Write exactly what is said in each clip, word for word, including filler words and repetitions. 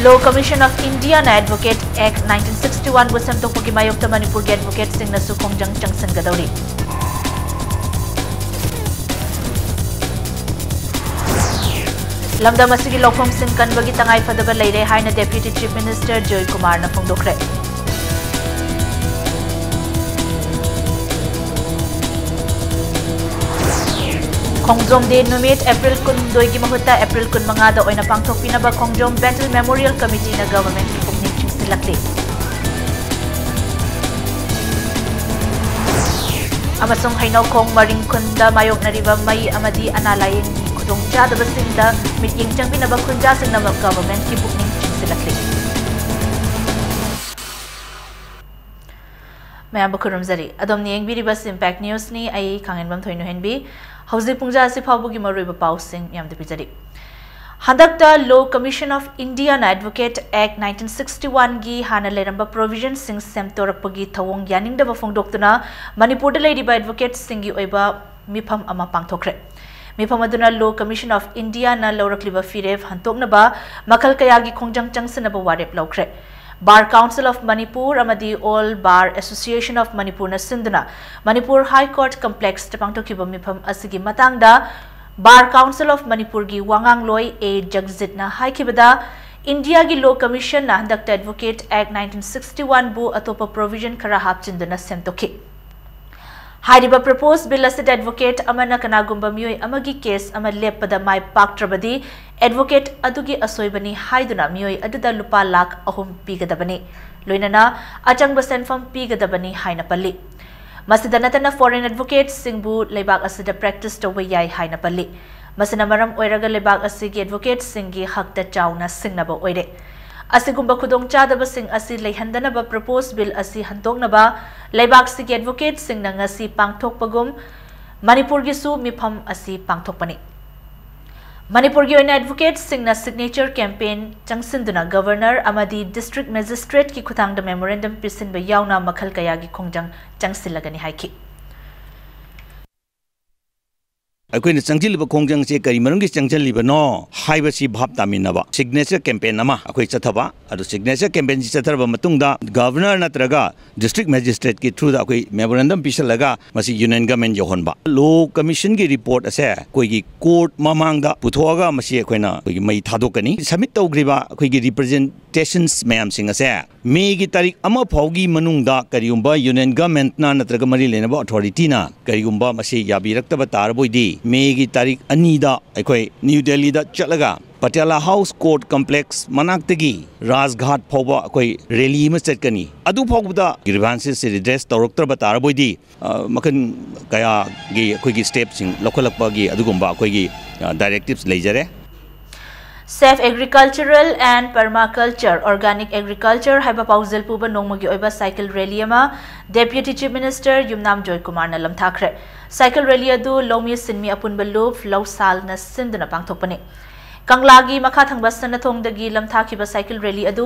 Law Commission of Indiaꯅ Advocate Act nineteen sixty-oneꯕꯨ ꯁꯦꯝꯗꯣꯛꯄꯒꯤ ꯃꯥꯌꯣꯛꯇ ꯃꯅꯤꯄꯨꯔꯒꯤ advocateꯁꯤꯡꯅꯁꯨ ꯈꯣꯡꯖꯪ ꯆꯪꯁꯤꯟꯒꯗꯧꯔꯤ꯫ ꯂꯝꯗꯝ ꯑꯁꯤꯒꯤ ꯂꯧꯐꯝꯁꯤꯡ ꯀꯟꯕꯒꯤ ꯇꯉꯥꯏ ꯐꯗꯕ ꯂꯩꯔꯦ ꯍꯥꯏꯅ Deputy Chief Minister ꯖꯣꯏ ꯀꯨꯃꯥꯔꯅ ꯐꯣꯡꯗꯣꯛꯈ꯭ꯔꯦ꯫ ꯈꯣꯡꯖꯣꯝ Day ꯅꯨꯃꯤꯠ April ꯀꯨꯟꯍꯨꯝꯗꯣꯏꯒꯤ ꯃꯍꯨꯠꯇ April ꯀꯨꯟꯃꯉꯥꯗ ꯑꯣꯏꯅ ꯄꯥꯡꯊꯣꯛꯄꯤꯅꯕ ꯈꯣꯡꯖꯣꯝ Battle Memorial Committeeꯅ governmentꯀꯤ ꯄꯨꯛꯅꯤꯡ ꯆꯤꯡꯁꯤꯜꯂꯛꯂꯤ꯫ ꯑꯃꯁꯨꯡ ꯍꯩꯅꯧꯈꯣꯡ ꯃꯔꯤꯡ ꯈꯨꯟꯗ ꯃꯥꯌꯣꯛꯅꯔꯤꯕ ꯃꯩ ꯑꯃꯗꯤ ꯑꯅꯥ ꯂꯥꯌꯦꯡꯒꯤ ꯈꯨꯗꯣꯡꯆꯥꯗꯕꯁꯤꯡꯗ ꯃꯤꯠꯌꯦꯡ ꯆꯪꯕꯤꯅꯕ ꯈꯨꯟꯖꯥꯁꯤꯡꯅ governmentꯀꯤ ꯄꯨꯛꯅꯤꯡ ꯆꯤꯡꯁꯤꯜꯂꯛꯂꯤ꯫ ꯃꯌꯥꯝꯕꯨ ꯈꯨꯔꯨꯝꯖꯔꯤ꯫ ꯑꯗꯣꯝꯅ ꯌꯦꯡꯕꯤꯔꯤꯕꯁꯤ Impact Newsꯅꯤ꯫ ꯑꯩ ꯈꯥꯡꯉꯦꯟꯕꯝ ꯊꯣꯏꯅꯨꯍꯦꯟꯕꯤ꯫ ꯍꯧꯖꯤꯛ ꯄꯨꯡꯖꯥ ꯑꯁꯤ ꯐꯥꯎꯕꯒꯤ ꯃꯔꯨꯑꯣꯏꯕ ꯄꯥꯎꯁꯤꯡ ꯃꯌꯥꯝꯗ ꯄꯤꯖꯔꯤ꯫ ꯍꯟꯗꯛꯇ Law Commission of Indiaꯅ Advocate Act nineteen sixty-oneꯒꯤ ꯍꯥꯟꯅ ꯂꯩꯔꯝꯕ provisionꯁꯤꯡ ꯁꯦꯝꯗꯣꯔꯛꯄꯒꯤ ꯊꯧꯑꯣꯡ ꯌꯥꯅꯤꯡꯗꯕ ꯐꯣꯡꯗꯣꯛꯇꯨꯅ ꯃꯅꯤꯄꯨꯔꯗ ꯂꯩꯔꯤꯕ advocateꯁꯤꯡꯒꯤ ꯑꯣꯏꯕ ꯃꯤꯐꯝ ꯑꯃ ꯄꯥꯡꯊꯣꯛꯈ꯭ꯔꯦ꯫ ꯃꯤꯐꯝ ꯑꯗꯨꯅ Law Commission of Indiaꯅ ꯂꯧꯔꯛꯂꯤꯕ ꯐꯤꯔꯦꯞ ꯍꯟꯗꯣꯛꯅꯕ ꯃꯈꯜ ꯀꯌꯥꯒꯤ ꯈꯣꯡꯖꯪ ꯆꯪꯁꯤꯟꯅꯕ ꯋꯥꯔꯦꯞ ꯂꯧꯈ꯭ꯔꯦ꯫ Bar Council of Manipur ꯑꯃꯗꯤ All Bar Association of Manipurꯅ ꯁꯤꯟꯗꯨꯅ ꯃꯅꯤꯄꯨꯔ High Court Complexꯇ ꯄꯥꯡꯊꯣꯛꯈꯤꯕ ꯃꯤꯐꯝ ꯑꯁꯤꯒꯤ ꯃꯇꯥꯡꯗ Bar Council of Manipureꯒꯤ ꯋꯥꯉꯥꯡꯂꯣꯏ ꯑꯦ ꯖꯒꯖꯤꯠꯅ ꯍꯥꯏꯈꯤꯕꯗ, ꯏꯟꯗꯤꯌꯥꯒꯤ Law Commissionꯅ ꯍꯟꯗꯛꯇ Advocate Act nineteen sixty-oneꯕꯨ ꯑꯇꯣꯞꯄ provision ꯈꯔ ꯍꯥꯞꯆꯤꯟꯗꯨꯅ ꯁꯦꯝꯗꯣꯛꯈꯤ꯫ ꯍꯥꯏꯔꯤꯕ proposed bill ꯑꯁꯤꯗ advocate ꯑꯃꯅ ꯀꯅꯥꯒꯨꯝꯕ ꯃꯤꯑꯣꯏ ꯑꯃꯒꯤ case ꯑꯃ ꯂꯦꯞꯄꯗ ꯃꯥꯏ ꯄꯥꯛꯇ꯭ꯔꯕꯗꯤ advocate ꯑꯗꯨꯒꯤ ꯑꯁꯣꯏꯕꯅꯤ ꯍꯥꯏꯗꯨꯅ ꯃꯤꯑꯣꯏ ꯑꯗꯨꯗ ꯂꯨꯄꯥ ꯂꯥꯈ ꯑꯍꯨꯝ ꯄꯤꯒꯗꯕꯅꯤ, ꯂꯣꯏꯅꯅ ꯑꯆꯪꯕ ꯁꯦꯟꯐꯝ ꯄꯤꯒꯗꯕꯅꯤ ꯍꯥꯏꯅ ꯄꯜꯂꯤ꯫ ꯃꯁꯤꯗ ꯅꯠꯇꯅ foreign advocateꯁꯤꯡꯕꯨ ꯂꯩꯕꯥꯛ ꯑꯁꯤꯗ practice ꯇꯧꯕ ꯌꯥꯏ ꯍꯥꯏꯅ ꯄꯜꯂꯤ꯫ ꯃꯁꯤꯅ ꯃꯔꯝ ꯑꯣꯏꯔꯒ ꯂꯩꯕꯥꯛ ꯑꯁꯤꯒꯤ advocateꯁꯤꯡꯒꯤ ꯍꯛꯇ ꯆꯥꯎꯅ ꯁꯤꯡꯅꯕ ꯑꯣꯏꯔꯦ꯫ ꯑꯁꯤꯒꯨꯝꯕ ꯈꯨꯗꯣꯡꯆꯥꯗꯕꯁꯤꯡ ꯑꯁꯤ ꯂꯩꯍꯟꯗꯅꯕ proposed bill ꯑꯁꯤ ꯍꯟꯗꯣꯛꯅꯕ ꯂꯩꯕꯥꯛꯁꯤꯒꯤ advocateꯁꯤꯡꯅ ꯉꯁꯤ ꯄꯥꯡꯊꯣꯛꯄꯒꯨꯝ ꯃꯅꯤꯄꯨꯔꯒꯤꯁꯨ ꯃꯤꯐꯝ ꯑꯁꯤ ꯄꯥꯡꯊꯣꯛꯄꯅꯤ꯫ ꯃꯅꯤꯄꯨꯔꯒꯤ ꯑꯣꯏꯅ advocateꯁꯤꯡꯅ signature campaign ꯆꯪꯁꯤꯟꯗꯨꯅ Governor ꯑꯃꯗꯤ District Magistrateꯀꯤ ꯈꯨꯠꯊꯥꯡꯗ memorandum ꯄꯤꯁꯤꯟꯕ ꯌꯥꯎꯅ ꯃꯈꯜ ꯀꯌꯥꯒꯤ ꯈꯣꯡꯖꯪ ꯆꯪꯁꯤꯜꯂꯒꯅꯤ ꯍꯥꯏꯈꯤ꯫ ꯑꯩꯈꯣꯏꯅ ꯆꯪꯁꯤꯜꯂꯤꯕ ꯈꯣꯡꯖꯪꯁꯦ ꯀꯔꯤ ꯃꯔꯝꯒꯤ ꯆꯪꯁꯤꯜꯂꯤꯕꯅꯣ ꯍꯥꯏꯕꯁꯤ ꯚꯥꯞ ꯇꯥꯃꯤꯟꯅꯕ signature campaign ꯑꯃ ꯑꯩꯈꯣꯏ ꯆꯠꯊꯕ꯫ ꯑꯗꯨ signature campaignꯁꯤ ꯆꯠꯊꯔꯕ ꯃꯇꯨꯡꯗ governor ꯅꯠꯇ꯭ꯔꯒ district magistrateꯀꯤ throughꯗ ꯑꯩꯈꯣꯏ memorandum ꯄꯤꯁꯜꯂꯒ ꯃꯁꯤ union government ꯌꯧꯍꯟꯕ꯫ Law commissionꯒꯤ report ꯑꯁꯦ ꯑꯩꯈꯣꯏꯒꯤ court ꯃꯃꯥꯡꯗ ꯄꯨꯊꯣꯛꯑꯒ ꯃꯁꯤ ꯑꯩꯈꯣꯏꯅ ꯑꯩꯈꯣꯏꯒꯤ ꯃꯩ ꯊꯥꯗꯣꯛꯀꯅꯤ꯫ Submit ꯇꯧꯈ꯭ꯔꯤꯕ ꯑꯩꯈꯣꯏꯒꯤ representations ꯃꯌꯥꯝꯁꯤꯡ ꯑꯁꯦ ꯃꯦꯒꯤ ꯇꯥꯔꯤꯛ ꯑꯃ ꯐꯥꯎꯒꯤ ꯃꯅꯨꯡꯗ ꯀꯔꯤꯒꯨꯝꯕ union governmentꯅ ꯅꯠꯇ꯭ꯔꯒ ꯃꯔꯤ ꯂꯩꯅꯕ authorityꯅ ꯀꯔꯤꯒꯨꯝꯕ ꯃꯁꯤ ꯌꯥꯕꯤꯔꯛꯇꯕ ꯇꯥꯔꯕꯣꯏꯗꯤ, ꯃꯦꯒꯤ ꯇꯥꯔꯤꯛ ꯑꯅꯤꯗ ꯑꯩꯈꯣꯏ ꯅ꯭ꯌꯨ ꯗꯦꯜꯂꯤꯗ ꯆꯠꯂꯒ Patiala House Court Complex ꯃꯅꯥꯛꯇꯒꯤ ꯔꯥꯖꯘꯥꯠ ꯐꯥꯎꯕ ꯑꯩꯈꯣꯏ rally ꯑꯃ ꯆꯠꯀꯅꯤ꯫ ꯑꯗꯨ ꯐꯥꯎꯕꯗ grievances redress ꯇꯧꯔꯛꯇ꯭ꯔꯕ ꯇꯥꯔꯕꯣꯏꯗꯤ, ꯑ, ꯃꯈꯜ ꯀꯌꯥꯒꯤ ꯑꯩꯈꯣꯏꯒꯤ stepꯁꯤꯡ ꯂꯧꯈꯠꯂꯛꯄꯒꯤ ꯑꯗꯨꯒꯨꯝꯕ ꯑꯩꯈꯣꯏꯒꯤ, ꯑ, directives ꯂꯩꯖꯔꯦ꯫ Safe Agricultural and Permaculture, Organic Agriculture ꯍꯥꯏꯕ ꯄꯥꯎꯖꯦꯜ ꯄꯨꯕ ꯅꯣꯡꯃꯒꯤ ꯑꯣꯏꯕ cycle rally ꯑꯃ Deputy Chief Minister ꯌꯨꯝꯅꯥꯝ ꯖꯣꯏꯀꯨꯃꯥꯔꯅ ꯂꯝꯊꯥꯈ꯭ꯔꯦ꯫ Cycle rally ꯑꯗꯨ ꯂꯧꯃꯤ ꯁꯤꯟꯃꯤ ꯑꯄꯨꯟꯕ ꯂꯨꯞ ꯂꯧꯁꯥꯜꯅ ꯁꯤꯟꯗꯨꯅ ꯄꯥꯡꯊꯣꯛꯄꯅꯤ꯫ ꯀꯪꯂꯥꯒꯤ ꯃꯈꯥ ꯊꯪꯕ ꯁꯅꯥꯊꯣꯡꯗꯒꯤ ꯂꯝꯊꯥꯈꯤꯕ cycle rally ꯑꯗꯨ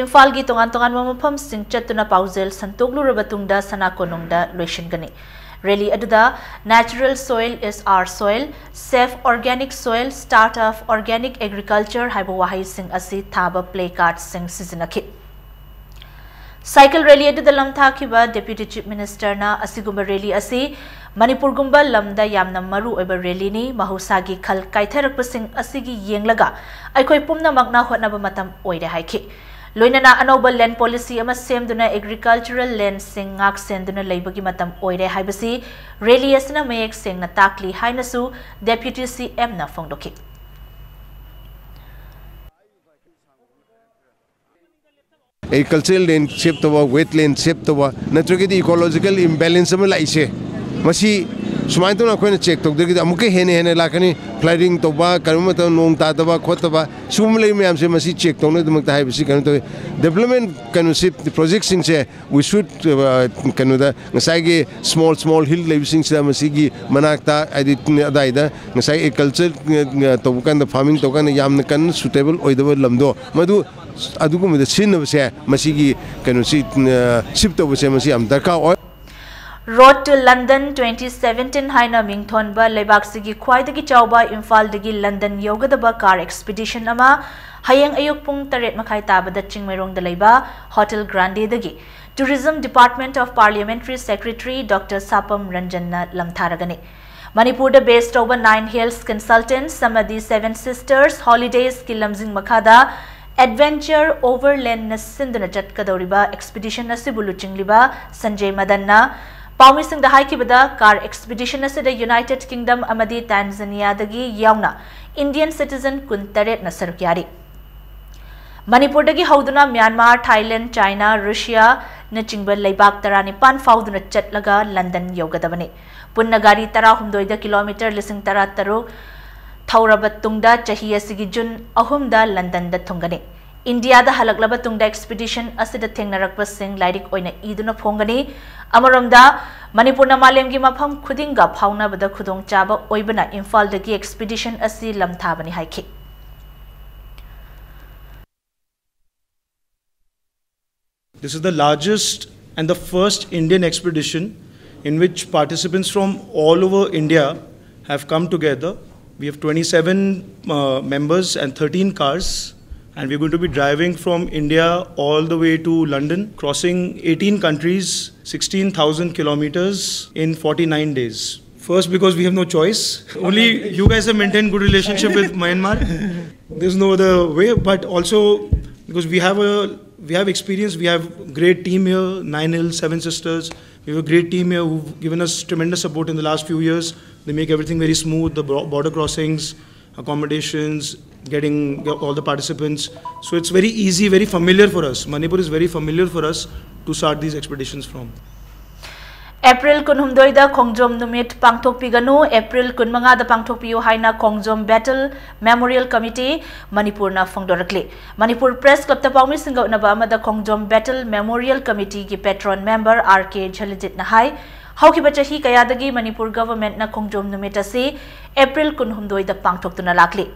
ꯏꯝꯐꯥꯜꯒꯤ ꯇꯣꯉꯥꯟ ꯇꯣꯉꯥꯟꯕ ꯃꯐꯝꯁꯤꯡ ꯆꯠꯇꯨꯅ ꯄꯥꯎꯖꯦꯜ ꯁꯟꯇꯣꯛꯂꯨꯔꯕ ꯇꯨꯡꯗ ꯁꯅꯥ ꯀꯣꯅꯨꯡꯗ ꯂꯣꯏꯁꯤꯟꯒꯅꯤ꯫ Rally ꯑꯗꯨꯗ "Natural soil is our soil", "Safe organic soil", "Start of organic agriculture" ꯍꯥꯏꯕ ꯋꯥꯍꯩꯁꯤꯡ ꯑꯁꯤ ꯊꯥꯕ placardꯁꯤꯡ ꯁꯤꯖꯤꯟꯅꯈꯤ꯫ Cycle rally ꯑꯗꯨꯗ ꯂꯝꯊꯥꯈꯤꯕ Deputy Chief Ministerꯅ ꯑꯁꯤꯒꯨꯝꯕ rally ꯑꯁꯤ ꯃꯅꯤꯄꯨꯔꯒꯨꯝꯕ ꯂꯝꯗ ꯌꯥꯝꯅ ꯃꯔꯨ ꯑꯣꯏꯕ rallyꯅꯤ, ꯃꯍꯧꯁꯥꯒꯤ ꯈꯜ ꯀꯥꯏꯊꯔꯛꯄꯁꯤꯡ ꯑꯁꯤꯒꯤ ꯌꯦꯡꯂꯒ ꯑꯩꯈꯣꯏ ꯄꯨꯝꯅꯃꯛꯅ ꯍꯣꯠꯅꯕ ꯃꯇꯝ ꯑꯣꯏꯔꯦ ꯍꯥꯏꯈꯤ꯫ ꯂꯣꯏꯅꯅ ꯑꯅꯧꯕ land policy ꯑꯃ ꯁꯦꯝꯗꯨꯅ agricultural landꯁꯤꯡ ꯉꯥꯛ ꯁꯦꯟꯗꯨꯅ ꯂꯩꯕꯒꯤ ꯃꯇꯝ ꯑꯣꯏꯔꯦ ꯍꯥꯏꯕꯁꯤ rally ꯑꯁꯤꯅ ꯃꯌꯦꯛ ꯁꯦꯡꯅ ꯇꯥꯛꯂꯤ ꯍꯥꯏꯅꯁꯨ Deputy CMꯅ ꯐꯣꯡꯗꯣꯛꯈꯤ꯫ Agricultural land save ꯇꯧꯕ, wetland save ꯇꯧꯕ, ꯅꯠꯇ꯭ꯔꯒꯗꯤ ecological imbalance ꯑꯃ ꯂꯥꯛꯏꯁꯦ, ꯃꯁꯤ ꯁꯨꯃꯥꯏꯅ ꯇꯧꯅ ꯑꯩꯈꯣꯏꯅ check ꯇꯧꯗ꯭ꯔꯒꯗꯤ ꯑꯃꯨꯛꯀ ꯍꯦꯟꯅ ꯍꯦꯟꯅ ꯂꯥꯛꯀꯅꯤ꯫ Flooding ꯇꯧꯕ, ꯀꯔꯤꯒꯨꯝꯕ ꯃꯇꯝꯗ ꯅꯣꯡ ꯇꯥꯗꯕ ꯈꯣꯠꯇꯕ, ꯁꯤꯒꯨꯝꯕ ꯂꯩꯕ ꯃꯌꯥꯝꯁꯦ ꯃꯁꯤ check ꯇꯧꯅꯕꯒꯤꯗꯃꯛꯇ ꯍꯥꯏꯕꯁꯤ ꯀꯩꯅꯣ ꯇꯧꯋꯤ꯫ Development ꯀꯩꯅꯣꯁꯤ, projectꯁꯤꯡꯁꯦ we should, ꯑ, ꯀꯩꯅꯣꯗ ꯉꯁꯥꯏꯒꯤ small small hill ꯂꯩꯕꯁꯤꯡꯁꯤꯗ ꯃꯁꯤꯒꯤ ꯃꯅꯥꯛꯇ, ꯍꯥꯏꯗꯤ ꯑꯗꯥꯏꯗ ꯉꯁꯥꯏ agriculture, ꯑ, ꯇꯧꯕ ꯀꯥꯟꯗ, farming ꯇꯧꯕ ꯀꯥꯟꯗ ꯌꯥꯝꯅ ꯀꯟꯅ suitable ꯑꯣꯏꯗꯕ ꯂꯝꯗꯣ, ꯃꯗꯨ ꯑꯗꯨꯒꯨꯝꯕꯗ ꯁꯤꯖꯤꯟꯅꯕꯁꯦ, ꯃꯁꯤꯒꯤ ꯀꯩꯅꯣꯁꯤ, ꯑ, shift ꯇꯧꯕꯁꯦ ꯃꯁꯤ ꯌꯥꯝ ꯗꯔꯀꯥꯔ ꯑꯣꯏ꯫ Road to London twenty seventeen ꯍꯥꯏꯅ ꯃꯤꯡꯊꯣꯟꯕ ꯂꯩꯕꯥꯛꯁꯤꯒꯤ ꯈ꯭ꯋꯥꯏꯗꯒꯤ ꯆꯥꯎꯕ ꯏꯝꯐꯥꯜꯗꯒꯤ ꯂꯟꯗꯟ ꯌꯧꯒꯗꯕ car expedition ꯑꯃ ꯍꯌꯦꯡ ꯑꯌꯨꯛ ꯄꯨꯡ ꯇꯔꯦꯠ ꯃꯈꯥꯏ ꯇꯥꯕꯗ ꯆꯤꯡꯃꯩꯔꯣꯡꯗ ꯂꯩꯕ Hotel Grandeꯗꯒꯤ Tourism Department of Parliamentary Secretary Doctor ꯁꯥꯄꯝ ꯔꯟꯖꯟꯅ ꯂꯝꯊꯥꯔꯒꯅꯤ꯫ ꯃꯅꯤꯄꯨꯔꯗ base ꯇꯧꯕ Nine Hills Consultants ꯑꯃꯗꯤ Seven Sisters Holidaysꯀꯤ ꯂꯝꯖꯤꯡ ꯃꯈꯥꯗ Adventure Overlandꯅ ꯁꯤꯟꯗꯨꯅ ꯆꯠꯀꯗꯧꯔꯤꯕ expedition ꯑꯁꯤꯕꯨ ꯂꯨꯆꯤꯡꯂꯤꯕ ꯁꯟꯖꯦ ꯃꯗꯟꯅ ꯄꯥꯎꯃꯤꯁꯤꯡꯗ ꯍꯥꯏꯈꯤꯕꯗ, car expedition ꯑꯁꯤꯗ United Kingdom ꯑꯃꯗꯤ Tanzaniaꯗꯒꯤ ꯌꯥꯎꯅ Indian citizen ꯀꯨꯟꯇꯔꯦꯠꯅ ꯁꯔꯨꯛ ꯌꯥꯔꯤ꯫ ꯃꯅꯤꯄꯨꯔꯗꯒꯤ ꯍꯧꯗꯨꯅ ꯃ꯭ꯌꯥꯟꯃꯥꯔ, ꯊꯥꯏꯂꯦꯟ, ꯆꯥꯏꯅꯥ, ꯔꯨꯁꯤꯌꯥꯅꯆꯤꯡꯕ ꯂꯩꯕꯥꯛ ꯇꯔꯥꯅꯤꯄꯥꯟ ꯐꯥꯎꯗꯨꯅ ꯆꯠꯂꯒ ꯂꯟꯗꯟ ꯌꯧꯒꯗꯕꯅꯤ꯫ ꯄꯨꯟꯅ ꯒꯥꯔꯤ ꯇꯔꯥꯍꯨꯝꯗꯣꯏꯗ ꯀꯤꯂꯣꯃꯤꯇꯔ ꯂꯤꯁꯤꯡ ꯇꯔꯥꯇꯔꯨꯛ ꯊꯧꯔꯕ ꯇꯨꯡꯗ ꯆꯍꯤ ꯑꯁꯤꯒꯤ ꯖꯨꯟ ꯑꯍꯨꯝꯗ ꯂꯟꯗꯟꯗ ꯊꯨꯡꯒꯅꯤ꯫ ꯏꯟꯗꯤꯌꯥꯗ ꯍꯜꯂꯛꯂꯕ ꯇꯨꯡꯗ expedition ꯑꯁꯤꯗ ꯊꯦꯡꯅꯔꯛꯄꯁꯤꯡ ꯂꯥꯏꯔꯤꯛ ꯑꯣꯏꯅ ꯏꯗꯨꯅ ꯐꯣꯡꯒꯅꯤ꯫ ꯑꯃꯔꯣꯝꯗ, ꯃꯅꯤꯄꯨꯔꯅ ꯃꯥꯂꯦꯝꯒꯤ ꯃꯐꯝ ꯈꯨꯗꯤꯡꯒ ꯐꯥꯎꯅꯕꯗ ꯈꯨꯗꯣꯡꯆꯥꯕ ꯑꯣꯏꯕꯅ ꯏꯝꯐꯥꯜꯗꯒꯤ expedition ꯑꯁꯤ ꯂꯝꯊꯥꯕꯅꯤ ꯍꯥꯏꯈꯤ꯫ This is the largest and the first Indian expedition in which participants from all over India have come together. We have twenty-seven uh, members and thirteen cars, and we're going to be driving from India all the way to London, crossing eighteen countries, sixteen thousand kilometers in forty-nine days. First, because we have no choice. Only you guys have maintained good relationship with Myanmar. There's no other way, but also because we have a we have experience. We have great team here, Nine Hills, Seven Sisters. We have a great team here who've given us tremendous support in the last few years. They make everything very smooth, the bro- border crossings, accommodations, getting all the participants. So it's very easy, very familiar for us. Manipur is very familiar for us to start these expeditions from. April ꯀꯨꯟꯍꯨꯝꯗꯣꯏꯗ ꯈꯣꯡꯖꯣꯝ ꯅꯨꯃꯤꯠ ꯄꯥꯡꯊꯣꯛꯄꯤꯒꯅꯨ, April ꯀꯨꯟꯃꯉꯥꯗ ꯄꯥꯡꯊꯣꯛꯄꯤꯌꯨ ꯍꯥꯏꯅ ꯈꯣꯡꯖꯣꯝ battle memorial committee ꯃꯅꯤꯄꯨꯔꯅ ꯐꯣꯡꯗꯣꯔꯛꯂꯤ꯫ Manipur Press Clubꯇ ꯄꯥꯎꯃꯤꯁꯤꯡꯒ ꯎꯅꯕ ꯑꯃꯗ ꯈꯣꯡꯖꯣꯝ battle memorial committeeꯒꯤ patron member R K ꯖꯂꯤꯖꯤꯠꯅ ꯍꯥꯏ, ꯍꯧꯈꯤꯕ ꯆꯍꯤ ꯀꯌꯥꯗꯒꯤ ꯃꯅꯤꯄꯨꯔ governmentꯅ ꯈꯣꯡꯖꯣꯝ ꯅꯨꯃꯤꯠ ꯑꯁꯤ ꯑꯦꯄ꯭ꯔꯤꯜ ꯀꯨꯟꯍꯨꯝꯗꯣꯏꯗ ꯄꯥꯡꯊꯣꯛꯇꯨꯅ ꯂꯥꯛꯂꯤ꯫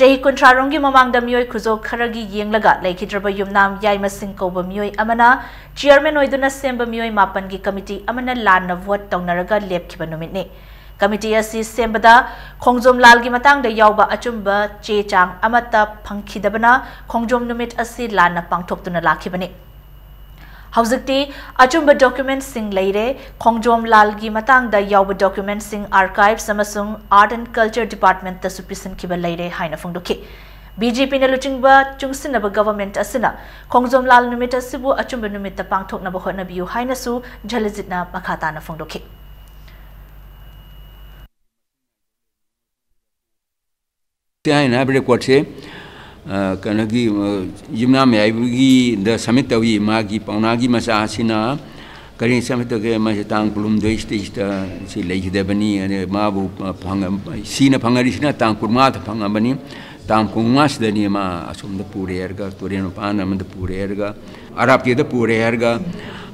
ꯆꯍꯤ ꯀꯨꯟꯊ꯭ꯔꯥ ꯔꯣꯝꯒꯤ ꯃꯃꯥꯡꯗ ꯃꯤꯑꯣꯏ ꯈꯨꯖꯣ ꯈꯔꯒꯤ ꯌꯦꯡꯂꯒ ꯂꯩꯈꯤꯗ꯭ꯔꯕ ꯌꯨꯝꯅꯥꯝ ꯌꯥꯏꯃ ꯁꯤꯡ ꯀꯧꯕ ꯃꯤꯑꯣꯏ ꯑꯃꯅ ꯆꯤꯌꯔꯃꯦꯟ ꯑꯣꯏꯗꯨꯅ ꯁꯦꯝꯕ ꯃꯤꯑꯣꯏ ꯃꯥꯄꯟꯒꯤ ꯀꯃꯤꯇꯤ ꯑꯃꯅ ꯂꯥꯟꯅ ꯚꯣꯠ ꯇꯧꯅꯔꯒ ꯂꯦꯞꯈꯤꯕ ꯅꯨꯃꯤꯠꯅꯤ꯫ ꯀꯃꯤꯇꯤ ꯑꯁꯤ ꯁꯦꯝꯕꯗ ꯈꯣꯡꯖꯣꯝ ꯂꯥꯜꯒꯤ ꯃꯇꯥꯡꯗ ꯌꯥꯎꯕ ꯑꯆꯨꯝꯕ ꯆꯦ ꯆꯥꯡ ꯑꯃꯠꯇ ꯐꯪꯈꯤꯗꯕꯅ ꯈꯣꯡꯖꯣꯝ ꯅꯨꯃꯤꯠ ꯑꯁꯤ ꯂꯥꯟꯅ ꯄꯥꯡꯊꯣꯛꯇꯨꯅ ꯂꯥꯛꯈꯤꯕꯅꯤ꯫ ꯍꯧꯖꯤꯛꯇꯤ ꯑꯆꯨꯝꯕ ꯗꯣꯀ꯭ꯌꯨꯃꯦꯟꯠꯁꯤꯡ ꯂꯩꯔꯦ꯫ ꯈꯣꯡꯖꯣꯝ ꯂꯥꯜꯒꯤ ꯃꯇꯥꯡꯗ ꯌꯥꯎꯕ ꯗꯣꯀ꯭ꯌꯨꯃꯦꯟꯠꯁꯤꯡ ꯑꯥꯔꯀꯥꯏꯚꯁ ꯑꯃꯁꯨꯡ ꯑꯥꯔꯠ ꯑꯦꯟ ꯀꯜꯆꯔ ꯗꯤꯄꯥꯔꯠꯃꯦꯟꯠꯇꯁꯨ ꯄꯤꯁꯤꯟꯈꯤꯕ ꯂꯩꯔꯦ ꯍꯥꯏꯅ ꯐꯣꯡꯗꯣꯛꯈꯤ꯫ ꯕꯤ ꯖꯦ ꯄꯤꯅ ꯂꯨꯆꯤꯡꯕ ꯆꯨꯡꯁꯤꯟꯅꯕ ꯒꯚꯔꯟꯃꯦꯟꯠ ꯑꯁꯤꯅ ꯈꯣꯡꯖꯣꯝ ꯂꯥꯜ ꯅꯨꯃꯤꯠ ꯑꯁꯤꯕꯨ ꯑꯆꯨꯝꯕ ꯅꯨꯃꯤꯠꯇ ꯄꯥꯡꯊꯣꯛꯅꯕ ꯍꯣꯠꯅꯕꯤꯌꯨ ꯍꯥꯏꯅꯁꯨ ꯖꯂꯖꯤꯠꯅ ꯃꯈꯥ ꯇꯥꯅ ꯐꯣꯡꯗꯣꯛꯈꯤ꯫ ꯍꯥꯏꯅ ꯍꯥꯏꯕ ꯔꯦꯀꯣꯔꯠꯁꯦ, ꯑ, ꯀꯩꯅꯣꯒꯤ, ꯑ, ꯌꯨꯝꯅꯥꯝ ꯃꯌꯥꯏꯒꯤꯗ ꯁꯕꯃꯤꯠ ꯇꯧꯏ꯫ ꯃꯥꯒꯤ ꯄꯥꯎꯅꯥꯒꯤ ꯃꯆꯥ ꯑꯁꯤꯅ ꯀꯔꯤ ꯁꯕꯃꯤꯠ ꯇꯧꯒꯦ? ꯃꯥꯁꯦ ꯇꯥꯡ ꯀꯨꯟꯍꯨꯝꯗꯣꯏꯁꯤꯗꯩꯁꯤꯗ ꯁꯤ ꯂꯩꯈꯤꯗꯕꯅꯤ꯫ ꯑꯗꯩ ꯃꯥꯕꯨ, ꯑ, ꯐꯪꯉ-, ꯁꯤꯅ ꯐꯪꯅꯔꯤꯁꯤꯅ ꯇꯥꯡ ꯀꯨꯟꯃꯉꯥꯗ ꯐꯪꯉꯕꯅꯤ꯫ ꯇꯥꯡ ꯀꯨꯟꯃꯉꯥꯁꯤꯗꯅꯤ ꯃꯥ ꯑꯁꯣꯝꯗ ꯄꯨꯔꯦ ꯍꯥꯏꯔꯒ, ꯇꯨꯔꯦꯟ ꯃꯄꯥꯟ ꯑꯃꯗ ꯄꯨꯔꯦ ꯍꯥꯏꯔꯒ, ꯑꯔꯥꯞꯄꯦꯗ ꯄꯨꯔꯦ ꯍꯥꯏꯔꯒ,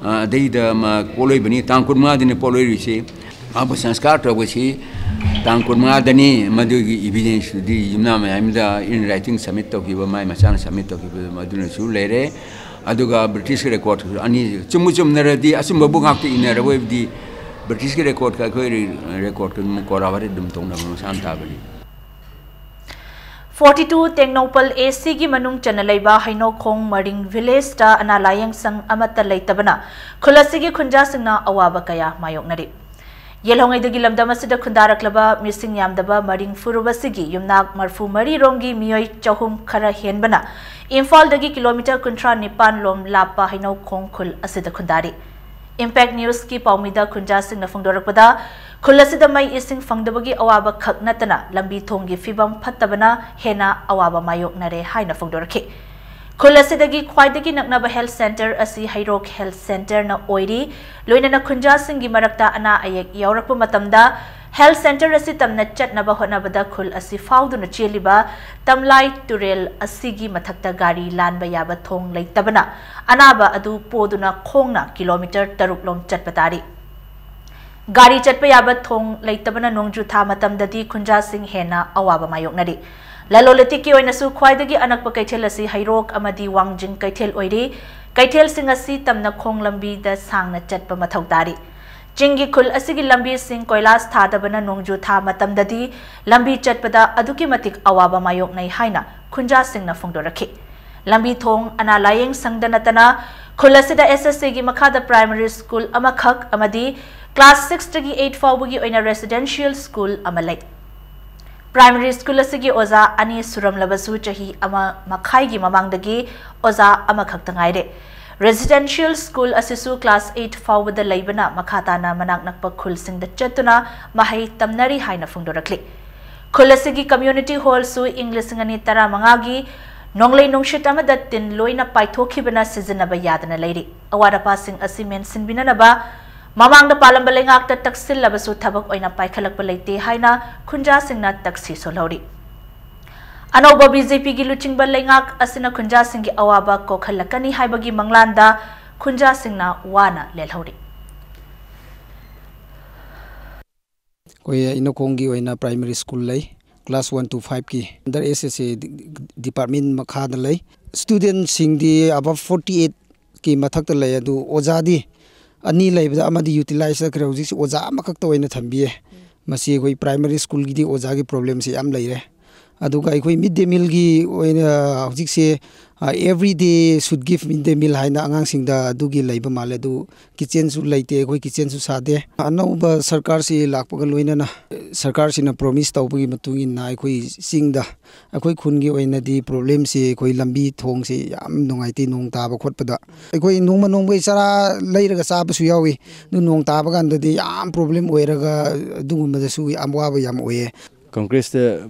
ꯑ, ꯑꯗꯩꯗ ꯃꯥ ꯄꯣꯠꯂꯣꯏꯕꯅꯤ꯫ ꯇꯥꯡ ꯀꯨꯟꯃꯉꯥꯗꯅꯤ ꯄꯣꯠꯂꯣꯏꯔꯤꯁꯦ꯫ ꯃꯥꯕꯨ ꯁꯪꯁꯀꯥꯔ ꯇꯧꯕꯁꯤ ꯇꯥꯡ ꯀꯨꯟꯃꯉꯥꯗꯅꯤ꯫ ꯃꯗꯨꯒꯤ ꯏꯚꯤꯗꯦꯟꯁꯇꯨꯗꯤ ꯌꯨꯝꯅꯥꯝ ꯃꯌꯥꯝꯗ in writing submit ꯇꯧꯈꯤꯕ, ꯃꯥꯏ ꯃꯆꯥꯅ submit ꯇꯧꯈꯤꯕ, ꯃꯗꯨꯅꯁꯨ ꯂꯩꯔꯦ꯫ ꯑꯗꯨꯒ ꯕ꯭ꯔꯤꯇꯤꯁꯀꯤ ꯔꯦꯀꯣꯔꯠ ꯑꯅꯤ ꯆꯨꯝꯕꯨ ꯆꯨꯝꯅꯔꯗꯤ, ꯑꯆꯨꯝꯕꯕꯨ ꯉꯥꯛꯇ ꯏꯟꯅꯔꯕ ꯑꯣꯏꯕꯗꯤ ꯕ꯭ꯔꯤꯇꯤꯁꯀꯤ ꯔꯦꯀꯣꯔꯠꯀ ꯑꯩꯈꯣꯏ ꯔꯦꯀꯣꯔꯠꯀ ꯑꯗꯨꯝ ꯀꯣꯔꯥꯕꯔꯤ ꯑꯗꯨꯝ ꯇꯧꯅꯕ ꯃꯁꯥꯅ ꯇꯥꯕꯅꯤ꯫ Forty two ꯇꯦꯡꯅꯧꯄꯜ A Cꯒꯤ ꯃꯅꯨꯡ ꯆꯟꯅ ꯂꯩꯕ ꯍꯩꯅꯧꯈꯣꯡ ꯃꯔꯤꯡ ꯚꯤꯂꯦꯖꯇ ꯑꯅꯥ ꯂꯥꯌꯦꯡ ꯁꯪ ꯑꯃꯠꯇ ꯂꯩꯇꯕꯅ ꯈꯨꯜ ꯑꯁꯤꯒꯤ ꯈꯨꯟꯖꯥꯁꯤꯡꯅ ꯑꯋꯥꯕ ꯀꯌꯥ ꯃꯥꯌꯣꯛꯅꯔꯤ꯫ ꯌꯦꯜꯍꯧꯉꯩꯗꯒꯤ ꯂꯝꯗꯝ ꯑꯁꯤꯗ ꯈꯨꯟꯗꯥꯔꯛꯂꯕ ꯃꯤꯁꯤꯡ ꯌꯥꯝꯗꯕ ꯃꯔꯤꯡ ꯐꯨꯔꯨꯞ ꯑꯁꯤꯒꯤ ꯌꯨꯝꯅꯥꯛ ꯃꯔꯐꯨ ꯃꯔꯤ ꯔꯣꯝꯒꯤ ꯃꯤꯑꯣꯏ ꯆꯍꯨꯝ ꯈꯔ ꯍꯦꯟꯕꯅ ꯏꯝꯐꯥꯜꯗꯒꯤ ꯀꯤꯂꯣꯃꯤꯇꯔ ꯀꯨꯟꯊ꯭ꯔꯥ ꯅꯤꯄꯥꯟ ꯂꯣꯝ ꯂꯥꯞꯄ ꯍꯩꯅꯧꯈꯣꯡ ꯈꯨꯜ ꯑꯁꯤꯗ ꯈꯨꯟꯗꯥꯔꯤ꯫ Impact Newsꯀꯤ ꯄꯥꯎꯃꯤꯗ ꯈꯨꯟꯖꯥꯁꯤꯡꯅ ꯐꯣꯡꯗꯣꯔꯛꯄꯗ, ꯈꯨꯜ ꯑꯁꯤꯗ ꯃꯩ ꯏꯁꯤꯡ ꯐꯪꯗꯕꯒꯤ ꯑꯋꯥꯕ ꯈꯛ ꯅꯠꯇꯅ ꯂꯝꯕꯤ ꯊꯣꯡꯒꯤ ꯐꯤꯕꯝ ꯐꯠꯇꯕꯅ ꯍꯦꯟꯅ ꯑꯋꯥꯕ ꯃꯥꯌꯣꯛꯅꯔꯦ ꯍꯥꯏꯅ ꯐꯣꯡꯗꯣꯔꯛꯈꯤ꯫ ꯈꯨꯜ ꯑꯁꯤꯗꯒꯤ ꯈ꯭ꯋꯥꯏꯗꯒꯤ ꯅꯛꯅꯕ health centre ꯑꯁꯤ ꯍꯩꯔꯣꯛ health centreꯅ ꯑꯣꯏꯔꯤ꯫ ꯂꯣꯏꯅꯅ ꯈꯨꯟꯖꯥꯁꯤꯡꯒꯤ ꯃꯔꯛꯇ ꯑꯅꯥ ꯑꯌꯦꯛ ꯌꯥꯎꯔꯛꯄ ꯃꯇꯝꯗ health centre ꯑꯁꯤ ꯇꯝꯅ ꯆꯠꯅꯕ ꯍꯣꯠꯅꯕꯗ ꯈꯨꯜ ꯑꯁꯤ ꯐꯥꯎꯗꯨꯅ ꯆꯦꯜꯂꯤꯕ ꯇꯝꯂꯥꯏ ꯇꯨꯔꯦꯜ ꯑꯁꯤꯒꯤ ꯃꯊꯛꯇ ꯒꯥꯔꯤ ꯂꯥꯟꯕ ꯌꯥꯕ ꯊꯣꯡ ꯂꯩꯇꯕꯅ ꯑꯅꯥꯕ ꯑꯗꯨ ꯄꯣꯗꯨꯅ ꯈꯣꯡꯅ ꯀꯤꯂꯣꯃꯤꯇꯔ ꯇꯔꯨꯛ ꯂꯣꯝ ꯆꯠꯄ ꯇꯥꯔꯤ꯫ ꯒꯥꯔꯤ ꯆꯠꯄ ꯌꯥꯕ ꯊꯣꯡ ꯂꯩꯇꯕꯅ ꯅꯣꯡꯖꯨ ꯊꯥ ꯃꯇꯝꯗꯗꯤ ꯈꯨꯟꯖꯥꯁꯤꯡ ꯍꯦꯟꯅ ꯑꯋꯥꯕ ꯃꯥꯌꯣꯛꯅꯔꯤ꯫ ꯂꯂꯣꯟ ꯏꯇꯤꯛꯀꯤ ꯑꯣꯏꯅꯁꯨ ꯈ꯭ꯋꯥꯏꯗꯒꯤ ꯑꯅꯛꯄ ꯀꯩꯊꯦꯜ ꯑꯁꯤ ꯍꯩꯔꯣꯛ ꯑꯃꯗꯤ ꯋꯥꯡꯖꯤꯡ ꯀꯩꯊꯦꯜ ꯑꯣꯏꯔꯤ꯫ ꯀꯩꯊꯦꯜꯁꯤꯡ ꯑꯁꯤ ꯇꯝꯅ ꯈꯣꯡ ꯂꯝꯕꯤꯗ ꯁꯥꯡꯅ ꯆꯠꯄ ꯃꯊꯧ ꯇꯥꯔꯤ꯫ ꯆꯤꯡꯒꯤ ꯈꯨꯜ ꯑꯁꯤꯒꯤ ꯂꯝꯕꯤꯁꯤꯡ ꯀꯣꯏꯂꯥꯁ ꯊꯥꯗꯕꯅ ꯅꯣꯡꯖꯨ ꯊꯥ ꯃꯇꯝꯗꯗꯤ ꯂꯝꯕꯤ ꯆꯠꯄꯗ ꯑꯗꯨꯛꯀꯤ ꯃꯇꯤꯛ ꯑꯋꯥꯕ ꯃꯥꯌꯣꯛꯅꯩ ꯍꯥꯏꯅ ꯈꯨꯟꯖꯥꯁꯤꯡꯅ ꯐꯣꯡꯗꯣꯔꯛꯈꯤ꯫ ꯂꯝꯕꯤ ꯊꯣꯡ, ꯑꯅꯥ ꯂꯥꯌꯦꯡ ꯁꯪꯗ ꯅꯠꯇꯅ ꯈꯨꯜ ꯑꯁꯤꯗ S S A ꯒꯤ ꯃꯈꯥꯗ primary school ꯑꯃꯈꯛ ꯑꯃꯗꯤ class six ꯇꯒꯤ eight ꯐꯥꯎꯕꯒꯤ ꯑꯣꯏꯅ residential school ꯑꯃ ꯂꯩ꯫ Primary school ꯑꯁꯤꯒꯤ ꯑꯣꯖꯥ ꯑꯅꯤ ꯁꯨꯔꯝꯂꯕꯁꯨ ꯆꯍꯤ ꯑꯃ ꯃꯈꯥꯏꯒꯤ ꯃꯃꯥꯡꯗꯒꯤ ꯑꯣꯖꯥ ꯑꯃꯈꯛꯇ ꯉꯥꯏꯔꯦ꯫ Residential school ꯑꯁꯤꯁꯨ class eight ꯐꯥꯎꯕꯗ ꯂꯩꯕꯅ ꯃꯈꯥ ꯇꯥꯅ ꯃꯅꯥꯛ ꯅꯛꯄ ꯈꯨꯜꯁꯤꯡꯗ ꯆꯠꯇꯨꯅ ꯃꯍꯩ ꯇꯝꯅꯔꯤ ꯍꯥꯏꯅ ꯐꯣꯡꯗꯣꯔꯛꯂꯤ꯫ ꯈꯨꯜ ꯑꯁꯤꯒꯤ community hall ꯁꯨ ꯏꯪ ꯂꯤꯁꯤꯡ ꯑꯅꯤ ꯇꯔꯥꯃꯉꯥꯒꯤ ꯅꯣꯡꯂꯩ ꯅꯨꯡꯁꯤꯠ ꯑꯃꯗ ꯇꯤꯟ ꯂꯣꯏꯅ ꯄꯥꯏꯊꯣꯛꯈꯤꯕꯅ ꯁꯤꯖꯤꯟꯅꯕ ꯌꯥꯗꯅ ꯂꯩꯔꯤ꯫ ꯑꯋꯥꯠ ꯑꯄꯥꯁꯤꯡ ꯑꯁꯤ ꯃꯦꯟꯁꯤꯟꯕꯤꯅꯅꯕ ꯃꯃꯥꯡꯗ ꯄꯥꯜꯂꯝꯕ ꯂꯩꯉꯥꯛꯇ ꯇꯛꯁꯤꯜꯂꯕꯁꯨ ꯊꯕꯛ ꯑꯣꯏꯅ ꯄꯥꯏꯈꯠꯂꯛꯄ ꯂꯩꯇꯦ ꯍꯥꯏꯅ ꯈꯨꯟꯖꯥꯁꯤꯡꯅ ꯇꯛꯁꯤ ꯁꯣꯜꯍꯧꯔꯤ꯫ ꯑꯅꯧꯕ B J P ꯒꯤ ꯂꯨꯆꯤꯡꯕ ꯂꯩꯉꯥꯛ ꯑꯁꯤꯅ ꯈꯨꯟꯖꯥꯁꯤꯡꯒꯤ ꯑꯋꯥꯕ ꯀꯣꯛꯍꯜꯂꯛꯀꯅꯤ ꯍꯥꯏꯕꯒꯤ ꯃꯪꯂꯥꯟꯗ ꯈꯨꯟꯖꯥꯁꯤꯡꯅ ꯋꯥꯅ ꯂꯦꯜꯍꯧꯔꯤ꯫ ꯑꯩꯈꯣꯏ ꯏꯅꯧꯈꯣꯡꯒꯤ ꯑꯣꯏꯅ primary school ꯂꯩ, class one to five ꯀꯤ under S S A department ꯃꯈꯥꯗ ꯂꯩ꯫ Student ꯁꯤꯡꯗꯤ above forty eight ꯀꯤ ꯃꯊꯛꯇ ꯂꯩ, ꯑꯗꯨ ꯑꯣꯖꯥꯗꯤ ꯑꯅꯤ ꯂꯩꯕꯗ ꯑꯃꯗꯤ utilize ꯆꯠꯈ꯭ꯔꯦ꯫ ꯍꯧꯖꯤꯛꯁꯤ ꯑꯣꯖꯥ ꯑꯃꯈꯛꯇ ꯑꯣꯏꯅ ꯊꯝꯕꯤꯌꯦ꯫ ꯃꯁꯤ ꯑꯩꯈꯣꯏ primary school ꯒꯤꯗꯤ ꯑꯣꯖꯥꯒꯤ problem ꯁꯦ ꯌꯥꯝ ꯂꯩꯔꯦ꯫ ꯑꯗꯨꯒ ꯑꯩꯈꯣꯏ mid day meal ꯒꯤ ꯑꯣꯏꯅ ꯍꯧꯖꯤꯛꯁꯦ, ꯑ, every day should give mid day meal ꯍꯥꯏꯅ ꯑꯉꯥꯡꯁꯤꯡꯗ ꯑꯗꯨꯒꯤ ꯂꯩꯕ ꯃꯥꯜꯂꯦ꯫ ꯑꯗꯨ kitchen ꯁꯨ ꯂꯩꯇꯦ, ꯑꯩꯈꯣꯏ kitchen ꯁꯨ ꯁꯥꯗꯦ꯫ ꯑꯅꯧꯕ ꯁꯔꯀꯥꯔꯁꯤ ꯂꯥꯛꯄꯒ ꯂꯣꯏꯅꯅ ꯁꯔꯀꯥꯔꯁꯤꯅ promise ꯇꯧꯕꯒꯤ ꯃꯇꯨꯡ ꯏꯟꯅ ꯑꯩꯈꯣꯏ ꯆꯤꯡꯗ, ꯑꯩꯈꯣꯏ ꯈꯨꯟꯒꯤ ꯑꯣꯏꯅꯗꯤ problem ꯁꯤ ꯑꯩꯈꯣꯏ ꯂꯝꯕꯤ ꯊꯣꯡꯁꯤ ꯌꯥꯝ ꯅꯨꯡꯉꯥꯏꯇꯦ ꯅꯣꯡ ꯇꯥꯕ ꯈꯣꯠꯄꯗ꯫ ꯑꯩꯈꯣꯏ ꯅꯣꯡꯃ ꯅꯣꯡꯃꯒꯤ ꯆꯔꯥ ꯂꯩꯔꯒ ꯆꯥꯕꯁꯨ ꯌꯥꯎꯏ, ꯑꯗꯨ ꯅꯣꯡ ꯇꯥꯕ ꯀꯥꯟꯗꯗꯤ ꯌꯥꯝ problem ꯑꯣꯏꯔꯒ ꯑꯗꯨꯒꯨꯝꯕꯗꯁꯨ ꯌꯥꯝ ꯋꯥꯕ ꯌꯥꯝ ꯑꯣꯏꯌꯦ꯫ Congress ꯇ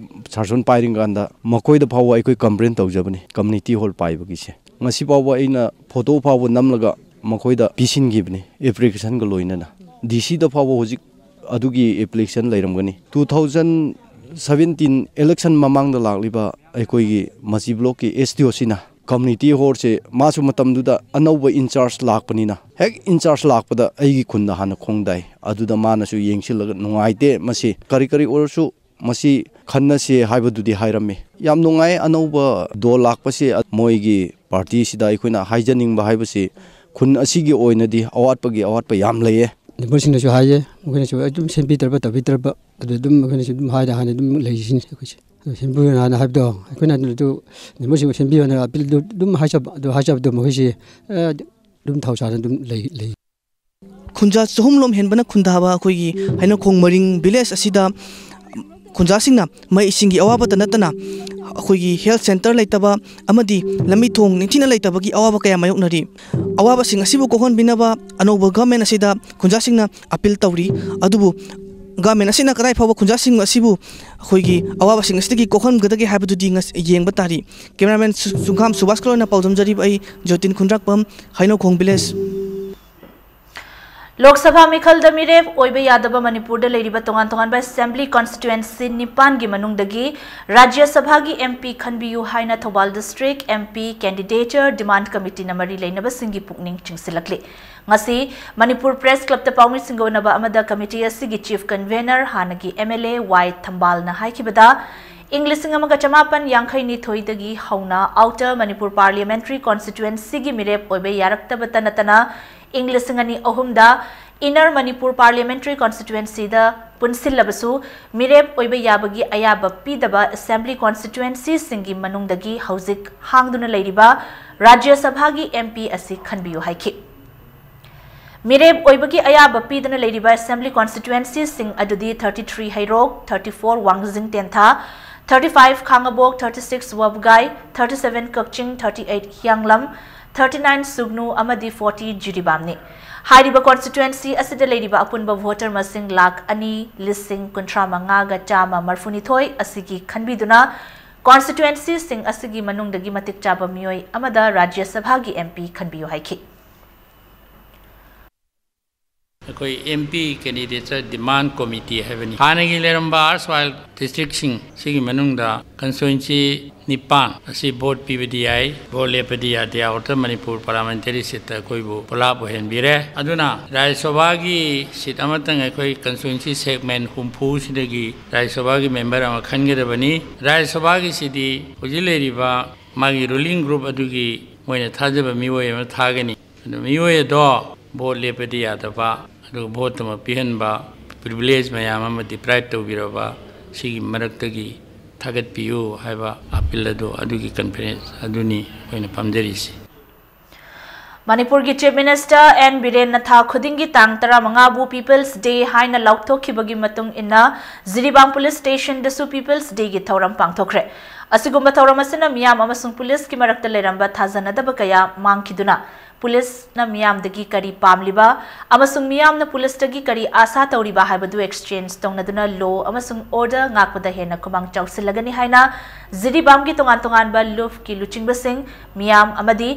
ꯁꯥꯁꯟ ꯄꯥꯏꯔꯤꯀꯥꯟꯗ ꯃꯈꯣꯏꯗ ꯐꯥꯎꯕ ꯑꯩꯈꯣꯏ complain ꯇꯧꯖꯕꯅꯤ, community hall ꯄꯥꯏꯕꯒꯤꯁꯦ꯫ ꯉꯁꯤ ꯐꯥꯎꯕ ꯑꯩꯅ photo ꯐꯥꯎꯕ ꯅꯝꯂꯒ ꯃꯈꯣꯏꯗ ꯄꯤꯁꯤꯟꯈꯤꯕꯅꯤ, application ꯒ ꯂꯣꯏꯅꯅ꯫ D C ꯗ ꯐꯥꯎꯕ ꯍꯧꯖꯤꯛ ꯑꯗꯨꯒꯤ application ꯂꯩꯔꯝꯒꯅꯤ꯫ Two thousand seventeen election ꯃꯃꯥꯡꯗ ꯂꯥꯛꯂꯤꯕ ꯑꯩꯈꯣꯏꯒꯤ ꯃꯆꯤ block ꯀꯤ S D O ꯁꯤꯅ Community hallꯁꯦ ꯃꯥꯁꯨ ꯃꯇꯝꯗꯨꯗ ꯑꯅꯧꯕ in charge ꯂꯥꯛꯄꯅꯤꯅ, ꯍꯦꯛ in charge ꯂꯥꯛꯄꯗ ꯑꯩꯒꯤ ꯈꯨꯟꯗ ꯍꯥꯟꯅ ꯈꯣꯡꯗꯥꯏ꯫ ꯑꯗꯨꯗ ꯃꯥꯅꯁꯨ ꯌꯦꯡꯁꯤꯜꯂꯒ, "ꯅꯨꯡꯉꯥꯏꯇꯦ ꯃꯁꯤ, ꯀꯔꯤ ꯀꯔꯤ ꯑꯣꯏꯔꯁꯨ ꯃꯁꯤ ꯈꯟꯅꯁꯦ" ꯍꯥꯏꯕꯗꯨꯗꯤ ꯍꯥꯏꯔꯝꯃꯤ꯫ ꯌꯥꯝ ꯅꯨꯡꯉꯥꯏ ꯑꯅꯧꯕ ꯗꯣꯜ ꯂꯥꯛꯄꯁꯦ꯫ ꯃꯣꯏꯒꯤ ꯄꯥꯔꯇꯤꯁꯤꯗ ꯑꯩꯈꯣꯏꯅ ꯍꯥꯏꯖꯅꯤꯡꯕ ꯍꯥꯏꯕꯁꯤ, ꯈꯨꯟ ꯑꯁꯤꯒꯤ ꯑꯣꯏꯅꯗꯤ ꯑꯋꯥꯠꯄꯒꯤ ꯑꯋꯥꯠꯄ ꯌꯥꯝ ꯂꯩꯌꯦ꯫ ꯅꯦꯕꯔꯁꯤꯡꯅꯁꯨ ꯍꯥꯏꯌꯦ, ꯃꯈꯣꯏꯅꯁꯨ ꯑꯗꯨꯝ ꯁꯦꯝꯕꯤꯗ꯭ꯔꯕ ꯇꯧꯕꯤꯗ꯭ꯔꯕ, ꯑꯗꯨ ꯑꯗꯨꯝ ꯑꯩꯈꯣꯏꯅꯁꯨ ꯑꯗꯨꯝ ꯍꯥꯏꯅ ꯍꯥꯏꯅ ꯑꯗꯨꯝ ꯂꯩꯔꯤꯁꯤꯅꯤ ꯑꯩꯈꯣꯏꯁꯦ꯫ ꯑꯗꯨ ꯁꯦꯝꯕꯤꯌꯨꯅ ꯍꯥꯏꯅ ꯍꯥꯏꯕꯗꯣ, ꯑꯩꯈꯣꯏꯅ ꯑꯗꯨ ꯅꯦꯕꯔꯁꯤꯡꯕꯨ ꯁꯦꯝꯕꯤꯌꯨꯅ ꯑꯄꯤꯜꯗꯨ ꯑꯗꯨꯝ ꯍꯥꯏꯖꯕ, ꯑꯗꯨ ꯍꯥꯏꯖꯕꯗꯣ ꯃꯈꯣꯏꯁꯤ, ꯑꯦ, ꯑꯗꯨꯝ ꯊꯧꯁꯥꯅ ꯑꯗꯨꯝ ꯂꯩ, ꯂꯩ꯫ ꯈꯨꯟꯖꯥ ꯆꯍꯨꯝꯂꯣꯝ ꯍꯦꯟꯕꯅ ꯈꯨꯟꯗꯥꯕ ꯑꯩꯈꯣꯏꯒꯤ ꯍꯩꯅꯧꯈꯣꯡ ꯃꯔꯤꯡ ꯚꯤꯂꯦꯖ ꯑꯁꯤꯗ ꯈꯨꯟꯖꯥꯁꯤꯡꯅ ꯃꯩ ꯏꯁꯤꯡꯒꯤ ꯑꯋꯥꯕꯇ ꯅꯠꯇꯅ ꯑꯩꯈꯣꯏꯒꯤ ꯍꯦꯜꯊ ꯁꯦꯟꯇꯔ ꯂꯩꯇꯕ ꯑꯃꯗꯤ ꯂꯝꯕꯤ ꯊꯣꯡ ꯅꯤꯡꯊꯤꯅ ꯂꯩꯇꯕꯒꯤ ꯑꯋꯥꯕ ꯀꯌꯥ ꯃꯥꯌꯣꯛꯅꯔꯤ꯫ ꯑꯋꯥꯕꯁꯤꯡ ꯑꯁꯤꯕꯨ ꯀꯣꯛꯍꯟꯕꯤꯅꯕ ꯑꯅꯧꯕ ꯒꯚꯔꯟꯃꯦꯟ ꯑꯁꯤꯗ ꯈꯨꯟꯖꯥꯁꯤꯡꯅ ꯑꯄꯤꯜ ꯇꯧꯔꯤ꯫ ꯑꯗꯨꯕꯨ ꯒꯚꯔꯟꯃꯦꯟ ꯑꯁꯤꯅ ꯀꯗꯥꯏ ꯐꯥꯎꯕ ꯈꯨꯟꯖꯥꯁꯤꯡ ꯑꯁꯤꯕꯨ ꯑꯩꯈꯣꯏꯒꯤ ꯑꯋꯥꯕꯁꯤꯡ ꯑꯁꯤꯗꯒꯤ ꯀꯣꯛꯍꯟꯒꯗꯒꯦ ꯍꯥꯏꯕꯗꯨꯗꯤ ꯉꯁ-, ꯌꯦꯡꯕ ꯇꯥꯔꯤ꯫ ꯀꯦꯃꯦꯔꯥꯃꯦꯟ ꯁꯨ-, ꯆꯨꯡꯈꯥꯝ ꯁꯨꯕꯥꯁꯀ ꯂꯣꯏꯅ ꯄꯥꯎꯗꯝꯖꯔꯤꯕ ꯑꯩ ꯖꯣꯇꯤꯟ ꯈꯨꯟꯗ꯭ꯔꯥꯛꯄꯝ, ꯍꯩꯅꯧꯈꯣꯡ ꯚꯤꯂꯦꯖ꯫ ꯂꯣꯛ ꯁꯚꯥ ꯃꯤꯈꯜꯗ ꯃꯤꯔꯦꯞ ꯑꯣꯏꯕ ꯌꯥꯗꯕ ꯃꯅꯤꯄꯨꯔꯗ ꯂꯩꯔꯤꯕ ꯇꯣꯉꯥꯟ ꯇꯣꯉꯥꯟꯕ ꯑꯦꯁꯦꯝꯕ꯭ꯂꯤ ꯀꯣꯟꯁꯇꯤꯇ꯭ꯋꯦꯟꯁꯤ ꯅꯤꯄꯥꯟꯒꯤ ꯃꯅꯨꯡꯗꯒꯤ ꯔꯥꯖ꯭ꯌ ꯁꯚꯥꯒꯤ ꯑꯦꯝ ꯄꯤ ꯈꯟꯕꯤꯌꯨ ꯍꯥꯏꯅ ꯊꯧꯕꯥꯜ ꯗꯤꯁꯇ꯭ꯔꯤꯛ ꯑꯦꯝ ꯄꯤ ꯀꯦꯟꯗꯤꯗꯦꯆꯔ ꯗꯤꯃꯥꯟ ꯀꯃꯤꯇꯤꯅ ꯃꯔꯤ ꯂꯩꯅꯕꯁꯤꯡꯒꯤ ꯄꯨꯛꯅꯤꯡ ꯆꯤꯡꯁꯤꯜꯂꯛꯂꯤ꯫ ꯉꯁꯤ ꯃꯅꯤꯄꯨꯔ ꯄ꯭ꯔꯦꯁ ꯀ꯭ꯂꯕꯇ ꯄꯥꯎꯃꯤꯁꯤꯡꯒ ꯎꯅꯕ ꯑꯃꯗ ꯀꯃꯤꯇꯤ ꯑꯁꯤꯒꯤ ꯆꯤꯐ ꯀꯟꯚꯦꯅꯔ ꯍꯥꯟꯅꯒꯤ ꯑꯦꯝ ꯑꯦꯜ ꯑꯦ ꯋꯥꯏ ꯊꯝꯕꯥꯜꯅ ꯍꯥꯏꯈꯤꯕꯗ, ꯏꯪ ꯂꯤꯁꯤꯡ ꯑꯃꯒ ꯆꯃꯥꯄꯟ ꯌꯥꯡꯈꯩ ꯅꯤꯊꯣꯏꯗꯒꯤ ꯍꯧꯅ ꯑꯥꯎꯇꯔ ꯃꯅꯤꯄꯨꯔ ꯄꯥꯔꯂꯤꯌꯥꯃꯦꯟꯇꯔꯤ ꯀꯣꯟꯁꯇꯤꯇ꯭ꯋꯦꯟꯁꯤꯒꯤ ꯃꯤꯔꯦꯞ ꯑꯣꯏꯕ ꯌꯥꯔꯛꯇꯕꯇ ꯅꯠꯇꯅ, ꯏꯪ ꯂꯤꯁꯤꯡ ꯑꯅꯤ ꯑꯍꯨꯝꯗ ꯏꯟꯅꯔ ꯃꯅꯤꯄꯨꯔ ꯄꯥꯔꯂꯤꯌꯥꯃꯦꯟꯇꯔꯤ ꯀꯣꯟꯁꯇꯤꯇ꯭ꯋꯦꯟꯁꯤꯗ ꯄꯨꯟꯁꯤꯜꯂꯕꯁꯨ ꯃꯤꯔꯦꯞ ꯑꯣꯏꯕ ꯌꯥꯕꯒꯤ ꯑꯌꯥꯕ ꯄꯤꯗꯕ ꯑꯦꯁꯦꯝꯕ꯭ꯂꯤ ꯀꯣꯟꯁꯇꯤꯇ꯭ꯋꯦꯟꯁꯤꯁꯤꯡꯒꯤ ꯃꯅꯨꯡꯗꯒꯤ ꯍꯧꯖꯤꯛ ꯍꯥꯡꯗꯨꯅ ꯂꯩꯔꯤꯕ ꯔꯥꯖ꯭ꯌ ꯁꯚꯥꯒꯤ ꯑꯦꯝ ꯄꯤ ꯑꯁꯤ ꯈꯟꯕꯤꯌꯨ ꯍꯥꯏꯈꯤ꯫ ꯃꯤꯔꯦꯞ ꯑꯣꯏꯕꯒꯤ ꯑꯌꯥꯕ ꯄꯤꯗꯅ ꯂꯩꯔꯤꯕ ꯑꯦꯁꯦꯝꯕ꯭ꯂꯤ ꯀꯣꯟꯁꯇꯤꯇ꯭ꯋꯦꯟꯁꯤꯁꯤꯡ ꯑꯗꯨꯗꯤ thirty three ꯍꯩꯔꯣꯛ, thirty four ꯋꯥꯡꯖꯤꯡ ꯇꯦꯟꯊꯥ, thirty five ꯈꯥꯉꯕꯣꯛ, thirty six ꯋꯥꯕꯒꯥꯏ, thirty seven ꯀꯛꯆꯤꯡ, thirty eight ꯍꯤꯌꯥꯡꯂꯝ, thirty nine ꯁꯨꯒꯅꯨ ꯑꯃꯗꯤ forty ꯖꯤꯔꯤꯕꯥꯝꯅꯤ꯫ ꯍꯥꯏꯔꯤꯕ ꯀꯣꯟꯁꯇꯤꯇ꯭ꯋꯦꯟꯁꯤ ꯑꯁꯤꯗ ꯂꯩꯔꯤꯕ ꯑꯄꯨꯟꯕ ꯚꯣꯇꯔ ꯃꯁꯤꯡ ꯂꯥꯈ ꯑꯅꯤ ꯂꯤꯁꯤꯡ ꯀꯨꯟꯊ꯭ꯔꯥ ꯃꯉꯥꯒ ꯆꯥꯝꯃ ꯃꯔꯤꯐꯨꯅꯤꯊꯣꯏ ꯑꯁꯤꯒꯤ ꯈꯟꯕꯤꯗꯨꯅ, ꯀꯣꯟꯁꯇꯤꯇ꯭ꯋꯦꯟꯁꯤꯁꯤꯡ ꯑꯁꯤꯒꯤ ꯃꯅꯨꯡꯗꯒꯤ ꯃꯇꯤꯛ ꯆꯥꯕ ꯃꯤꯑꯣꯏ ꯑꯃꯗ ꯔꯥꯖ꯭ꯌ ꯁꯚꯥꯒꯤ ꯑꯦꯝ ꯄꯤ ꯈꯟꯕꯤꯌꯨ ꯍꯥꯏꯈꯤ꯫ ꯑꯩꯈꯣꯏ M P candidates demand committee ꯍꯥꯏꯕꯅꯤ꯫ ꯍꯥꯟꯅꯒꯤ ꯂꯩꯔꯝꯕ erstwhile districtꯁꯤꯡ ꯁꯤꯒꯤ ꯃꯅꯨꯡꯗ constituency ꯅꯤꯄꯥꯟ ꯑꯁꯤ vote ꯄꯤꯕꯗꯤ ꯌꯥꯏ, vote ꯂꯦꯞꯄꯗꯤ ꯌꯥꯗꯦ꯫ Outer Manipur parliamentary seatꯇ ꯑꯩꯈꯣꯏꯕꯨ ꯄꯣꯂꯥꯞ ꯑꯣꯏꯍꯟꯕꯤꯔꯦ꯫ ꯑꯗꯨꯅ ꯔꯥꯖ꯭ꯌ ꯁꯚꯥꯒꯤ seat ꯑꯃꯇꯪ ꯑꯩꯈꯣꯏ constituency segment ꯍꯨꯝꯐꯨꯁꯤꯗꯒꯤ ꯔꯥꯖ꯭ꯌ ꯁꯚꯥꯒꯤ member ꯑꯃ ꯈꯟꯒꯗꯕꯅꯤ꯫ ꯔꯥꯖ꯭ꯌ ꯁꯚꯥꯒꯤꯁꯤꯗꯤ ꯍꯧꯖꯤꯛ ꯂꯩꯔꯤꯕ ꯃꯥꯒꯤ ruling group ꯑꯗꯨꯒꯤ ꯃꯣꯏꯅ ꯊꯥꯖꯕ ꯃꯤꯑꯣꯏ ꯑꯃ ꯊꯥꯒꯅꯤ꯫ ꯑꯗꯨ ꯃꯤꯑꯣꯏ ꯑꯗꯣ vote ꯂꯦꯞꯄꯗꯤ ꯌꯥꯗꯕ, ꯑꯗꯨꯒ vote ꯑꯃ ꯄꯤꯍꯟꯕ, privilege ꯃꯌꯥꯝ ꯑꯃ deprive ꯇꯧꯕꯤꯔꯕ, ꯁꯤꯒꯤ ꯃꯔꯛꯇꯒꯤ ꯊꯥꯒꯠꯄꯤꯌꯨ ꯍꯥꯏꯕ appeal ꯑꯗꯨ, ꯑꯗꯨꯒꯤ conference ꯑꯗꯨꯅꯤ ꯑꯩꯈꯣꯏꯅ ꯄꯥꯝꯖꯔꯤꯁꯤ꯫ ꯃꯅꯤꯄꯨꯔꯒꯤ Chief Minister N ꯕꯤꯔꯦꯟꯅ ꯊꯥ ꯈꯨꯗꯤꯡꯒꯤ ꯇꯥꯡ ꯇꯔꯥꯃꯉꯥꯕꯨ People's Day ꯍꯥꯏꯅ ꯂꯥꯎꯊꯣꯛꯈꯤꯕꯒꯤ ꯃꯇꯨꯡ ꯏꯟꯅ ꯖꯤꯔꯤꯕꯥꯝ police stationꯗꯁꯨ People's Dayꯒꯤ ꯊꯧꯔꯝ ꯄꯥꯡꯊꯣꯛꯈ꯭ꯔꯦ꯫ ꯑꯁꯤꯒꯨꯝꯕ ꯊꯧꯔꯝ ꯑꯁꯤꯅ ꯃꯤꯌꯥꯝ ꯑꯃꯁꯨꯡ policeꯀꯤ ꯃꯔꯛꯇ ꯂꯩꯔꯝꯕ ꯊꯥꯖꯅꯗꯕ ꯀꯌꯥ ꯃꯥꯡꯈꯤꯗꯨꯅ policeꯅ ꯃꯤꯌꯥꯝꯗꯒꯤ ꯀꯔꯤ ꯄꯥꯝꯂꯤꯕ ꯑꯃꯁꯨꯡ ꯃꯤꯌꯥꯝꯅ policeꯇꯒꯤ ꯀꯔꯤ ꯑꯥꯁꯥ ꯇꯧꯔꯤꯕ ꯍꯥꯏꯕꯗꯨ exchange ꯇꯧꯅꯗꯨꯅ law ꯑꯃꯁꯨꯡ order ꯉꯥꯛꯄꯗ ꯍꯦꯟꯅ ꯈꯨꯃꯥꯡ ꯆꯥꯎꯁꯤꯜꯂꯒꯅꯤ ꯍꯥꯏꯅ ꯖꯤꯔꯤꯕꯥꯝꯒꯤ ꯇꯣꯉꯥꯟ ꯇꯣꯉꯥꯟꯕ ꯂꯨꯞꯀꯤ ꯂꯨꯆꯤꯡꯕꯁꯤꯡ, ꯃꯤꯌꯥꯝ ꯑꯃꯗꯤ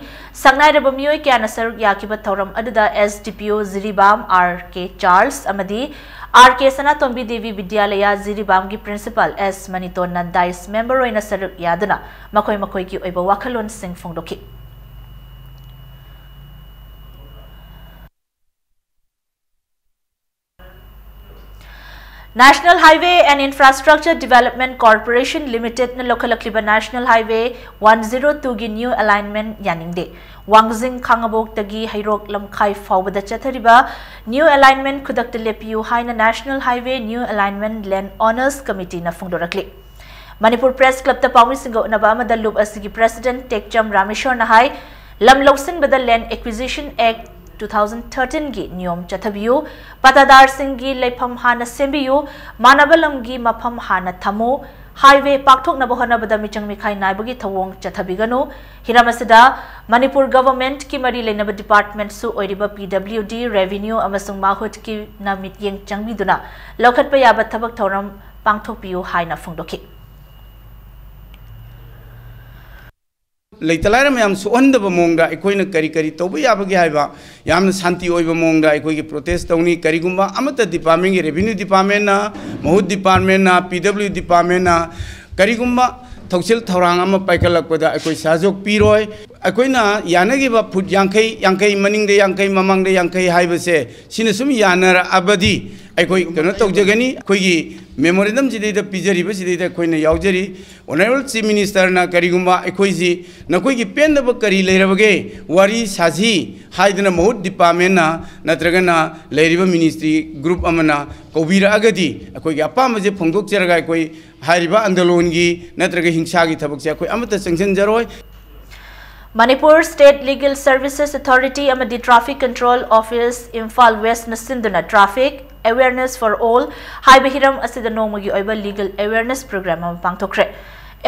ꯁꯛꯅꯥꯏꯔꯕ ꯃꯤꯑꯣꯏ ꯀꯌꯥꯅ ꯁꯔꯨꯛ ꯌꯥꯈꯤꯕ ꯊꯧꯔꯝ ꯑꯗꯨꯗ S D P O Jiribam R K Charles ꯑꯃꯗꯤ R K ꯁꯅꯥꯇꯣꯝꯕꯤ Devi ꯕꯤꯗ꯭ꯌꯥꯂꯌꯥ ꯖꯤꯔꯤꯕꯥꯝꯒꯤ principal S ꯃꯅꯤꯇꯣꯟꯅ dais member ꯑꯣꯏꯅ ꯁꯔꯨꯛ ꯌꯥꯗꯨꯅ ꯃꯈꯣꯏ ꯃꯈꯣꯏꯒꯤ ꯑꯣꯏꯕ ꯋꯥꯈꯜꯂꯣꯟꯁꯤꯡ ꯐꯣꯡꯗꯣꯛꯈꯤ꯫ National Highway and Infrastructure Development Corporation Limitedꯅ ꯂꯧꯈꯠꯂꯛꯂꯤꯕ National Highway one zero twoꯒꯤ new alignment ꯌꯥꯅꯤꯡꯗꯦ꯫ ꯋꯥꯡꯖꯤꯡ ꯈꯥꯉꯕꯣꯛꯇꯒꯤ ꯍꯩꯔꯣꯛ ꯂꯝꯈꯥꯏ ꯐꯥꯎꯕꯗ ꯆꯠꯊꯔꯤꯕ new alignment ꯈꯨꯗꯛꯇ ꯂꯦꯞꯄꯤꯌꯨ ꯍꯥꯏꯅ National Highway New Alignment Land Owners Committeeꯅ ꯐꯣꯡꯗꯣꯔꯛꯂꯤ꯫ Manipur Press Clubꯇ ꯄꯥꯎꯃꯤꯁꯤꯡꯒ ꯎꯅꯕ ꯑꯃꯗ ꯂꯨꯞ ꯑꯁꯤꯒꯤ President ꯇꯦꯛꯆꯝ ꯔꯥꯃꯦꯁꯣꯔꯅ ꯍꯥꯏ, ꯂꯝ ꯂꯧꯁꯤꯟꯕꯗ Land Acquisition Act two thousand thirteenꯒꯤ ꯅꯤꯌꯣꯝ ꯆꯠꯊꯕꯤꯌꯨ, ꯄꯇꯥꯗꯥꯔꯁꯤꯡꯒꯤ ꯂꯩꯐꯝ ꯍꯥꯟꯅ ꯁꯦꯝꯕꯤꯌꯨ, ꯃꯥꯟꯅꯕ ꯂꯝꯒꯤ ꯃꯐꯝ ꯍꯥꯟꯅ ꯊꯝꯃꯨ, highway ꯄꯥꯛꯊꯣꯛꯅꯕ ꯍꯣꯠꯅꯕꯗ ꯃꯤꯆꯪ ꯃꯤꯈꯥꯏ ꯅꯥꯏꯕꯒꯤ ꯊꯧꯑꯣꯡ ꯆꯠꯊꯕꯤꯒꯅꯨ꯫ ꯍꯤꯔꯝ ꯑꯁꯤꯗ ꯃꯅꯤꯄꯨꯔ governmentꯀꯤ ꯃꯔꯤ ꯂꯩꯅꯕ departmentꯁꯨ ꯑꯣꯏꯔꯤꯕ P W D, Revenue ꯑꯃꯁꯨꯡ ꯃꯥꯍꯨꯠꯀꯤꯅ ꯃꯤꯠꯌꯦꯡ ꯆꯪꯕꯤꯗꯨꯅ ꯂꯧꯈꯠꯄ ꯌꯥꯕ ꯊꯕꯛ ꯊꯧꯔꯝ ꯄꯥꯡꯊꯣꯛꯄꯤꯌꯨ ꯍꯥꯏꯅ ꯐꯣꯡꯗꯣꯛꯈꯤ꯫ ꯂꯩꯇ ꯂꯥꯏꯔ ꯃꯌꯥꯝ ꯁꯣꯛꯍꯟꯗꯕ ꯃꯑꯣꯡꯗ ꯑꯩꯈꯣꯏꯅ ꯀꯔꯤ ꯀꯔꯤ ꯇꯧꯕ ꯌꯥꯕꯒꯦ ꯍꯥꯏꯕ ꯌꯥꯝꯅ ꯁꯥꯟꯇꯤ ꯑꯣꯏꯕ ꯃꯑꯣꯡꯗ ꯑꯩꯈꯣꯏꯒꯤ protest ꯇꯧꯅꯤ꯫ ꯀꯔꯤꯒꯨꯝꯕ ꯑꯃꯠꯇ department ꯀꯤ, revenue department ꯅ, ꯃꯍꯨꯠ department ꯅ, P W department ꯅ ꯀꯔꯤꯒꯨꯝꯕ ꯊꯧꯁꯤꯜ ꯊꯧꯔꯥꯡ ꯑꯃ ꯄꯥꯏꯈꯠꯂꯛꯄꯗ ꯑꯩꯈꯣꯏ ꯁꯍꯖꯣꯛ ꯄꯤꯔꯣꯏ꯫ ꯑꯩꯈꯣꯏꯅ ꯌꯥꯅꯈꯤꯕ ꯐꯨꯠ ꯌꯥꯡꯈꯩ, ꯌꯥꯡꯈꯩ ꯃꯅꯤꯡꯗ ꯌꯥꯡꯈꯩ, ꯃꯃꯥꯡꯗ ꯌꯥꯡꯈꯩ ꯍꯥꯏꯕꯁꯦ, ꯁꯤꯅ ꯁꯨꯝ ꯌꯥꯅꯔꯛꯑꯕꯗꯤ ꯑꯩꯈꯣꯏ ꯀꯩꯅꯣ ꯇꯧꯖꯒꯅꯤ꯫ ꯑꯩꯈꯣꯏꯒꯤ memorandum ꯁꯤꯗꯩꯗ ꯄꯤꯖꯔꯤꯕꯁꯤꯗꯩꯗ ꯑꯩꯈꯣꯏꯅ ꯌꯥꯎꯖꯔꯤ꯫ Honourable Chief Minister ꯅ ꯀꯔꯤꯒꯨꯝꯕ ꯑꯩꯈꯣꯏꯁꯤ ꯅꯈꯣꯏꯒꯤ ꯄꯦꯟꯗꯕ ꯀꯔꯤ ꯂꯩꯔꯕꯒꯦ, ꯋꯥꯔꯤ ꯁꯥꯁꯤ ꯍꯥꯏꯗꯅ ꯃꯍꯨꯠ department ꯅ ꯅꯠꯇ꯭ꯔꯒꯅ ꯂꯩꯔꯤꯕ ministry group ꯑꯃꯅ ꯀꯧꯕꯤꯔꯛꯑꯒꯗꯤ ꯑꯩꯈꯣꯏꯒꯤ ꯑꯄꯥꯝꯕꯁꯦ ꯐꯣꯡꯗꯣꯛꯆꯔꯒ ꯑꯩꯈꯣꯏ ꯍꯥꯏꯔꯤꯕ ꯑꯟꯗꯣꯂꯣꯟꯒꯤ ꯅꯠꯇ꯭ꯔꯒ ꯍꯤꯡꯁꯥꯒꯤ ꯊꯕꯛꯁꯦ ꯑꯩꯈꯣꯏ ꯑꯃꯠꯇ ꯆꯪꯁꯤꯟꯖꯔꯣꯏ꯫ Manipur State Legal Services Authority ꯑꯃꯗꯤ Traffic Control Office Imphal West ꯅ ꯁꯤꯟꯗꯨꯅ Traffic Awareness for All ꯍꯥꯏꯕ ꯍꯤꯔꯝ ꯑꯁꯤꯗ ꯅꯣꯡꯃꯒꯤ ꯑꯣꯏꯕ legal awareness program ꯑꯃ ꯄꯥꯡꯊꯣꯛꯈ꯭ꯔꯦ꯫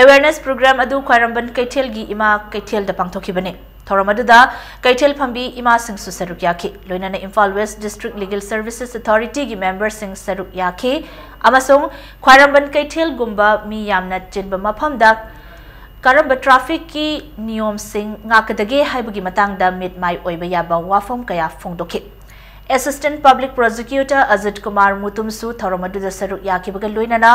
Awareness program ꯑꯗꯨ ꯈ꯭ꯋꯥꯏꯔꯝꯕꯟ ꯀꯩꯊꯦꯜꯒꯤ ꯏꯃꯥ ꯀꯩꯊꯦꯜꯗ ꯄꯥꯡꯊꯣꯛꯈꯤꯕꯅꯤ꯫ ꯊꯧꯔꯝ ꯑꯗꯨꯗ ꯀꯩꯊꯦꯜ ꯐꯝꯕꯤ ꯏꯃꯥꯁꯤꯡꯁꯨ ꯁꯔꯨꯛ ꯌꯥꯈꯤ꯫ ꯂꯣꯏꯅꯅ Imphal West District Legal Services Authority ꯒꯤ member ꯁꯤꯡ ꯁꯔꯨꯛ ꯌꯥꯈꯤ ꯑꯃꯁꯨꯡ ꯈ꯭ꯋꯥꯏꯔꯝꯕꯟ ꯀꯩꯊꯦꯜꯒꯨꯝꯕ ꯃꯤ ꯌꯥꯝꯅ ꯆꯤꯟꯕ ꯃꯐꯝꯗ ꯀꯔꯝꯕ traffic ꯀꯤ ꯅꯤꯌꯣꯝꯁꯤꯡ ꯉꯥꯛꯀꯗꯒꯦ ꯍꯥꯏꯕꯒꯤ ꯃꯇꯥꯡꯗ ꯃꯤꯠ ꯃꯥꯏ ꯑꯣꯏꯕ ꯌꯥꯕ ꯋꯥꯐꯝ ꯀꯌꯥ ꯐꯣꯡꯗꯣꯛꯈꯤ꯫ Assistant Public Prosecutor Ajit Kumar ꯃꯨꯇꯨꯝꯁꯨ ꯊꯧꯔꯝ ꯑꯗꯨꯗ ꯁꯔꯨꯛ ꯌꯥꯈꯤꯕꯒ ꯂꯣꯏꯅꯅ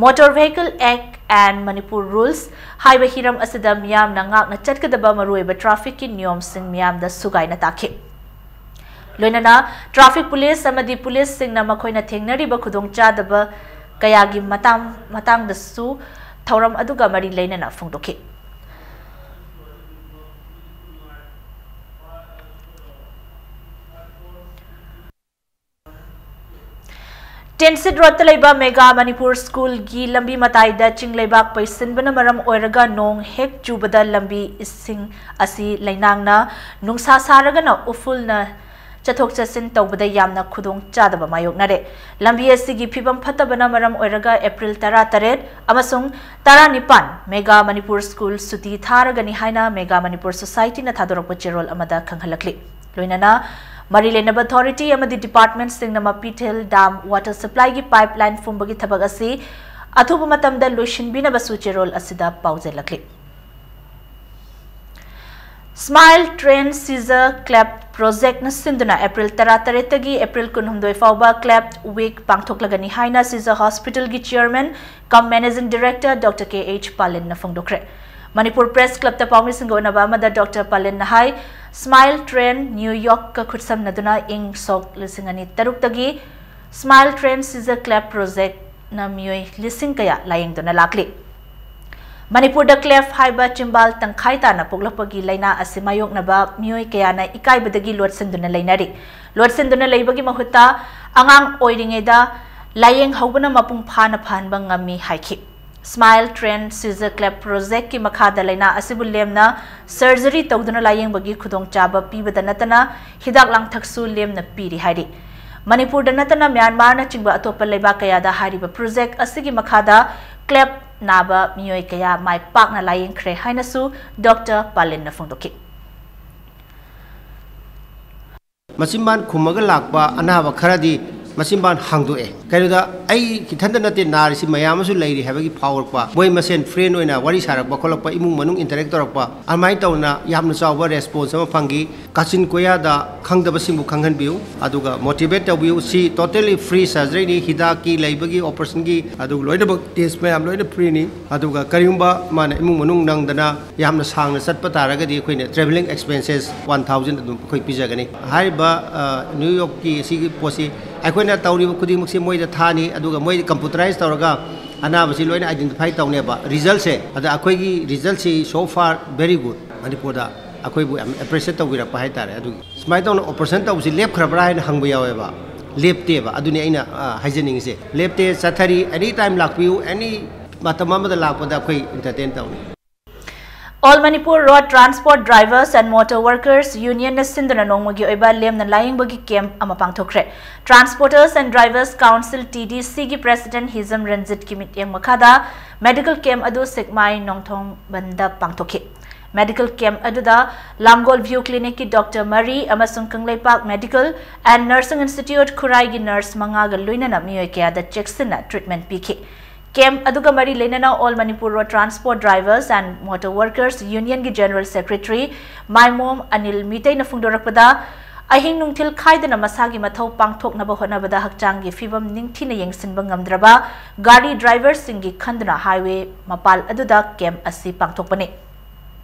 Motor Vehicle Act and Manipur Rules ꯍꯥꯏꯕ ꯍꯤꯔꯝ ꯑꯁꯤꯗ ꯃꯤꯌꯥꯝꯅ ꯉꯥꯛꯅ ꯆꯠꯀꯗꯕ ꯃꯔꯨꯑꯣꯏꯕ traffic ꯀꯤ ꯅꯤꯌꯣꯝꯁꯤꯡ ꯃꯤꯌꯥꯝꯗ ꯁꯨꯒꯥꯏꯅ ꯇꯥꯛꯈꯤ꯫ ꯂꯣꯏꯅꯅ traffic police ꯑꯃꯗꯤ police ꯁꯤꯡꯅ ꯃꯈꯣꯏꯅ ꯊꯦꯡꯅꯔꯤꯕ ꯈꯨꯗꯣꯡꯆꯥꯗꯕ ꯀꯌꯥꯒꯤ ꯃꯇꯥꯡ ꯃꯇꯥꯡꯗꯁꯨ ꯊꯧꯔꯝ ꯑꯗꯨꯒ ꯃꯔꯤ ꯂꯩꯅꯅ ꯐꯣꯡꯗꯣꯛꯈꯤ꯫ ꯇꯦꯟꯁꯤꯠ ꯔꯣꯗꯇ ꯂꯩꯕ ꯃꯦꯒꯥ ꯃꯅꯤꯄꯨꯔ ꯁ꯭ꯀꯨꯜꯒꯤ ꯂꯝꯕꯤ ꯃꯇꯥꯏꯗ ꯆꯤꯡ ꯂꯩꯕꯥꯛ ꯄꯩꯁꯤꯟꯕꯅ ꯃꯔꯝ ꯑꯣꯏꯔꯒ ꯅꯣꯡ ꯍꯦꯛ ꯆꯨꯕꯗ ꯂꯝꯕꯤ ꯏꯁꯤꯡ ꯑꯁꯤ ꯂꯩꯅꯥꯡꯅ, ꯅꯨꯡꯁꯥ ꯁꯥꯔꯒꯅ ꯎꯐꯨꯜꯅ ꯆꯠꯊꯣꯛ ꯆꯠꯁꯤꯟ ꯇꯧꯕꯗ ꯌꯥꯝꯅ ꯈꯨꯗꯣꯡ ꯆꯥꯗꯕ ꯃꯥꯌꯣꯛꯅꯔꯦ꯫ ꯂꯝꯕꯤ ꯑꯁꯤꯒꯤ ꯐꯤꯕꯝ ꯐꯠꯇꯕꯅ ꯃꯔꯝ ꯑꯣꯏꯔꯒ April ꯇꯔꯥꯇꯔꯦꯠ ꯑꯃꯁꯨꯡ ꯇꯔꯥꯅꯤꯄꯥꯟ ꯃꯦꯒꯥ ꯃꯅꯤꯄꯨꯔ ꯁ꯭ꯀꯨꯜ ꯁꯨꯇꯤ ꯊꯥꯔꯒꯅꯤ ꯍꯥꯏꯅ ꯃꯦꯒꯥ ꯃꯅꯤꯄꯨꯔ ꯁꯣꯁꯥꯏꯇꯤꯅ ꯊꯥꯗꯣꯔꯛꯄ ꯆꯦꯔꯣꯜ ꯑꯃꯗ ꯈꯪꯍꯜꯂꯛꯂꯤ꯫ ꯂꯣꯏꯅꯅ ꯃꯔꯤ ꯂꯩꯅꯕ authority ꯑꯃꯗꯤ department ꯁꯤꯡꯅ ꯃꯄꯤꯊꯦꯜ dam water supply ꯒꯤ pipeline ꯐꯨꯝꯕꯒꯤ ꯊꯕꯛ ꯑꯁꯤ ꯑꯊꯨꯕ ꯃꯇꯝꯗ ꯂꯣꯏꯁꯤꯟꯕꯤꯅꯕꯁꯨ ꯆꯦꯔꯣꯜ ꯑꯁꯤꯗ ꯄꯥꯎꯖꯦꯜꯂꯛꯂꯤ꯫ Smile Train Scissor Cleft Project ꯅ ꯁꯤꯟꯗꯨꯅ April ꯇꯔꯥꯇꯔꯦꯠꯇꯒꯤ April ꯀꯨꯟꯍꯨꯝꯗꯣꯏ ꯐꯥꯎꯕ Cleft Week ꯄꯥꯡꯊꯣꯛꯂꯒꯅꯤ ꯍꯥꯏꯅ Scissor Hospital ꯒꯤ Chairman cum Managing Director Doctor K H ꯄꯥꯂꯤꯟꯅ ꯐꯣꯡꯗꯣꯛꯈ꯭ꯔꯦ꯫ Manipur Press Club ꯇ ꯄꯥꯎꯃꯤꯁꯤꯡꯒ ꯎꯅꯕ ꯑꯃꯗ Doctor ꯄꯥꯂꯤꯟꯅ ꯍꯥꯏ, Smile Train New York ꯀ ꯈꯨꯠꯁꯝꯅꯗꯨꯅ ꯏꯪ ꯁꯣꯛ ꯂꯤꯁꯤꯡ ꯑꯅꯤ ꯇꯔꯨꯛꯇꯒꯤ Smile Train Scissor Cleft Project ꯅ ꯃꯤꯑꯣꯏ ꯂꯤꯁꯤꯡ ꯀꯌꯥ ꯂꯥꯌꯦꯡꯗꯨꯅ ꯂꯥꯛꯂꯤ꯫ ꯃꯅꯤꯄꯨꯔꯗ Cleft ꯍꯥꯏꯕ ꯆꯤꯝꯕꯥꯜ ꯇꯪꯈꯥꯏ ꯇꯥꯅ ꯄꯣꯛꯂꯛꯄꯒꯤ ꯂꯥꯏꯅꯥ ꯑꯁꯤ ꯃꯥꯌꯣꯛꯅꯕ ꯃꯤꯑꯣꯏ ꯀꯌꯥꯅ ꯏꯀꯥꯏꯕꯗꯒꯤ ꯂꯣꯠꯁꯤꯟꯗꯨꯅ ꯂꯩꯅꯔꯤ꯫ ꯂꯣꯠꯁꯤꯟꯗꯨꯅ ꯂꯩꯕꯒꯤ ꯃꯍꯨꯠꯇ ꯑꯉꯥꯡ ꯑꯣꯏꯔꯤꯉꯩꯗ ꯂꯥꯌꯦꯡ ꯍꯧꯕꯅ ꯃꯄꯨꯡ ꯐꯥꯅ ꯐꯍꯟꯕ ꯉꯝꯃꯤ ꯍꯥꯏꯈꯤ꯫ Smile Train Scissor Cleft Project ꯀꯤ ꯃꯈꯥꯗ ꯂꯥꯏꯅꯥ ꯑꯁꯤꯕꯨ ꯂꯦꯝꯅ surgery ꯇꯧꯗꯨꯅ ꯂꯥꯌꯦꯡꯕꯒꯤ ꯈꯨꯗꯣꯡꯆꯥꯕ ꯄꯤꯕꯗ ꯅꯠꯇꯅ ꯍꯤꯗꯥꯛ ꯂꯥꯡꯊꯛꯁꯨ ꯂꯦꯝꯅ ꯄꯤꯔꯤ ꯍꯥꯏꯔꯤ꯫ ꯃꯅꯤꯄꯨꯔꯗ ꯅꯠꯇꯅ ꯃ꯭ꯌꯥꯟꯃꯥꯔꯅꯆꯤꯡꯕ ꯑꯇꯣꯞꯄ ꯂꯩꯕꯥꯛ ꯀꯌꯥꯗ ꯍꯥꯏꯔꯤꯕ project ꯑꯁꯤꯒꯤ ꯃꯈꯥꯗ Cleft ꯅꯥꯕ ꯃꯤꯑꯣꯏ ꯀꯌꯥ ꯃꯥꯏ ꯄꯥꯛꯅ ꯂꯥꯌꯦꯡꯈ꯭ꯔꯦ ꯍꯥꯏꯅꯁꯨ Doctor ꯄꯥꯂꯤꯟꯅ ꯐꯣꯡꯗꯣꯛꯈꯤ꯫ ꯃꯆꯤꯟꯕꯥꯟ ꯈꯨꯝꯃꯒ ꯂꯥꯛꯄ ꯑꯅꯥꯕ ꯈꯔꯗꯤ ꯃꯆꯤꯟꯕꯥꯟ ꯍꯥꯡꯗꯣꯛꯑꯦ꯫ ꯀꯩꯅꯣꯗ ꯑꯩ ꯏꯊꯟꯇ ꯅꯠꯇꯦ ꯅꯥꯔꯤꯁꯤ, ꯃꯌꯥꯝ ꯑꯃꯁꯨ ꯂꯩꯔꯤ ꯍꯥꯏꯕꯒꯤ ꯐꯥꯎꯔꯛꯄ, ꯃꯣꯏ ꯃꯁꯦꯟ friend ꯑꯣꯏꯅ ꯋꯥꯔꯤ ꯁꯥꯔꯛꯄ ꯈꯣꯠꯂꯛꯄ, ꯏꯃꯨꯡ ꯃꯅꯨꯡ interact ꯇꯧꯔꯛꯄ, ꯑꯗꯨꯃꯥꯏꯅ ꯇꯧꯅ ꯌꯥꯝꯅ ꯆꯥꯎꯕ response ꯑꯃ ꯐꯪꯈꯤ꯫ ꯀꯥꯆꯤꯟ ꯀꯣꯌꯥꯗ ꯈꯪꯗꯕꯁꯤꯡꯕꯨ ꯈꯪꯍꯟꯕꯤꯌꯨ, ꯑꯗꯨꯒ motivate ꯇꯧꯕꯤꯌꯨ꯫ ꯁꯤ totally free surgery ꯅꯤ, ꯍꯤꯗꯥꯛꯀꯤ, ꯂꯩꯕꯒꯤ, operation ꯒꯤ, ꯑꯗꯨꯒ ꯂꯣꯏꯅꯃꯛ test ꯃꯌꯥꯝ ꯂꯣꯏꯅ free ꯅꯤ꯫ ꯑꯗꯨꯒ ꯀꯔꯤꯒꯨꯝꯕ ꯃꯥꯅ ꯏꯃꯨꯡ ꯃꯅꯨꯡ ꯅꯪꯗꯅ ꯌꯥꯝꯅ ꯁꯥꯡꯅ ꯆꯠꯄ ꯇꯥꯔꯒꯗꯤ ꯑꯩꯈꯣꯏꯅ travelling expenses one thousand ꯑꯗꯨꯝ ꯑꯩꯈꯣꯏ ꯄꯤꯖꯒꯅꯤ꯫ ꯍꯥꯏꯔꯤꯕ, ꯑ, New York ꯀꯤ ꯁꯤꯒꯤ ꯄꯣꯠꯁꯤ ꯑꯩꯈꯣꯏꯅ ꯇꯧꯔꯤꯕ ꯈꯨꯗꯤꯡꯃꯛꯁꯤ ꯃꯣꯏꯗ ꯊꯥꯅꯤ, ꯑꯗꯨꯒ ꯃꯣꯏ computerize ꯇꯧꯔꯒ ꯑꯅꯥꯕꯁꯤ ꯂꯣꯏꯅ identify ꯇꯧꯅꯦꯕ result ꯁꯦ꯫ ꯑꯗ ꯑꯩꯈꯣꯏꯒꯤ result ꯁꯤ so far very good꯫ ꯃꯅꯤꯄꯨꯔꯗ ꯑꯩꯈꯣꯏꯕꯨ ꯌꯥꯝ appreciate ꯇꯧꯕꯤꯔꯛꯄ ꯍꯥꯏꯇꯥꯔꯦ꯫ ꯑꯗꯨꯒꯤ ꯁꯨꯃꯥꯏꯅ ꯇꯧꯅ operation ꯇꯧꯕꯁꯤ ꯂꯦꯞꯈ꯭ꯔꯕ꯭ꯔꯥ ꯍꯥꯏꯅ ꯍꯪꯕ ꯌꯥꯎꯋꯦꯕ꯫ ꯂꯦꯞꯇꯦꯕ꯫ ꯑꯗꯨꯅꯤ ꯑꯩꯅ, ꯑ, ꯍꯥꯏꯖꯅꯤꯡꯉꯤꯁꯦ꯫ ꯂꯦꯞꯇꯦ, ꯆꯠꯊꯔꯤ꯫ Any time ꯂꯥꯛꯄꯤꯌꯨ, any ꯃꯇꯝ ꯑꯃꯗ ꯂꯥꯛꯄꯗ ꯑꯩꯈꯣꯏ entertain ꯇꯧꯅꯤ꯫ All Manipur Road Transport Drivers and Motor Workers Union ꯅ ꯁꯤꯟꯗꯨꯅ ꯅꯣꯡꯃꯒꯤ ꯑꯣꯏꯕ ꯂꯦꯝꯅ ꯂꯥꯌꯦꯡꯕꯒꯤ camp ꯑꯃ ꯄꯥꯡꯊꯣꯛꯈ꯭ꯔꯦ꯫ Transporters and Drivers Council, T D C ꯒꯤ President ꯍꯤꯖꯝ ꯔꯟꯖꯤꯠꯀꯤ ꯃꯤꯠꯌꯦꯡ ꯃꯈꯥꯗ medical camp ꯑꯗꯨ ꯁꯦꯛꯃꯥꯏ ꯅꯣꯡꯊꯣꯡꯕꯟꯗ ꯄꯥꯡꯊꯣꯛꯈꯤ꯫ Medical camp ꯑꯗꯨꯗ ꯂꯥꯡꯒꯣꯜ View Clinic ꯀꯤ doctor ꯃꯔꯤ ꯑꯃꯁꯨꯡ Kangleipak Medical and Nursing Institute ꯈꯨꯔꯥꯏꯒꯤ nurse ꯃꯉꯥꯒ ꯂꯣꯏꯅꯅ ꯃꯤꯑꯣꯏ ꯀꯌꯥꯗ ꯆꯦꯛꯁꯤꯟꯅ treatment ꯄꯤꯈꯤ꯫ ꯀꯦꯝꯞ ꯑꯗꯨꯒ ꯃꯔꯤ ꯂꯩꯅꯅ All Manipur Road Transport Drivers and Motor Workers Union ꯒꯤ General Secretary ꯃꯥꯏꯃꯣꯝ ꯑꯅꯤꯜ ꯃꯤꯇꯩꯅ ꯐꯣꯡꯗꯣꯔꯛꯄꯗ, ꯑꯍꯤꯡ ꯅꯨꯡꯊꯤꯜ ꯈꯥꯏꯗꯅ ꯃꯁꯥꯒꯤ ꯃꯊꯧ ꯄꯥꯡꯊꯣꯛꯅꯕ ꯍꯣꯠꯅꯕꯗ ꯍꯛꯆꯥꯡꯒꯤ ꯐꯤꯕꯝ ꯅꯤꯡꯊꯤꯅ ꯌꯦꯡꯁꯤꯟꯕ ꯉꯝꯗ꯭ꯔꯕ ꯒꯥꯔꯤ ꯗ꯭ꯔꯥꯏꯚꯔꯁꯤꯡꯒꯤ ꯈꯟꯗꯨꯅ ꯍꯥꯏꯋꯦ ꯃꯄꯥꯜ ꯑꯗꯨꯗ ꯀꯦꯝꯞ ꯑꯁꯤ ꯄꯥꯡꯊꯣꯛꯄꯅꯤ꯫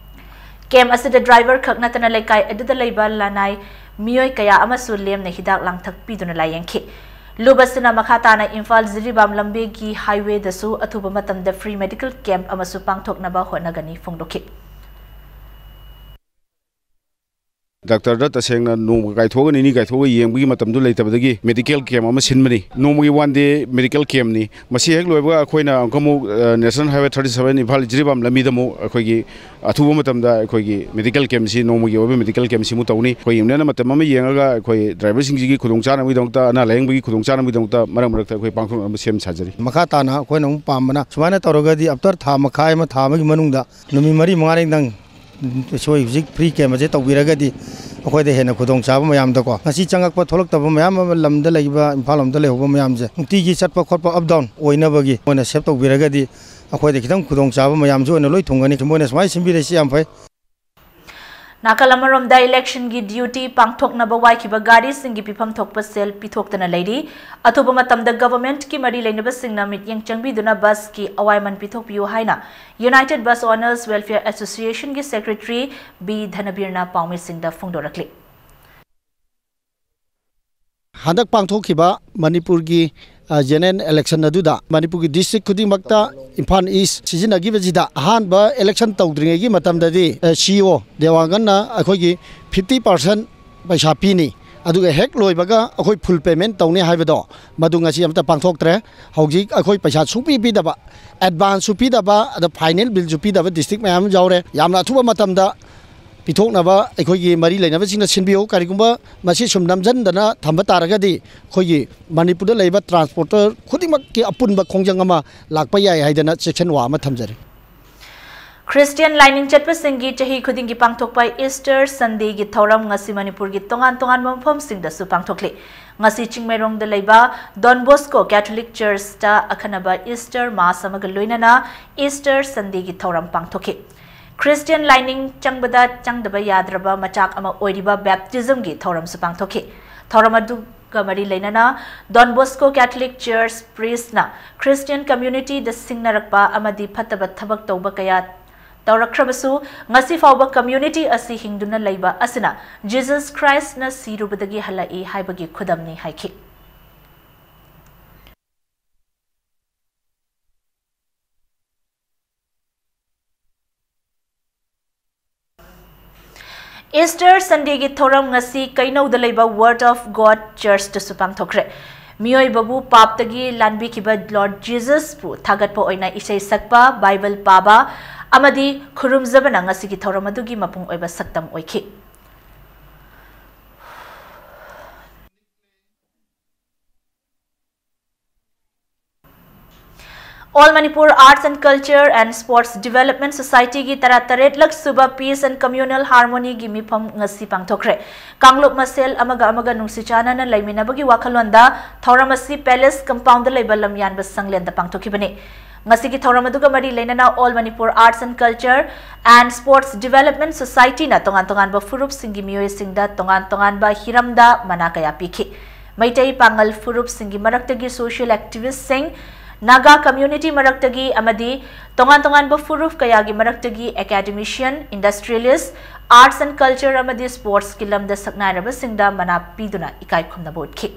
ꯀꯦꯝꯞ ꯑꯁꯤꯗ ꯗ꯭ꯔꯥꯏꯚꯔ ꯈꯛ ꯅꯠꯇꯅ ꯂꯩꯀꯥꯏ ꯑꯗꯨꯗ ꯂꯩꯕ ꯂꯅꯥꯏ ꯃꯤꯑꯣꯏ ꯀꯌꯥ ꯑꯃꯁꯨ ꯂꯦꯝꯅ ꯍꯤꯗꯥꯛ ꯂꯥꯡꯊꯛ ꯄꯤꯗꯨꯅ ꯂꯥꯌꯦꯡꯈꯤ꯫ ꯂꯨꯞ ꯑꯁꯤꯅ ꯃꯈꯥ ꯇꯥꯅ ꯏꯝꯐꯥꯜ ꯖꯤꯔꯤꯕꯥꯝ ꯂꯝꯕꯤꯒꯤ ꯍꯥꯏꯋꯦꯗꯁꯨ ꯑꯊꯨꯕ ꯃꯇꯝꯗ free medical camp ꯑꯃꯁꯨ ꯄꯥꯡꯊꯣꯛꯅꯕ ꯍꯣꯠꯅꯒꯅꯤ ꯐꯣꯡꯗꯣꯛꯈꯤ꯫ ꯗꯥꯛꯇꯔꯗ ꯇꯁꯦꯡꯅ ꯅꯣꯡꯃ ꯀꯥꯏꯊꯣꯛꯑꯒ ꯅꯤꯅꯤ ꯀꯥꯏꯊꯣꯛꯑꯒ ꯌꯦꯡꯕꯒꯤ ꯃꯇꯝꯗꯨ ꯂꯩꯇꯕꯗꯒꯤ medical camp ꯑꯃ ꯁꯤꯟꯕꯅꯤ꯫ ꯅꯣꯡꯃꯒꯤ one day medical campꯅꯤ꯫ ꯃꯁꯤ ꯍꯦꯛ ꯂꯣꯏꯕꯒ ꯑꯩꯈꯣꯏꯅ ꯑꯃꯨꯛꯀ ꯑꯃꯨꯛ, ꯑ, National Highway thirty seven Imphal Jiribam ꯂꯝꯕꯤꯗ ꯑꯃꯨꯛ ꯑꯩꯈꯣꯏꯒꯤ ꯑꯊꯨꯕ ꯃꯇꯝꯗ ꯑꯩꯈꯣꯏꯒꯤ medical campꯁꯤ, ꯅꯣꯡꯃꯒꯤ ꯑꯣꯏꯕ medical campꯁꯤ ꯑꯃꯨꯛ ꯇꯧꯅꯤ꯫ ꯑꯩꯈꯣꯏ ꯌꯨꯅꯤꯌꯟꯅ ꯃꯇꯝ ꯑꯃ ꯌꯦꯡꯉꯒ ꯑꯩꯈꯣꯏ ꯗ꯭ꯔꯥꯏꯚꯔꯁꯤꯡꯁꯤꯒꯤ ꯈꯨꯗꯣꯡꯆꯥꯅꯕꯒꯤꯗꯃꯛꯇ, ꯑꯅꯥ ꯂꯥꯌꯦꯡꯕꯒꯤ ꯈꯨꯗꯣꯡꯆꯥꯅꯕꯒꯤꯗꯃꯛꯇ ꯃꯔꯛ ꯃꯔꯛꯇ ꯑꯩꯈꯣꯏ ꯄꯥꯡꯊꯣꯛꯅꯕ ꯁꯦꯝ ꯁꯥꯖꯔꯤ꯫ ꯃꯈꯥ ꯇꯥꯅ ꯑꯩꯈꯣꯏꯅ ꯑꯃꯨꯛ ꯄꯥꯝꯕꯅ, ꯁꯨꯃꯥꯏꯅ ꯇꯧꯔꯒꯗꯤ after ꯊꯥ ꯃꯈꯥꯏ ꯑꯃ, ꯊꯥ ꯑꯃꯒꯤ ꯃꯅꯨꯡꯗ ꯅꯨꯃꯤꯠ ꯃꯔꯤ ꯃꯉꯥꯅꯤꯗꯪ ꯑꯩꯈꯣꯏ ꯍꯧꯖꯤꯛ free camp ꯑꯁꯦ ꯇꯧꯕꯤꯔꯒꯗꯤ ꯑꯩꯈꯣꯏꯗ ꯍꯦꯟꯅ ꯈꯨꯗꯣꯡꯆꯥꯕ ꯃꯌꯥꯝꯗꯀꯣ, ꯉꯁꯤ ꯆꯪꯉꯛꯄ ꯊꯣꯛꯂꯛꯇꯕ ꯃꯌꯥꯝ ꯑꯃ, ꯂꯝꯗ ꯂꯩꯕ, ꯏꯝꯐꯥꯜ ꯂꯣꯝꯗ ꯂꯩꯍꯧꯕ ꯃꯌꯥꯝꯁꯦ ꯅꯨꯡꯇꯤꯒꯤ ꯆꯠꯄ ꯈꯣꯠꯄ, up down ꯑꯣꯏꯅꯕꯒꯤ ꯃꯣꯏꯅ save ꯇꯧꯕꯤꯔꯒꯗꯤ ꯑꯩꯈꯣꯏꯗ ꯈꯤꯇꯪ ꯈꯨꯗꯣꯡꯆꯥꯕ ꯃꯌꯥꯝꯁꯨ ꯑꯣꯏꯅ ꯂꯣꯏ ꯊꯨꯡꯒꯅꯤ꯫ ꯃꯣꯏꯅ ꯁꯨꯃꯥꯏꯅ ꯁꯤꯟꯕꯤꯔꯤꯁꯤ ꯌꯥꯝ ꯐꯩ꯫ ꯅꯥꯀꯜ ꯑꯃꯔꯣꯝꯗ, ꯏꯂꯦꯛꯁꯟꯒꯤ ꯗ꯭ꯌꯨꯇꯤ ꯄꯥꯡꯊꯣꯛꯅꯕ ꯋꯥꯏꯈꯤꯕ ꯒꯥꯔꯤꯁꯤꯡꯒꯤ ꯄꯤꯐꯝ ꯊꯣꯛꯄ ꯁꯦꯜ ꯄꯤꯊꯣꯛꯇꯅ ꯂꯩꯔꯤ꯫ ꯑꯊꯨꯕ ꯃꯇꯝꯗ ꯒꯚꯔꯟꯃꯦꯟꯠꯀꯤ ꯃꯔꯤ ꯂꯩꯅꯕꯁꯤꯡꯅ ꯃꯤꯠꯌꯦꯡ ꯆꯪꯕꯤꯗꯨꯅ ꯕꯁꯀꯤ ꯑꯋꯥꯏꯃꯟ ꯄꯤꯊꯣꯛꯄꯤꯌꯨ ꯍꯥꯏꯅ United Bus Owners Welfare Associationꯒꯤ Secretary ꯕꯤ ꯙꯅꯕꯤꯔꯅ ꯄꯥꯎꯃꯤꯁꯤꯡꯗ ꯐꯣꯡꯗꯣꯔꯛꯂꯤ꯫ ꯍꯟꯗꯛ ꯄꯥꯡꯊꯣꯛꯈꯤꯕ ꯃꯅꯤꯄꯨꯔꯒꯤ, ꯑ, ꯖꯦꯅꯔꯦꯜ ꯏꯂꯦꯛꯁꯟ ꯑꯗꯨꯗ ꯃꯅꯤꯄꯨꯔꯒꯤ ꯗꯤꯁꯇ꯭ꯔꯤꯛ ꯈꯨꯗꯤꯡꯃꯛꯇ ꯏꯝꯐꯥꯜ ꯏꯁ ꯁꯤꯖꯤꯟꯅꯈꯤꯕꯁꯤꯗ, ꯑꯍꯥꯟꯕ ꯏꯂꯦꯛꯁꯟ ꯇꯧꯗ꯭ꯔꯤꯉꯩꯒꯤ ꯃꯇꯝꯗꯗꯤ, ꯑ, ꯁꯤ ꯏ ꯑꯣ ꯗꯦꯋꯥꯡꯒꯟꯅ ꯑꯩꯈꯣꯏꯒꯤ fifty percent ꯄꯩꯁꯥ ꯄꯤꯅꯤ, ꯑꯗꯨꯒ ꯍꯦꯛ ꯂꯣꯏꯕꯒ ꯑꯩꯈꯣꯏ full payment ꯇꯧꯅꯤ ꯍꯥꯏꯕꯗꯣ, ꯃꯗꯨ ꯉꯁꯤ ꯑꯃꯠꯇ ꯄꯥꯡꯊꯣꯛꯇ꯭ꯔꯦ꯫ ꯍꯧꯖꯤꯛ ꯑꯩꯈꯣꯏ ꯄꯩꯁꯥ ꯁꯨꯡꯄꯤ ꯄꯤꯗꯕ, ꯑꯦꯗꯚꯥꯟꯁꯁꯨ ꯄꯤꯗꯕ, ꯑꯗ ꯐꯥꯏꯅꯦꯜ ꯕꯤꯜꯁꯨ ꯄꯤꯗꯕ ꯗꯤꯁꯇ꯭ꯔꯤꯛ ꯃꯌꯥꯝ ꯑꯃ ꯌꯥꯎꯔꯦ꯫ ꯌꯥꯝꯅ ꯑꯊꯨꯕ ꯃꯇꯝꯗ ꯄꯤꯊꯣꯛꯅꯕ ꯑꯩꯈꯣꯏꯒꯤ ꯃꯔꯤ ꯂꯩꯅꯕꯁꯤꯡꯅ ꯁꯤꯟꯕꯤꯌꯨ꯫ ꯀꯔꯤꯒꯨꯝꯕ ꯃꯁꯤ ꯁꯨꯝ ꯅꯝꯁꯤꯟꯗꯅ ꯊꯝꯕ ꯇꯥꯔꯒꯗꯤ, ꯑꯩꯈꯣꯏꯒꯤ ꯃꯅꯤꯄꯨꯔꯗ ꯂꯩꯕ ꯇ꯭ꯔꯥꯟꯁꯄꯣꯔꯇꯔ ꯈꯨꯗꯤꯡꯃꯛꯀꯤ ꯑꯄꯨꯟꯕ ꯈꯣꯡꯖꯪ ꯑꯃ ꯂꯥꯛꯄ ꯌꯥꯏ ꯍꯥꯏꯗꯅ ꯆꯦꯛꯁꯤꯟꯋꯥ ꯑꯃ ꯊꯝꯖꯔꯤ꯫ ꯈ꯭ꯔꯤꯁꯇꯤꯌꯟ ꯂꯥꯏꯅꯤꯡ ꯆꯠꯄꯁꯤꯡꯒꯤ ꯆꯍꯤ ꯈꯨꯗꯤꯡꯒꯤ ꯄꯥꯡꯊꯣꯛꯄ ꯏꯁꯇꯔ ꯁꯟꯗꯦꯒꯤ ꯊꯧꯔꯝ ꯉꯁꯤ ꯃꯅꯤꯄꯨꯔꯒꯤ ꯇꯣꯉꯥꯟ ꯇꯣꯉꯥꯟꯕ ꯃꯐꯝꯁꯤꯡꯗꯁꯨ ꯄꯥꯡꯊꯣꯛꯂꯤ꯫ ꯉꯁꯤ ꯆꯤꯡꯃꯩꯔꯣꯡꯗ ꯂꯩꯕ Don Bosco Catholic Churchꯇ ꯑꯈꯟꯅꯕ Easter Mass ꯑꯃꯒ ꯂꯣꯏꯅꯅ Easter Sundayꯒꯤ ꯊꯧꯔꯝ ꯄꯥꯡꯊꯣꯛꯈꯤ꯫ Christian ꯂꯥꯏꯅꯤꯡ ꯆꯪꯕꯗ ꯆꯪꯗꯕ ꯌꯥꯗ꯭ꯔꯕ ꯃꯆꯥꯛ ꯑꯃ ꯑꯣꯏꯔꯤꯕ baptismꯒꯤ ꯊꯧꯔꯝꯁꯨ ꯄꯥꯡꯊꯣꯛꯈꯤ꯫ ꯊꯧꯔꯝ ꯑꯗꯨꯒ ꯃꯔꯤ ꯂꯩꯅꯅ Don Bosco Catholic Church priestꯅ Christian communityꯗ ꯁꯤꯡꯅꯔꯛꯄ ꯑꯃꯗꯤ ꯐꯠꯇꯕ ꯊꯕꯛ ꯇꯧꯕ ꯀꯌꯥ ꯇꯧꯔꯛꯈ꯭ꯔꯕꯁꯨ, ꯉꯁꯤ ꯐꯥꯎꯕ community ꯑꯁꯤ ꯍꯤꯡꯗꯨꯅ ꯂꯩꯕ ꯑꯁꯤꯅ Jesus Christꯅ ꯁꯤꯔꯨꯕꯗꯒꯤ ꯍꯜꯂꯛꯏ ꯍꯥꯏꯕꯒꯤ ꯈꯨꯗꯝꯅꯤ ꯍꯥꯏꯈꯤ꯫ Easter Sundayꯒꯤ ꯊꯧꯔꯝ ꯉꯁꯤ ꯀꯩꯅꯧꯗ ꯂꯩꯕ Word of God Churchꯇꯁꯨ ꯄꯥꯡꯊꯣꯛꯈ꯭ꯔꯦ꯫ ꯃꯤꯑꯣꯏꯕꯕꯨ ꯄꯥꯞꯇꯒꯤ ꯂꯥꯟꯕꯤꯈꯤꯕ Lord Jesusꯄꯨ ꯊꯥꯒꯠꯄ ꯑꯣꯏꯅ ꯏꯁꯩ ꯁꯛꯄ, ꯕꯥꯏꯕꯜ ꯄꯥꯕ ꯑꯃꯗꯤ ꯈꯨꯔꯨꯝꯖꯕꯅ ꯉꯁꯤꯒꯤ ꯊꯧꯔꯝ ꯑꯗꯨꯒꯤ ꯃꯄꯨꯡ ꯑꯣꯏꯕ ꯁꯛꯇꯝ ꯑꯣꯏꯈꯤ꯫ All Manipur Arts and Culture and Sports Development Societyꯒꯤ ꯇꯔꯥꯇꯔꯦꯠꯂꯛ ꯁꯨꯕ Peace and Communal Harmonyꯒꯤ ꯃꯤꯐꯝ ꯉꯁꯤ ꯄꯥꯡꯊꯣꯛꯈ꯭ꯔꯦ꯫ ꯀꯥꯡꯂꯨꯞ ꯃꯁꯦꯜ ꯑꯃꯒ ꯑꯃꯒ ꯅꯨꯡꯁꯤ ꯆꯥꯟꯅꯅ ꯂꯩꯃꯤꯟꯅꯕꯒꯤ ꯋꯥꯈꯜꯂꯣꯟꯗ ꯊꯧꯔꯝ ꯑꯁꯤ Palace Compoundꯗ ꯂꯩꯕ ꯂꯝꯌꯥꯟꯕ ꯁꯪꯂꯦꯟꯗ ꯄꯥꯡꯊꯣꯛꯈꯤꯕꯅꯤ꯫ ꯉꯁꯤꯒꯤ ꯊꯧꯔꯝ ꯑꯗꯨꯒ ꯃꯔꯤ ꯂꯩꯅꯅ All Manipur Arts and Culture and Sports Development Societyꯅ ꯇꯣꯉꯥꯟ ꯇꯣꯉꯥꯟꯕ ꯐꯨꯔꯨꯞꯁꯤꯡꯒꯤ ꯃꯤꯑꯣꯏꯁꯤꯡꯗ ꯇꯣꯉꯥꯟ ꯇꯣꯉꯥꯟꯕ ꯍꯤꯔꯝꯗ ꯃꯅꯥ ꯀꯌꯥ ꯄꯤꯈꯤ꯫ ꯃꯩꯇꯩ ꯄꯥꯉꯜ ꯐꯨꯔꯨꯞꯁꯤꯡꯒꯤ ꯃꯔꯛꯇꯒꯤ social activistꯁꯤꯡ, ꯅꯥꯒꯥ community ꯃꯔꯛꯇꯒꯤ ꯑꯃꯗꯤ ꯇꯣꯉꯥꯟ ꯇꯣꯉꯥꯟꯕ ꯐꯨꯔꯨꯞ ꯀꯌꯥꯒꯤ ꯃꯔꯛꯇꯒꯤ academician, industrialist, arts and culture ꯑꯃꯗꯤ sportsꯀꯤ ꯂꯝꯗ ꯁꯛꯅꯥꯏꯔꯕꯁꯤꯡꯗ ꯃꯅꯥ ꯄꯤꯗꯨꯅ ꯏꯀꯥꯏ ꯈꯨꯝꯅꯕ ꯎꯠꯈꯤ꯫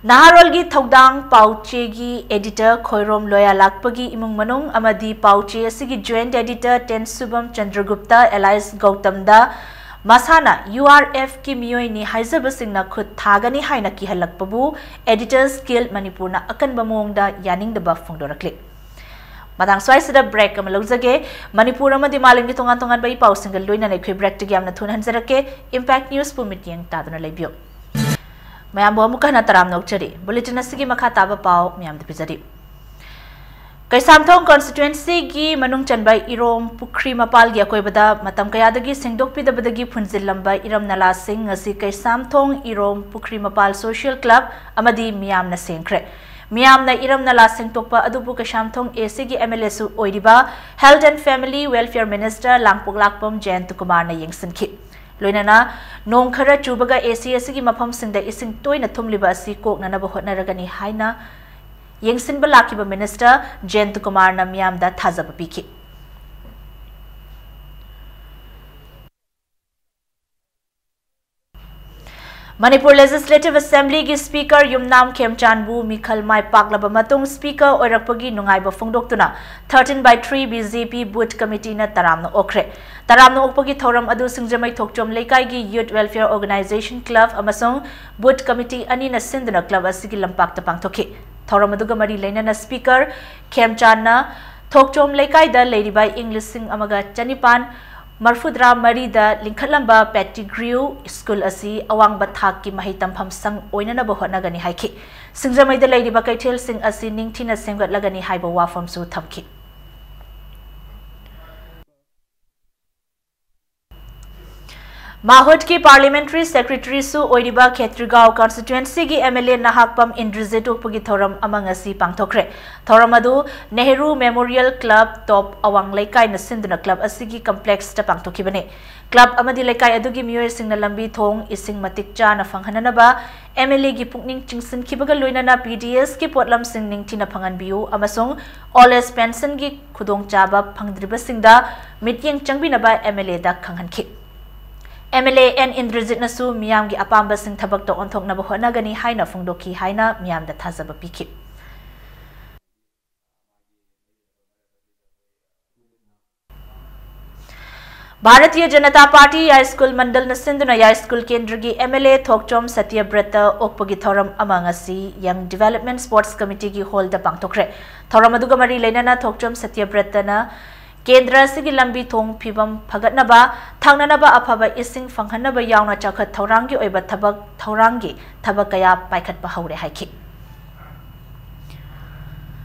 ꯅꯍꯥꯔꯣꯜꯒꯤ ꯊꯧꯗꯥꯡ ꯄꯥꯎꯆꯦꯒꯤ editor ꯈꯣꯏꯔꯣꯝ ꯂꯣꯌꯥꯂꯥꯛꯄꯒꯤ ꯏꯃꯨꯡ ꯃꯅꯨꯡ ꯑꯃꯗꯤ ꯄꯥꯎꯆꯦ ꯑꯁꯤꯒꯤ joint editor ꯇꯦꯟꯁꯨꯕꯝ ꯆꯟꯗ꯭ꯔꯒꯨꯞꯇ alias ꯒꯧꯇꯝꯗ ꯃꯁꯥꯅ URFꯀꯤ ꯃꯤꯑꯣꯏꯅꯤ ꯍꯥꯏꯖꯕꯁꯤꯡꯅ ꯈꯨꯠ ꯊꯥꯒꯅꯤ ꯍꯥꯏꯅ ꯀꯤꯍꯜꯂꯛꯄꯕꯨ Editors Guild ꯃꯅꯤꯄꯨꯔꯅ ꯑꯀꯟꯕ ꯃꯑꯣꯡꯗ ꯌꯥꯅꯤꯡꯗꯕ ꯐꯣꯡꯗꯣꯔꯛꯂꯤ꯫ ꯃꯇꯥꯡ ꯁ꯭ꯋꯥꯏꯁꯤꯗ break ꯑꯃ ꯂꯧꯖꯒꯦ꯫ ꯃꯅꯤꯄꯨꯔ ꯑꯃꯗꯤ ꯃꯥꯂꯦꯝꯒꯤ ꯇꯣꯉꯥꯟ ꯇꯣꯉꯥꯟꯕ ꯏ ꯄꯥꯎꯁꯤꯡꯒ ꯂꯣꯏꯅꯅ ꯑꯩꯈꯣꯏ breakꯇꯒꯤ ꯌꯥꯝꯅ ꯊꯨꯅ ꯍꯟꯖꯔꯛꯀꯦ꯫ Impact Newsꯄꯨ ꯃꯤꯠꯌꯦꯡ ꯇꯥꯗꯨꯅ ꯂꯩꯕꯤꯌꯨ꯫ ꯃꯌꯥꯝꯕꯨ ꯑꯃꯨꯛꯀ ꯍꯟꯅ ꯇꯔꯥꯝꯅ ꯑꯣꯛꯆꯔꯤ꯫ Bulletin ꯑꯁꯤꯒꯤ ꯃꯈꯥ ꯇꯥꯕ ꯄꯥꯎ ꯃꯌꯥꯝꯗ ꯄꯤꯖꯔꯤ꯫ ꯀꯩꯁꯥꯝꯊꯣꯡ constituencyꯒꯤ ꯃꯅꯨꯡ ꯆꯟꯕ ꯏꯔꯣꯝ ꯄꯨꯈ꯭ꯔꯤ ꯃꯄꯥꯜꯒꯤ ꯑꯀꯣꯏꯕꯗ ꯃꯇꯝ ꯀꯌꯥꯗꯒꯤ ꯁꯦꯡꯗꯣꯛꯄꯤꯗꯕꯗꯒꯤ ꯐꯨꯟꯖꯤꯜꯂꯝꯕ ꯏꯔꯝ ꯅꯂꯥꯁꯤꯡ ꯉꯁꯤ ꯀꯩꯁꯥꯝꯊꯣꯡ ꯏꯔꯣꯝ ꯄꯨꯈ꯭ꯔꯤ ꯃꯄꯥꯜ social club ꯑꯃꯗꯤ ꯃꯤꯌꯥꯝꯅ ꯁꯦꯡꯈ꯭ꯔꯦ꯫ ꯃꯤꯌꯥꯝꯅ ꯏꯔꯝ ꯅꯂꯥ ꯁꯦꯡꯗꯣꯛꯄ ꯑꯗꯨꯕꯨ ꯀꯩꯁꯥꯝꯊꯣꯡ ACꯒꯤ MLAꯁꯨ ꯑꯣꯏꯔꯤꯕ Health and Family Welfare Minister ꯂꯥꯡꯄꯣꯛꯂꯥꯛꯄꯝ ꯖꯌꯟꯇꯀꯨꯃꯥꯔꯅ ꯌꯦꯡꯁꯤꯟꯈꯤ꯫ ꯂꯣꯏꯅꯅ ꯅꯣꯡ ꯈꯔ ꯆꯨꯕꯒ AC ꯑꯁꯤꯒꯤ ꯃꯐꯝꯁꯤꯡꯗ ꯏꯁꯤꯡ ꯇꯣꯏꯅ ꯊꯨꯝꯂꯤꯕ ꯑꯁꯤ ꯀꯣꯛꯅꯅꯕ ꯍꯣꯠꯅꯔꯒꯅꯤ ꯍꯥꯏꯅ ꯌꯦꯡꯁꯤꯟꯕ ꯂꯥꯛꯈꯤꯕ Minister ꯖꯌꯟꯇꯀꯨꯃꯥꯔꯅ ꯃꯤꯌꯥꯝꯗ ꯊꯥꯖꯕ ꯄꯤꯈꯤ꯫ ꯃꯅꯤꯄꯨꯔ Legislative Assemblyꯒꯤ Speaker ꯌꯨꯝꯅꯥꯝ ꯈꯦꯝꯆꯥꯟꯕꯨ ꯃꯤꯈꯜ ꯃꯥꯏ ꯄꯥꯛꯂꯕ ꯃꯇꯨꯡ Speaker ꯑꯣꯏꯔꯛꯄꯒꯤ ꯅꯨꯡꯉꯥꯏꯕ ꯐꯣꯡꯗꯣꯛꯇꯨꯅ thirteen by three BJP booth committeeꯅ ꯇꯔꯥꯝꯅ ꯑꯣꯛꯈ꯭ꯔꯦ꯫ ꯇꯔꯥꯝꯅ ꯑꯣꯛꯄꯒꯤ ꯊꯧꯔꯝ ꯑꯗꯨ ꯁꯤꯡꯖꯃꯩ ꯊꯣꯛꯆꯣꯝ ꯂꯩꯀꯥꯏꯒꯤ Youth Welfare Organisation Club ꯑꯃꯁꯨꯡ booth committee ꯑꯅꯤꯅ ꯁꯤꯟꯗꯨꯅ club ꯑꯁꯤꯒꯤ ꯂꯝꯄꯥꯛꯇ ꯄꯥꯡꯊꯣꯛꯈꯤ꯫ ꯊꯧꯔꯝ ꯑꯗꯨꯒ ꯃꯔꯤ ꯂꯩꯅꯅ Speaker ꯈꯦꯝꯆꯥꯟꯅ ꯊꯣꯛꯆꯣꯝ ꯂꯩꯀꯥꯏꯗ ꯂꯩꯔꯤꯕ ꯏꯪ ꯂꯤꯁꯤꯡ ꯑꯃꯒ ꯆꯅꯤꯄꯥꯟ ꯃꯔꯐꯨꯇꯔꯥ ꯃꯔꯤꯗ ꯂꯤꯡꯈꯠꯂꯝꯕ Pettigrew School ꯑꯁꯤ ꯑꯋꯥꯡꯕ ꯊꯥꯛꯀꯤ ꯃꯍꯩ ꯇꯝꯐꯝ ꯁꯪ ꯑꯣꯏꯅꯅꯕ ꯍꯣꯠꯅꯒꯅꯤ ꯍꯥꯏꯈꯤ꯫ ꯁꯤꯡꯖꯃꯩꯗ ꯂꯩꯔꯤꯕ ꯀꯩꯊꯦꯜꯁꯤꯡ ꯑꯁꯤ ꯅꯤꯡꯊꯤꯅ ꯁꯦꯝꯒꯠꯂꯒꯅꯤ ꯍꯥꯏꯕ ꯋꯥꯐꯝꯁꯨ ꯊꯝꯈꯤ꯫ ꯃꯥꯍꯨꯠꯀꯤ Parliamentary Secretaryꯁꯨ ꯑꯣꯏꯔꯤꯕ ꯈꯦꯇ꯭ꯔꯤꯒꯥꯎ constituencyꯒꯤ MLA ꯅꯍꯥꯛꯄꯝ ꯏꯟꯗ꯭ꯔꯖꯤꯠ ꯑꯣꯛꯄꯒꯤ ꯊꯧꯔꯝ ꯑꯃ ꯉꯁꯤ ꯄꯥꯡꯊꯣꯛꯈ꯭ꯔꯦ꯫ ꯊꯧꯔꯝ ꯑꯗꯨ Nehru Memorial Club, ꯇꯣꯞ ꯑꯋꯥꯡ ꯂꯩꯀꯥꯏꯅ ꯁꯤꯟꯗꯨꯅ club ꯑꯁꯤꯒꯤ complexꯇ ꯄꯥꯡꯊꯣꯛꯈꯤꯕꯅꯤ꯫ Club ꯑꯃꯗꯤ ꯂꯩꯀꯥꯏ ꯑꯗꯨꯒꯤ ꯃꯤꯑꯣꯏꯁꯤꯡꯅ ꯂꯝꯕꯤ ꯊꯣꯡ, ꯏꯁꯤꯡ ꯃꯇꯤꯛ ꯆꯥꯅ ꯐꯪꯍꯟꯅꯅꯕ MLAꯒꯤ ꯄꯨꯛꯅꯤꯡ ꯆꯤꯡꯁꯤꯟꯈꯤꯕꯒ ꯂꯣꯏꯅꯅ PDSꯀꯤ ꯄꯣꯠꯂꯝꯁꯤꯡ ꯅꯤꯡꯊꯤꯅ ꯐꯪꯍꯟꯕꯤꯌꯨ ꯑꯃꯁꯨꯡ Old Age Pensionꯒꯤ ꯈꯨꯗꯣꯡꯆꯥꯕ ꯐꯪꯗ꯭ꯔꯤꯕꯁꯤꯡꯗ ꯃꯤꯠꯌꯦꯡ ꯆꯪꯕꯤꯅꯕ MLAꯗ ꯈꯪꯍꯟꯈꯤ꯫ MLA ꯑꯦꯟ ꯏꯟꯗ꯭ꯔꯖꯤꯠꯅꯁꯨ ꯃꯤꯌꯥꯝꯒꯤ ꯑꯄꯥꯝꯕꯁꯤꯡ ꯊꯕꯛꯇ ꯑꯣꯟꯊꯣꯛꯅꯕ ꯍꯣꯠꯅꯒꯅꯤ ꯍꯥꯏꯅ ꯐꯣꯡꯗꯣꯛꯈꯤ ꯍꯥꯏꯅ ꯃꯤꯌꯥꯝꯗ ꯊꯥꯖꯕ ꯄꯤꯈꯤ꯫ ꯚꯥꯔꯇꯤꯌ ꯖꯅꯇꯥ ꯄꯥꯔꯇꯤ ꯌꯥꯏꯁ꯭ꯀꯨꯜ ꯃꯟꯗꯜꯅ ꯁꯤꯟꯗꯨꯅ ꯌꯥꯏꯁ꯭ꯀꯨꯜ ꯀꯦꯟꯗ꯭ꯔꯒꯤ MLA ꯊꯣꯛꯆꯣꯝ ꯁꯇ꯭ꯌꯕ꯭ꯔꯇ ꯑꯣꯛꯄꯒꯤ ꯊꯧꯔꯝ ꯑꯃ ꯉꯁꯤ Young Development Sports Committeeꯒꯤ hallꯗ ꯄꯥꯡꯊꯣꯛꯈ꯭ꯔꯦ꯫ ꯊꯧꯔꯝ ꯑꯗꯨꯒ ꯃꯔꯤ ꯂꯩꯅꯅ ꯊꯣꯛꯆꯣꯝ ꯁꯇ꯭ꯌꯕ꯭ꯔꯇꯅ ꯀꯦꯟꯗ꯭ꯔ ꯑꯁꯤꯒꯤ ꯂꯝꯕꯤ ꯊꯣꯡ ꯐꯤꯕꯝ ꯐꯒꯠꯅꯕ, ꯊꯛꯅꯅꯕ ꯑꯐꯕ ꯏꯁꯤꯡ ꯐꯪꯍꯟꯅꯕ ꯌꯥꯎꯅ ꯆꯥꯎꯈꯠ ꯊꯧꯔꯥꯡꯒꯤ ꯑꯣꯏꯕ ꯊꯕꯛ ꯊꯧꯔꯥꯡꯒꯤ ꯊꯕꯛ ꯀꯌꯥ ꯄꯥꯏꯈꯠꯄ ꯍꯧꯔꯦ ꯍꯥꯏꯈꯤ꯫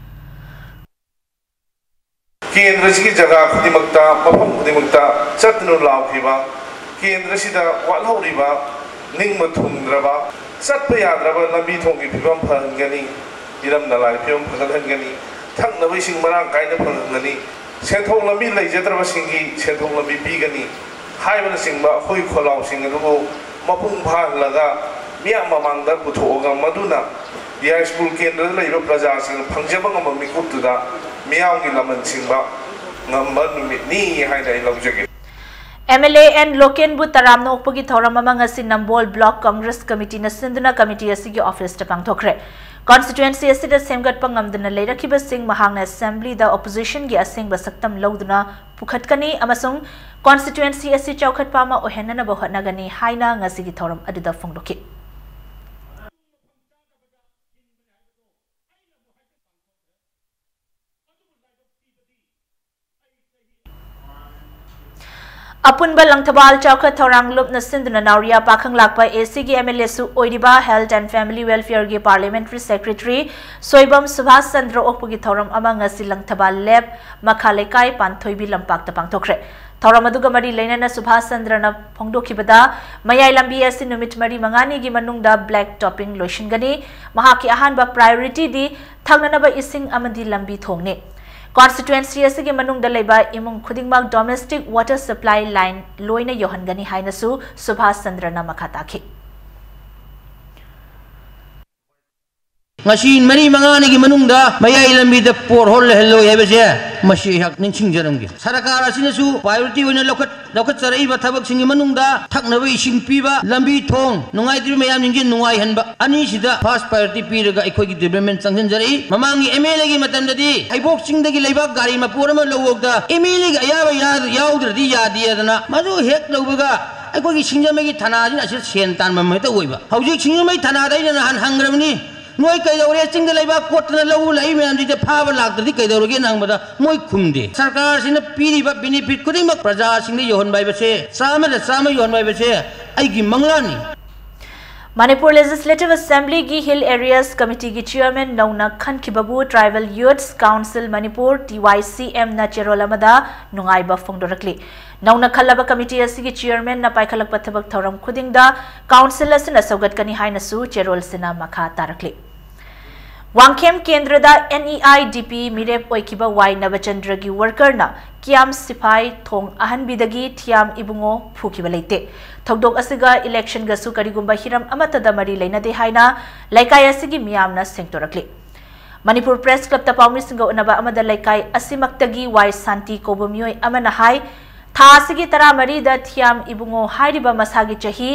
ꯀꯦꯟꯗ꯭ꯔꯁꯤꯒꯤ ꯖꯒꯥ ꯈꯨꯗꯤꯡꯃꯛꯇ, ꯃꯐꯝ ꯈꯨꯗꯤꯡꯃꯛꯇ ꯆꯠꯇꯨꯅ ꯂꯥꯎꯈꯤꯕ, ꯀꯦꯟꯗ꯭ꯔꯁꯤꯗ ꯋꯥꯠꯍꯧꯔꯤꯕ, ꯅꯤꯡꯕ ꯊꯨꯡꯗ꯭ꯔꯕ, ꯆꯠꯄ ꯌꯥꯗ꯭ꯔꯕ ꯂꯝꯕꯤ ꯊꯣꯡꯒꯤ ꯐꯤꯕꯝ ꯐꯍꯟꯒꯅꯤ, ꯏꯔꯝ ꯅꯂꯥꯒꯤ ꯐꯤꯕꯝ ꯐꯒꯠꯍꯟꯒꯅꯤ, ꯊꯛꯅꯕ ꯏꯁꯤꯡ ꯃꯔꯥꯡ ꯀꯥꯏꯅ ꯐꯪꯍꯟꯒꯅꯤ, ꯁꯦꯟꯊꯣꯛ ꯂꯝꯕꯤ ꯂꯩꯖꯗ꯭ꯔꯕꯁꯤꯡꯒꯤ ꯁꯦꯟꯊꯣꯛ ꯂꯝꯕꯤ ꯄꯤꯒꯅꯤ ꯍꯥꯏꯕꯅꯆꯤꯡꯕ ꯑꯩꯈꯣꯏ ꯈꯣꯜꯂꯥꯎꯁꯤꯡ ꯑꯗꯨꯕꯨ ꯃꯄꯨꯡ ꯐꯥꯍꯜꯂꯒ ꯃꯤꯌꯥꯝ ꯃꯃꯥꯡꯗ ꯄꯨꯊꯣꯛꯑꯒ, ꯃꯗꯨꯅ ꯌꯥꯏꯁ꯭ꯀꯨꯜ ꯀꯦꯟꯗ꯭ꯔꯗ ꯂꯩꯕ ꯄ꯭ꯔꯖꯥꯁꯤꯡꯅ ꯐꯪꯖꯕ ꯉꯝꯕ ꯃꯤꯀꯨꯞꯇꯨꯗ ꯃꯤꯌꯥꯝꯒꯤ ꯂꯃꯟ ꯁꯤꯡꯕ ꯉꯝꯕ ꯅꯨꯃꯤꯠꯅꯤ ꯍꯥꯏꯅ ꯑꯩ ꯂꯧꯖꯒꯦ꯫ ꯑꯦꯝ ꯑꯦꯜ ꯑꯦ ꯑꯦꯟ ꯂꯣꯀꯦꯟꯕꯨ ꯇꯔꯥꯝꯅ ꯑꯣꯛꯄꯒꯤ ꯊꯧꯔꯝ ꯑꯃ ꯉꯁꯤ ꯅꯝꯕꯣꯜ ꯕ꯭ꯂꯣꯛ ꯀꯪꯒ꯭ꯔꯦꯁ ꯀꯃꯤꯇꯤꯅ ꯁꯤꯟꯗꯨꯅ ꯀꯃꯤꯇꯤ ꯑꯁꯤꯒꯤ ꯑꯣꯐꯤꯁꯇ ꯄꯥꯡꯊꯣꯛꯈ꯭ꯔꯦ꯫ ꯀꯣꯟꯁꯇꯤꯇ꯭ꯋꯦꯟꯁꯤ ꯑꯁꯤꯗ ꯁꯦꯝꯒꯠꯄ ꯉꯝꯗꯅ ꯂꯩꯔꯛꯈꯤꯕꯁꯤꯡ ꯃꯍꯥꯛꯅ ꯑꯦꯁꯦꯝꯕ꯭ꯂꯤꯗ ꯑꯣꯄꯣꯖꯤꯁꯟꯒꯤ ꯑꯁꯦꯡꯕ ꯁꯛꯇꯝ ꯂꯧꯗꯨꯅ ꯄꯨꯈꯠꯀꯅꯤ ꯑꯃꯁꯨꯡ ꯀꯣꯟꯁꯇꯤꯇ꯭ꯋꯦꯟꯁꯤ ꯑꯁꯤ ꯆꯥꯎꯈꯠꯄ ꯑꯃ ꯑꯣꯏꯍꯟꯅꯅꯕ ꯍꯣꯠꯅꯒꯅꯤ ꯍꯥꯏꯅ ꯉꯁꯤꯒꯤ ꯊꯧꯔꯝ ꯑꯗꯨꯗ ꯐꯣꯡꯗꯣꯛꯈꯤ꯫ ꯑꯄꯨꯟꯕ ꯂꯪꯊꯕꯥꯜ ꯆꯥꯎꯈꯠ ꯊꯧꯔꯥꯡ ꯂꯨꯞꯅ ꯁꯤꯟꯗꯨꯅ ꯅꯥꯎꯔꯤꯌꯥ ꯄꯥꯈꯪ ꯂꯥꯛꯄ ꯑꯦ ꯁꯤꯒꯤ ꯑꯦꯝ ꯑꯦꯜ ꯑꯦꯁꯨ ꯑꯣꯏꯔꯤꯕ Health and Family Welfareꯒꯤ Parliamentary Secretary Soibam Subhash Chandra ꯑꯣꯛꯄꯒꯤ ꯊꯧꯔꯝ ꯑꯃ ꯉꯁꯤ ꯂꯪꯊꯕꯥꯜ ꯂꯦꯞ ꯃꯈꯥ ꯂꯩꯀꯥꯏ ꯄꯥꯟꯊꯣꯏꯕꯤ ꯂꯝꯄꯥꯛꯇ ꯄꯥꯡꯊꯣꯛꯈ꯭ꯔꯦ꯫ ꯊꯧꯔꯝ ꯑꯗꯨꯒ ꯃꯔꯤ ꯂꯩꯅꯅ ꯁꯨꯚꯥꯁ ꯆꯟꯗ꯭ꯔꯅ ꯐꯣꯡꯗꯣꯛꯈꯤꯕꯗ, ꯃꯌꯥꯏ ꯂꯝꯕꯤ ꯑꯁꯤ ꯅꯨꯃꯤꯠ ꯃꯔꯤ ꯃꯉꯥꯅꯤꯒꯤ ꯃꯅꯨꯡꯗ black topping ꯂꯣꯏꯁꯤꯟꯒꯅꯤ꯫ ꯃꯍꯥꯛꯀꯤ ꯑꯍꯥꯟꯕ priorityꯗꯤ ꯊꯛꯅꯅꯕ ꯏꯁꯤꯡ ꯑꯃꯗꯤ ꯂꯝꯕꯤ ꯊꯣꯡꯅꯤ꯫ ꯀꯣꯟꯁꯇꯤꯇ꯭ꯋꯦꯟꯁꯤ ꯑꯁꯤꯒꯤ ꯃꯅꯨꯡꯗ ꯂꯩꯕ ꯏꯃꯨꯡ ꯈꯨꯗꯤꯡꯃꯛ domestic water supply line ꯂꯣꯏꯅ ꯌꯧꯍꯟꯒꯅꯤ ꯍꯥꯏꯅꯁꯨ ꯁꯨꯚꯥꯁ ꯆꯟꯗ꯭ꯔꯅ ꯃꯈꯥ ꯇꯥꯈꯤ꯫ ꯉꯁꯤ ꯃꯔꯤ ꯃꯉꯥꯅꯤꯒꯤ ꯃꯅꯨꯡꯗ ꯃꯌꯥꯏ ꯂꯝꯕꯤꯗ pothole ꯂꯩꯍꯜꯂꯣꯏ ꯍꯥꯏꯕꯁꯦ, ꯃꯁꯤ ꯑꯩꯍꯥꯛ ꯅꯤꯡꯁꯤꯡꯖꯔꯝꯒꯦ꯫ ꯁꯔꯀꯥꯔ ꯑꯁꯤꯅꯁꯨ priority ꯑꯣꯏꯅ ꯂꯧꯈꯠ-, ꯂꯧꯈꯠꯆꯔꯛꯏꯕ ꯊꯕꯛꯁꯤꯡꯒꯤ ꯃꯅꯨꯡꯗ ꯊꯛꯅꯕ ꯏꯁꯤꯡ ꯄꯤꯕ, ꯂꯝꯕꯤ ꯊꯣꯡ, ꯅꯨꯡꯉꯥꯏꯇ꯭ꯔꯤꯕ ꯃꯌꯥꯝꯁꯤꯡꯁꯦ ꯅꯨꯡꯉꯥꯏꯍꯟꯕ, ꯑꯅꯤꯁꯤꯗ first priority ꯄꯤꯔꯒ ꯑꯩꯈꯣꯏꯒꯤ development ꯆꯪꯁꯤꯟꯖꯔꯛꯏ꯫ ꯃꯃꯥꯡꯒꯤ ꯑꯦꯝ ꯑꯦꯜ ꯑꯦꯒꯤ ꯃꯇꯝꯗꯗꯤ ꯍꯩꯕꯣꯛ ꯆꯤꯡꯗꯒꯤ ꯂꯩꯕꯥꯛ ꯒꯥꯔꯤ ꯃꯄꯣꯠ ꯑꯃ ꯂꯧꯕꯗ ꯑꯦꯝ ꯑꯦꯜ ꯑꯦꯒꯤ ꯑꯌꯥꯕ ꯌꯥ-, ꯌꯥꯎꯗ꯭ꯔꯗꯤ ꯌꯥꯗꯦꯗꯅ ꯃꯗꯨ ꯍꯦꯛ ꯂꯧꯕꯒ ꯑꯩꯈꯣꯏꯒꯤ ꯁꯤꯡꯖꯃꯩꯒꯤ ꯊꯅꯥꯁꯤꯅ ꯑꯁꯤꯗ ꯁꯦꯟ ꯇꯥꯟꯐꯝ ꯍꯦꯛꯇ ꯑꯣꯏꯕ꯫ ꯍꯧꯖꯤꯛ ꯁꯤꯡꯖꯃꯩ ꯊꯅꯥꯗ ꯑꯩꯅ ꯅꯍꯥꯟ ꯍꯪꯈ꯭ꯔꯕꯅꯤ, "ꯅꯣꯏ ꯀꯩꯗꯧꯔꯦ? ꯆꯤꯡꯗ ꯂꯩꯕꯥꯛ ꯀꯣꯠꯇꯅ ꯂꯧ ꯂꯥꯛꯏ ꯃꯌꯥꯝꯁꯤꯗ ꯐꯥꯕ ꯂꯥꯛꯇ꯭ꯔꯗꯤ ꯀꯩꯗꯧꯔꯒꯦꯅ?" ꯍꯪꯕꯗ ꯃꯣꯏ ꯈꯨꯝꯗꯦ꯫ ꯁꯔꯀꯥꯔꯁꯤꯅ ꯄꯤꯔꯤꯕ benefit ꯈꯨꯗꯤꯡꯃꯛ ꯄ꯭ꯔꯖꯥꯁꯤꯡꯗ ꯌꯧꯍꯟꯕ ꯍꯥꯏꯕꯁꯦ, ꯆꯥꯝꯃꯗ ꯆꯥꯝꯃ ꯌꯧꯍꯟꯕ ꯍꯥꯏꯕꯁꯦ ꯑꯩꯒꯤ ꯃꯪꯂꯥꯟꯅꯤ꯫ Manipur Legislative Assemblyꯒꯤ Hill Areas Committeeꯒꯤ Chairman ꯅꯧꯅ ꯈꯟꯈꯤꯕꯕꯨ Tribal Youths Council Manipur, T Y C M, ꯅ ꯆꯦꯔꯣꯜ ꯑꯃꯗ ꯅꯨꯡꯉꯥꯏꯕ ꯐꯣꯡꯗꯣꯔꯛꯂꯤ꯫ ꯅꯧꯅ ꯈꯜꯂꯕ committee ꯑꯁꯤꯒꯤ Chairmanꯅ ꯄꯥꯏꯈꯠꯂꯛꯄ ꯊꯕꯛ ꯊꯧꯔꯝ ꯈꯨꯗꯤꯡꯗ Council ꯑꯁꯤꯅ ꯁꯧꯒꯠꯀꯅꯤ ꯍꯥꯏꯅꯁꯨ ꯆꯦꯔꯣꯜꯁꯤꯅ ꯃꯈꯥ ꯇꯥꯔꯛꯂꯤ꯫ ꯋꯥꯡꯈꯦꯝ ꯀꯦꯟꯗ꯭ꯔꯗ N E I D P ꯃꯤꯔꯦꯞ ꯑꯣꯏꯈꯤꯕ ꯋꯥꯏ ꯅꯕꯆꯟꯗ꯭ꯔꯒꯤ workerꯅ ꯀꯤꯌꯥꯝ ꯁꯤꯐꯥꯏ ꯊꯣꯡ ꯑꯍꯟꯕꯤꯗꯒꯤ ꯊꯤꯌꯥꯝ ꯏꯕꯨꯡꯉꯣ ꯐꯨꯈꯤꯕ ꯂꯩꯇꯦ꯫ ꯊꯧꯗꯣꯛ ꯑꯁꯤꯒ electionꯒꯁꯨ ꯀꯔꯤꯒꯨꯝꯕ ꯍꯤꯔꯝ ꯑꯃꯠꯇꯗ ꯃꯔꯤ ꯂꯩꯅꯗꯦ ꯍꯥꯏꯅ ꯂꯩꯀꯥꯏ ꯑꯁꯤꯒꯤ ꯃꯤꯌꯥꯝꯅ ꯁꯦꯡꯗꯣꯔꯛꯂꯤ꯫ ꯃꯅꯤꯄꯨꯔ Press Clubꯇ ꯄꯥꯎꯃꯤꯁꯤꯡꯒ ꯎꯅꯕ ꯑꯃꯗ ꯂꯩꯀꯥꯏ ꯑꯁꯤꯃꯛꯇꯒꯤ ꯋꯥꯏ ꯁꯥꯟꯇꯤ ꯀꯧꯕ ꯃꯤꯑꯣꯏ ꯑꯃꯅ ꯍꯥꯏ, ꯊꯥ ꯑꯁꯤꯒꯤ ꯇꯔꯥꯃꯔꯤꯗ ꯊꯤꯌꯥꯝ ꯏꯕꯨꯡꯉꯣ ꯍꯥꯏꯔꯤꯕ ꯃꯁꯥꯒꯤ ꯆꯍꯤ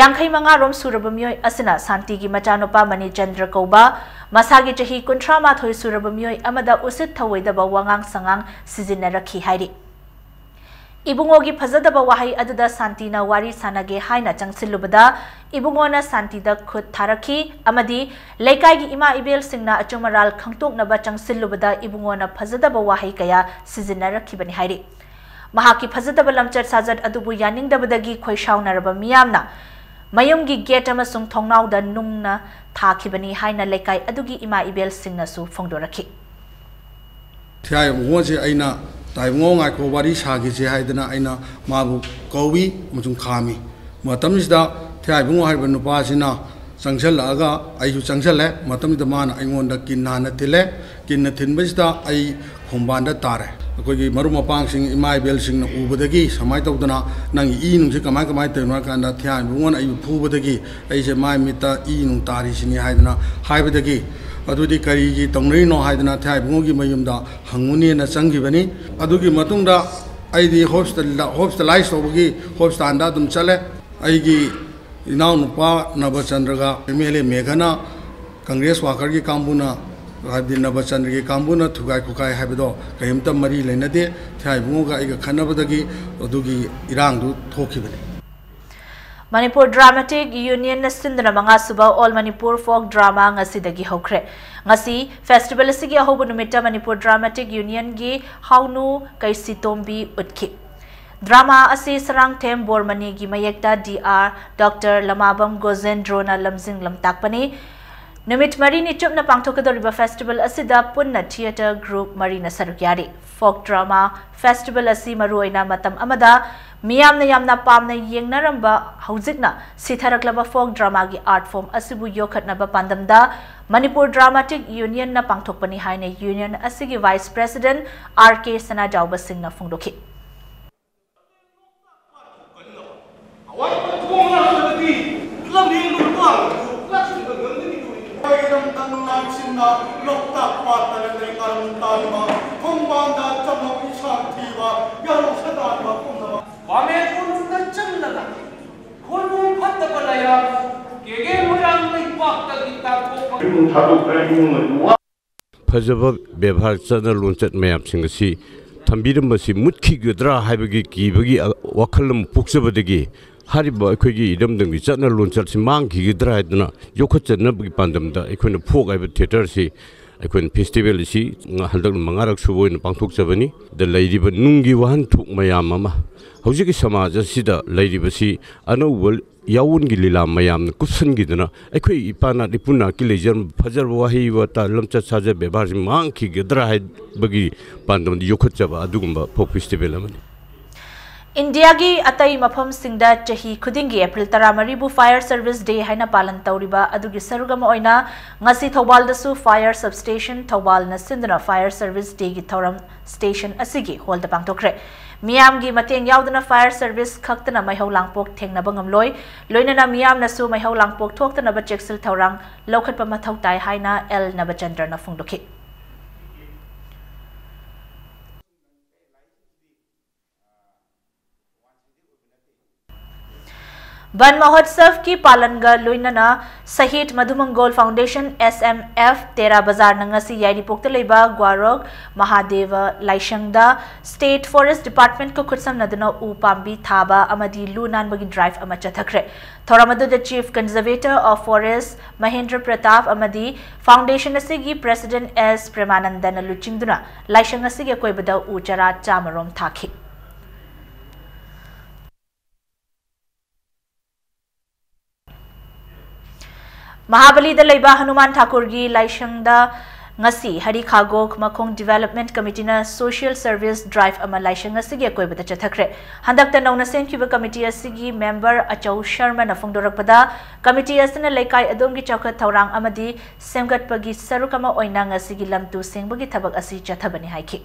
ꯌꯥꯡꯈꯩ ꯃꯉꯥ ꯔꯣꯝ ꯁꯨꯔꯕ ꯃꯤꯑꯣꯏ ꯑꯁꯤꯅ ꯁꯥꯟꯇꯤꯒꯤ ꯃꯆꯥꯅꯨꯄꯥ ꯃꯅꯤꯆꯟꯗ꯭ꯔ ꯀꯧꯕ ꯃꯁꯥꯒꯤ ꯆꯍꯤ ꯀꯨꯟꯊ꯭ꯔꯥ ꯃꯥꯊꯣꯏ ꯁꯨꯔꯕ ꯃꯤꯑꯣꯏ ꯑꯃꯗ ꯎꯁꯤꯠ ꯊꯧꯑꯣꯏꯗꯕ ꯋꯥꯉꯥꯡ ꯁꯉꯥꯡ ꯁꯤꯖꯤꯟꯅꯔꯛꯈꯤ ꯍꯥꯏꯔꯤ꯫ ꯏꯕꯨꯡꯉꯣꯒꯤ ꯐꯖꯗꯕ ꯋꯥꯍꯩ ꯑꯗꯨꯗ ꯁꯥꯟꯇꯤꯅ ꯋꯥꯔꯤ ꯁꯥꯟꯅꯒꯦ ꯍꯥꯏꯅ ꯆꯪꯁꯤꯜꯂꯨꯕꯗ ꯏꯕꯨꯡꯉꯣꯅ ꯁꯥꯟꯇꯤꯗ ꯈꯨꯠ ꯊꯥꯔꯛꯈꯤ ꯑꯃꯗꯤ ꯂꯩꯀꯥꯏꯒꯤ ꯏꯃꯥ ꯏꯕꯦꯜꯁꯤꯡꯅ ꯑꯆꯨꯝ ꯑꯔꯥꯜ ꯈꯪꯇꯣꯛꯅꯕ ꯆꯪꯁꯤꯜꯂꯨꯕꯗ ꯏꯕꯨꯡꯉꯣꯅ ꯐꯖꯗꯕ ꯋꯥꯍꯩ ꯀꯌꯥ ꯁꯤꯖꯤꯟꯅꯔꯛꯈꯤꯕꯅꯤ ꯍꯥꯏꯔꯤ꯫ ꯃꯍꯥꯛꯀꯤ ꯐꯖꯗꯕ ꯂꯝꯆꯠ ꯁꯥꯖꯠ ꯑꯗꯨꯕꯨ ꯌꯥꯅꯤꯡꯗꯕꯗꯒꯤ ꯈꯣꯏꯁꯥꯎꯅꯔꯕ ꯃꯤꯌꯥꯝꯅ ꯃꯌꯨꯝꯒꯤ gate ꯑꯃꯁꯨꯡ ꯊꯣꯡꯅꯥꯎꯗ ꯅꯨꯡꯅ ꯊꯥꯈꯤꯕꯅꯤ ꯍꯥꯏꯅ ꯂꯩꯀꯥꯏ ꯑꯗꯨꯒꯤ ꯏꯃꯥ ꯏꯕꯦꯜꯁꯤꯡꯅꯁꯨ ꯐꯣꯡꯗꯣꯔꯛꯈꯤ꯫ ꯊꯤꯌꯥꯏ ꯏꯕꯨꯡꯉꯣꯁꯦ ꯑꯩꯅ, "ꯇꯥꯏꯕꯨꯡꯉꯣ, ꯉꯥꯏꯈꯣ, ꯋꯥꯔꯤ ꯁꯥꯈꯤꯁꯦ" ꯍꯥꯏꯗꯅ ꯑꯩꯅ ꯃꯥꯕꯨ ꯀꯧꯏ ꯑꯃꯁꯨꯡ ꯈꯥꯝꯃꯤ꯫ ꯃꯇꯝꯁꯤꯗ ꯊꯤꯌꯥꯏ ꯏꯕꯨꯡꯉꯣ ꯍꯥꯏꯔꯤꯕ ꯅꯨꯄꯥꯁꯤꯅ ꯆꯪꯁꯤꯜꯂꯛꯑꯒ ꯑꯩꯁꯨ ꯆꯪꯁꯤꯜꯂꯦ꯫ ꯃꯇꯝꯁꯤꯗ ꯃꯥꯅ ꯑꯩꯉꯣꯟꯗ ꯀꯤꯟ ꯍꯥꯟꯅ ꯊꯤꯜꯂꯦ꯫ ꯀꯤꯟꯅ ꯊꯤꯟꯕꯁꯤꯗ ꯑꯩ ꯈꯣꯡꯕꯥꯟꯗ ꯇꯥꯔꯦ꯫ ꯑꯩꯈꯣꯏꯒꯤ ꯃꯔꯨꯞ ꯃꯄꯥꯡꯁꯤꯡ, ꯏꯃꯥ ꯏꯕꯦꯜꯁꯤꯡꯅ ꯎꯕꯗꯒꯤ ꯁꯨꯃꯥꯏꯅ ꯇꯧꯗꯅ, "ꯅꯪꯒꯤ ꯏ ꯅꯨꯡꯁꯤ ꯀꯃꯥꯏ ꯀꯃꯥꯏꯅ ꯇꯧꯔꯤꯅꯣ?" ꯍꯥꯏ ꯀꯥꯟꯗ ꯊꯤꯌꯥꯏ ꯏꯕꯨꯡꯉꯣꯅ ꯑꯩꯕꯨ ꯐꯨꯕꯗꯒꯤ ꯑꯩꯁꯦ ꯃꯥꯏ ꯃꯤꯠꯇ ꯏ ꯅꯨꯡ ꯇꯥꯔꯤꯁꯤꯅꯤ ꯍꯥꯏꯗꯅ ꯍꯥꯏꯕꯗꯒꯤ, "ꯑꯗꯨꯗꯤ ꯀꯔꯤꯒꯤ ꯇꯧꯅꯔꯤꯅꯣ?" ꯍꯥꯏꯗꯅ ꯊꯤꯌꯥꯏ ꯏꯕꯨꯡꯉꯣꯒꯤ ꯃꯌꯨꯝꯗ ꯍꯪꯉꯨꯅꯦꯅ ꯆꯪꯈꯤꯕꯅꯤ꯫ ꯑꯗꯨꯒꯤ ꯃꯇꯨꯡꯗ ꯑꯩꯗꯤ hospital, hospitalize ꯇꯧꯕꯒꯤ hospitalꯗ ꯑꯗꯨꯝ ꯆꯠꯂꯦ꯫ ꯑꯩꯒꯤ ꯏꯅꯥꯎꯅꯨꯄꯥ ꯅꯕꯆꯟꯗ꯭ꯔꯒ M L A ꯃꯦꯘꯅ Congress workerꯒꯤ ꯀꯥꯡꯕꯨꯅ, ꯍꯥꯏꯕꯗꯤ ꯅꯕꯆꯟꯗ꯭ꯔꯒꯤ ꯀꯥꯡꯕꯨꯅ ꯊꯨꯒꯥꯏ ꯈꯣꯠꯀꯥꯏ ꯍꯥꯏꯕꯗꯣ ꯀꯔꯤꯝꯇ ꯃꯔꯤ ꯂꯩꯅꯗꯦ꯫ ꯊꯤꯌꯥꯏ ꯏꯕꯨꯡꯉꯣꯒ ꯑꯩꯒ ꯈꯠꯅꯕꯗꯒꯤ ꯑꯗꯨꯒꯤ ꯏꯔꯥꯡꯗꯨ ꯊꯣꯛꯈꯤꯕꯅꯤ꯫ Manipur Dramatic Unionꯅ ꯁꯤꯟꯗꯨꯅ ꯃꯉꯥ ꯁꯨꯕ All Manipur Folk Drama ꯉꯁꯤꯗꯒꯤ ꯍꯧꯈ꯭ꯔꯦ꯫ ꯉꯁꯤ festival ꯑꯁꯤꯒꯤ ꯑꯍꯧꯕ ꯅꯨꯃꯤꯠꯇ Manipur Dramatic Unionꯒꯤ ꯍꯥꯎꯅꯨ ꯀꯩꯁꯤꯇꯣꯝꯕꯤ ꯎꯠꯈꯤ꯫ Drama ꯑꯁꯤ ꯁꯔꯥꯡꯊꯦꯝ ꯕꯣꯔꯃꯅꯤꯒꯤ ꯃꯌꯦꯛꯇ ꯗꯤ ꯑꯥꯔ ꯗꯣꯛꯇꯔ ꯂꯃꯥꯕꯝ ꯒꯣꯖꯦꯟꯗ꯭ꯔꯣꯅ ꯂꯝꯖꯤꯡ ꯂꯝꯇꯥꯛꯄꯅꯤ꯫ ꯅꯨꯃꯤꯠ ꯃꯔꯤꯅꯤ ꯆꯨꯞꯅ ꯄꯥꯡꯊꯣꯛꯀꯗꯧꯔꯤꯕ festival ꯑꯁꯤꯗ ꯄꯨꯟꯅ theatre group ꯃꯔꯤꯅ ꯁꯔꯨꯛ ꯌꯥꯔꯤ꯫ Folk drama festival ꯑꯁꯤ ꯃꯔꯨꯑꯣꯏꯅ ꯃꯇꯝ ꯑꯃꯗ ꯃꯤꯌꯥꯝꯅ ꯌꯥꯝꯅ ꯄꯥꯝꯅ ꯌꯦꯡꯅꯔꯝꯕ, ꯍꯧꯖꯤꯛꯅ ꯁꯤꯊꯔꯛꯂꯕ folk dramaꯒꯤ art form ꯑꯁꯤꯕꯨ ꯌꯣꯛꯈꯠꯅꯕ ꯄꯥꯟꯗꯝꯗ Manipur Dramatic Unionꯅ ꯄꯥꯡꯊꯣꯛꯄꯅꯤ ꯍꯥꯏꯅ union ꯑꯁꯤꯒꯤ vice president ꯑꯥꯔ ꯀꯦ ꯁꯅꯥꯖꯥꯎꯕ ꯁꯤꯡꯅ ꯐꯣꯡꯗꯣꯛꯈꯤ꯫ ꯑꯋꯥꯠꯄ ꯊꯣꯡ ꯉꯥꯛꯂꯕꯗꯤ ꯂꯝꯂꯦꯟ ꯃꯔꯨ ꯃꯔꯥꯡ ꯑꯗꯨ ꯂꯥꯛꯁꯤꯟꯕ ꯉꯝꯒꯅꯤ꯫ ꯑꯩꯈꯣꯏꯒꯤꯗꯃꯛꯇ ꯅꯨꯡꯉꯥꯏꯁꯤꯟꯅ ꯂꯣꯛꯇꯥꯛ ꯄꯥꯠꯇ ꯂꯩ ꯉꯥꯔꯝ ꯇꯥꯟꯕ, ꯈꯣꯡꯕꯥꯟꯗ ꯆꯃꯝ ꯏꯁꯥꯡ ꯊꯤꯕ, ꯌꯥꯔꯧ ꯁꯗꯥꯟꯕ ꯄꯨꯝꯅꯃꯛ ꯋꯥꯃꯦ ꯀꯣꯅꯨꯡꯗ ꯆꯪꯂꯒ ꯈꯣꯏꯕꯨ ꯐꯠꯇꯕ ꯂꯩꯔꯥꯡ ꯀꯦꯒꯦ ꯃꯣꯏꯔꯥꯡ ꯂꯩꯄꯥꯛꯇꯒꯤ ꯇꯥꯟꯊꯣꯛꯄ ꯏꯃꯨꯡ ꯊꯥꯗꯣꯛꯈ꯭ꯔꯦ, ꯏꯃꯨꯡ ꯑꯗꯨ ꯋꯥ ꯐꯖꯕ ꯕꯦꯕꯥꯔ, ꯆꯠꯅ ꯂꯣꯟꯆꯠ ꯃꯌꯥꯝꯁꯤꯡ ꯑꯁꯤ ꯊꯝꯕꯤꯔꯝꯕꯁꯤ ꯃꯨꯠꯈꯤꯒꯗ꯭ꯔꯥ ꯍꯥꯏꯕꯒꯤ ꯀꯤꯕꯒꯤ, ꯑ, ꯋꯥꯈꯜ ꯑꯃ ꯄꯣꯛꯆꯕꯗꯒꯤ ꯍꯥꯏꯔꯤꯕ ꯑꯩꯈꯣꯏꯒꯤ ꯏꯔꯝꯗꯝꯒꯤ ꯆꯠꯅ ꯂꯣꯟꯆꯠꯁꯤ ꯃꯥꯡꯈꯤꯒꯗ꯭ꯔꯥ ꯍꯥꯏꯗꯨꯅ ꯌꯣꯛꯈꯠꯆꯅꯕꯒꯤ ꯄꯥꯟꯗꯝꯗ ꯑꯩꯈꯣꯏꯅ ꯐꯣꯛ ꯍꯥꯏꯕ ꯊꯤꯌꯦꯇꯔꯁꯤ ꯑꯩꯈꯣꯏꯅ ꯐꯦꯁꯇꯤꯚꯦꯜ ꯑꯁꯤ ꯉ-, ꯍꯟꯗꯛꯅ ꯃꯉꯥꯔꯛ ꯁꯨꯕ ꯑꯣꯏꯅ ꯄꯥꯡꯊꯣꯛꯆꯕꯅꯤ꯫ ꯗ ꯂꯩꯔꯤꯕ ꯅꯨꯡꯒꯤ ꯋꯥꯍꯟꯊꯣꯛ ꯃꯌꯥꯝ ꯑꯃ, ꯍꯧꯖꯤꯛꯀꯤ ꯁꯃꯥꯖ ꯑꯁꯤꯗ ꯂꯩꯔꯤꯕꯁꯤ ꯑꯅꯧꯕ ꯌꯥꯑꯣꯟꯒꯤ ꯂꯤꯂꯥ ꯃꯌꯥꯝꯅ ꯀꯨꯞꯁꯟꯈꯤꯗꯨꯅ ꯑꯩꯈꯣꯏ ꯏꯄꯥ ꯅꯥꯠ ꯏꯄꯨ ꯅꯥꯠꯀꯤ ꯂꯩꯖꯔꯝꯕ ꯐꯖꯔꯕ ꯋꯥꯍꯩ ꯋꯥꯇꯥ, ꯂꯝꯆꯠ ꯁꯥꯖꯠ ꯕꯦꯕꯥꯔꯁꯤ ꯃꯥꯡꯈꯤꯒꯗ꯭ꯔꯥ ꯍꯥꯏꯕꯒꯤ ꯄꯥꯟꯗꯝꯗ ꯌꯣꯛꯈꯠꯆꯕ ꯑꯗꯨꯒꯨꯝꯕ ꯐꯣꯛ ꯐꯦꯁꯇꯤꯚꯦꯜ ꯑꯃꯅꯤ꯫ ꯏꯟꯗꯤꯌꯥꯒꯤ ꯑꯇꯩ ꯃꯐꯝꯁꯤꯡꯗ ꯆꯍꯤ ꯈꯨꯗꯤꯡꯒꯤ ꯑꯦꯄ꯭ꯔꯤꯜ ꯇꯔꯥꯃꯔꯤꯕꯨ Fire Service Day ꯍꯥꯏꯅ ꯄꯥꯂꯟ ꯇꯧꯔꯤꯕ ꯑꯗꯨꯒꯤ ꯁꯔꯨꯛ ꯑꯃ ꯑꯣꯏꯅ ꯉꯁꯤ ꯊꯧꯕꯥꯜꯗꯁꯨ fire substation ꯊꯧꯕꯥꯜꯅ ꯁꯤꯟꯗꯨꯅ Fire Service Dayꯒꯤ ꯊꯧꯔꯝ station ꯑꯁꯤꯒꯤ hallꯗ ꯄꯥꯡꯊꯣꯛꯈ꯭ꯔꯦ꯫ ꯃꯤꯌꯥꯝꯒꯤ ꯃꯇꯦꯡ ꯌꯥꯎꯗꯅ fire service ꯈꯛꯇꯅ ꯃꯩꯍꯧ ꯂꯥꯡꯄꯣꯛ ꯊꯦꯡꯅꯕ ꯉꯝꯂꯣꯏ꯫ ꯂꯣꯏꯅꯅ ꯃꯤꯌꯥꯝꯅꯁꯨ ꯃꯩꯍꯧ ꯂꯥꯡꯄꯣꯛ ꯊꯣꯛꯇꯅꯕ ꯆꯦꯛꯁꯤꯜ ꯊꯧꯔꯥꯡ ꯂꯧꯈꯠꯄ ꯃꯊꯧ ꯇꯥꯏ ꯍꯥꯏꯅ ꯑꯦꯜ ꯅꯕꯆꯟꯗ꯭ꯔꯅ ꯐꯣꯡꯗꯣꯛꯈꯤ꯫ ꯕꯟ ꯃꯍꯣꯠꯁꯕꯀꯤ ꯄꯥꯂꯟꯒ ꯂꯣꯏꯅꯅ ꯁꯍꯤꯗ ꯃꯙꯨꯃꯪꯒꯣꯜ ꯐꯥꯎꯟꯗꯦꯁꯟ, S M F, ꯇꯦꯔꯥ ꯕꯖꯥꯔꯅ ꯉꯁꯤ ꯌꯥꯏꯔꯤꯄꯣꯛꯇ ꯂꯩꯕ ꯒ꯭ꯋꯥꯔꯣꯛ ꯃꯍꯥꯗꯦꯕ ꯂꯥꯏꯁꯪꯗ State Forest Departmentꯀ ꯈꯨꯠꯁꯝꯅꯗꯨꯅ ꯎ ꯄꯥꯝꯕꯤ ꯊꯥꯕ ꯑꯃꯗꯤ ꯂꯨ ꯅꯥꯟꯕꯒꯤ drive ꯑꯃ ꯆꯠꯊꯈ꯭ꯔꯦ꯫ ꯊꯧꯔꯝ ꯑꯗꯨꯗ Chief Conservator of Forest Mahendra Pratap ꯑꯃꯗꯤ foundation ꯑꯁꯤꯒꯤ President S ꯄ꯭ꯔꯦꯃꯥꯅꯟꯗꯅ ꯂꯨꯆꯤꯡꯗꯨꯅ ꯂꯥꯏꯁꯪ ꯑꯁꯤꯒꯤ ꯑꯀꯣꯏꯕꯗ ꯎ ꯆꯥꯔꯥ ꯆꯥꯝꯃ ꯔꯣꯝ ꯊꯥꯈꯤ꯫ ꯃꯍꯥꯕꯂꯤꯗ ꯂꯩꯕ ꯍꯅꯨꯃꯥꯟ ꯊꯥꯀꯨꯔꯒꯤ ꯂꯥꯏꯁꯪꯗ ꯉꯁꯤ ꯍꯔꯤ ꯈꯥꯒꯣꯛ ꯃꯈꯣꯡ Development Committeeꯅ Social Service Drive ꯑꯃ ꯂꯥꯏꯁꯪ ꯑꯁꯤꯒꯤ ꯑꯀꯣꯏꯕꯗ ꯆꯠꯊꯈ꯭ꯔꯦ꯫ ꯍꯟꯗꯛꯇ ꯅꯧꯅ ꯁꯦꯝꯈꯤꯕ committee ꯑꯁꯤꯒꯤ member ꯑꯆꯧ ꯁꯔꯃꯅ ꯐꯣꯡꯗꯣꯔꯛꯄꯗ, committee ꯑꯁꯤꯅ ꯂꯩꯀꯥꯏ ꯑꯗꯣꯝꯒꯤ ꯆꯥꯎꯈꯠ ꯊꯧꯔꯥꯡ ꯑꯃꯗꯤ ꯁꯦꯝꯒꯠꯄꯒꯤ ꯁꯔꯨꯛ ꯑꯃ ꯑꯣꯏꯅ ꯉꯁꯤꯒꯤ ꯂꯝ ꯇꯨ ꯁꯦꯡꯕꯒꯤ ꯊꯕꯛ ꯑꯁꯤ ꯆꯠꯊꯕꯅꯤ ꯍꯥꯏꯈꯤ꯫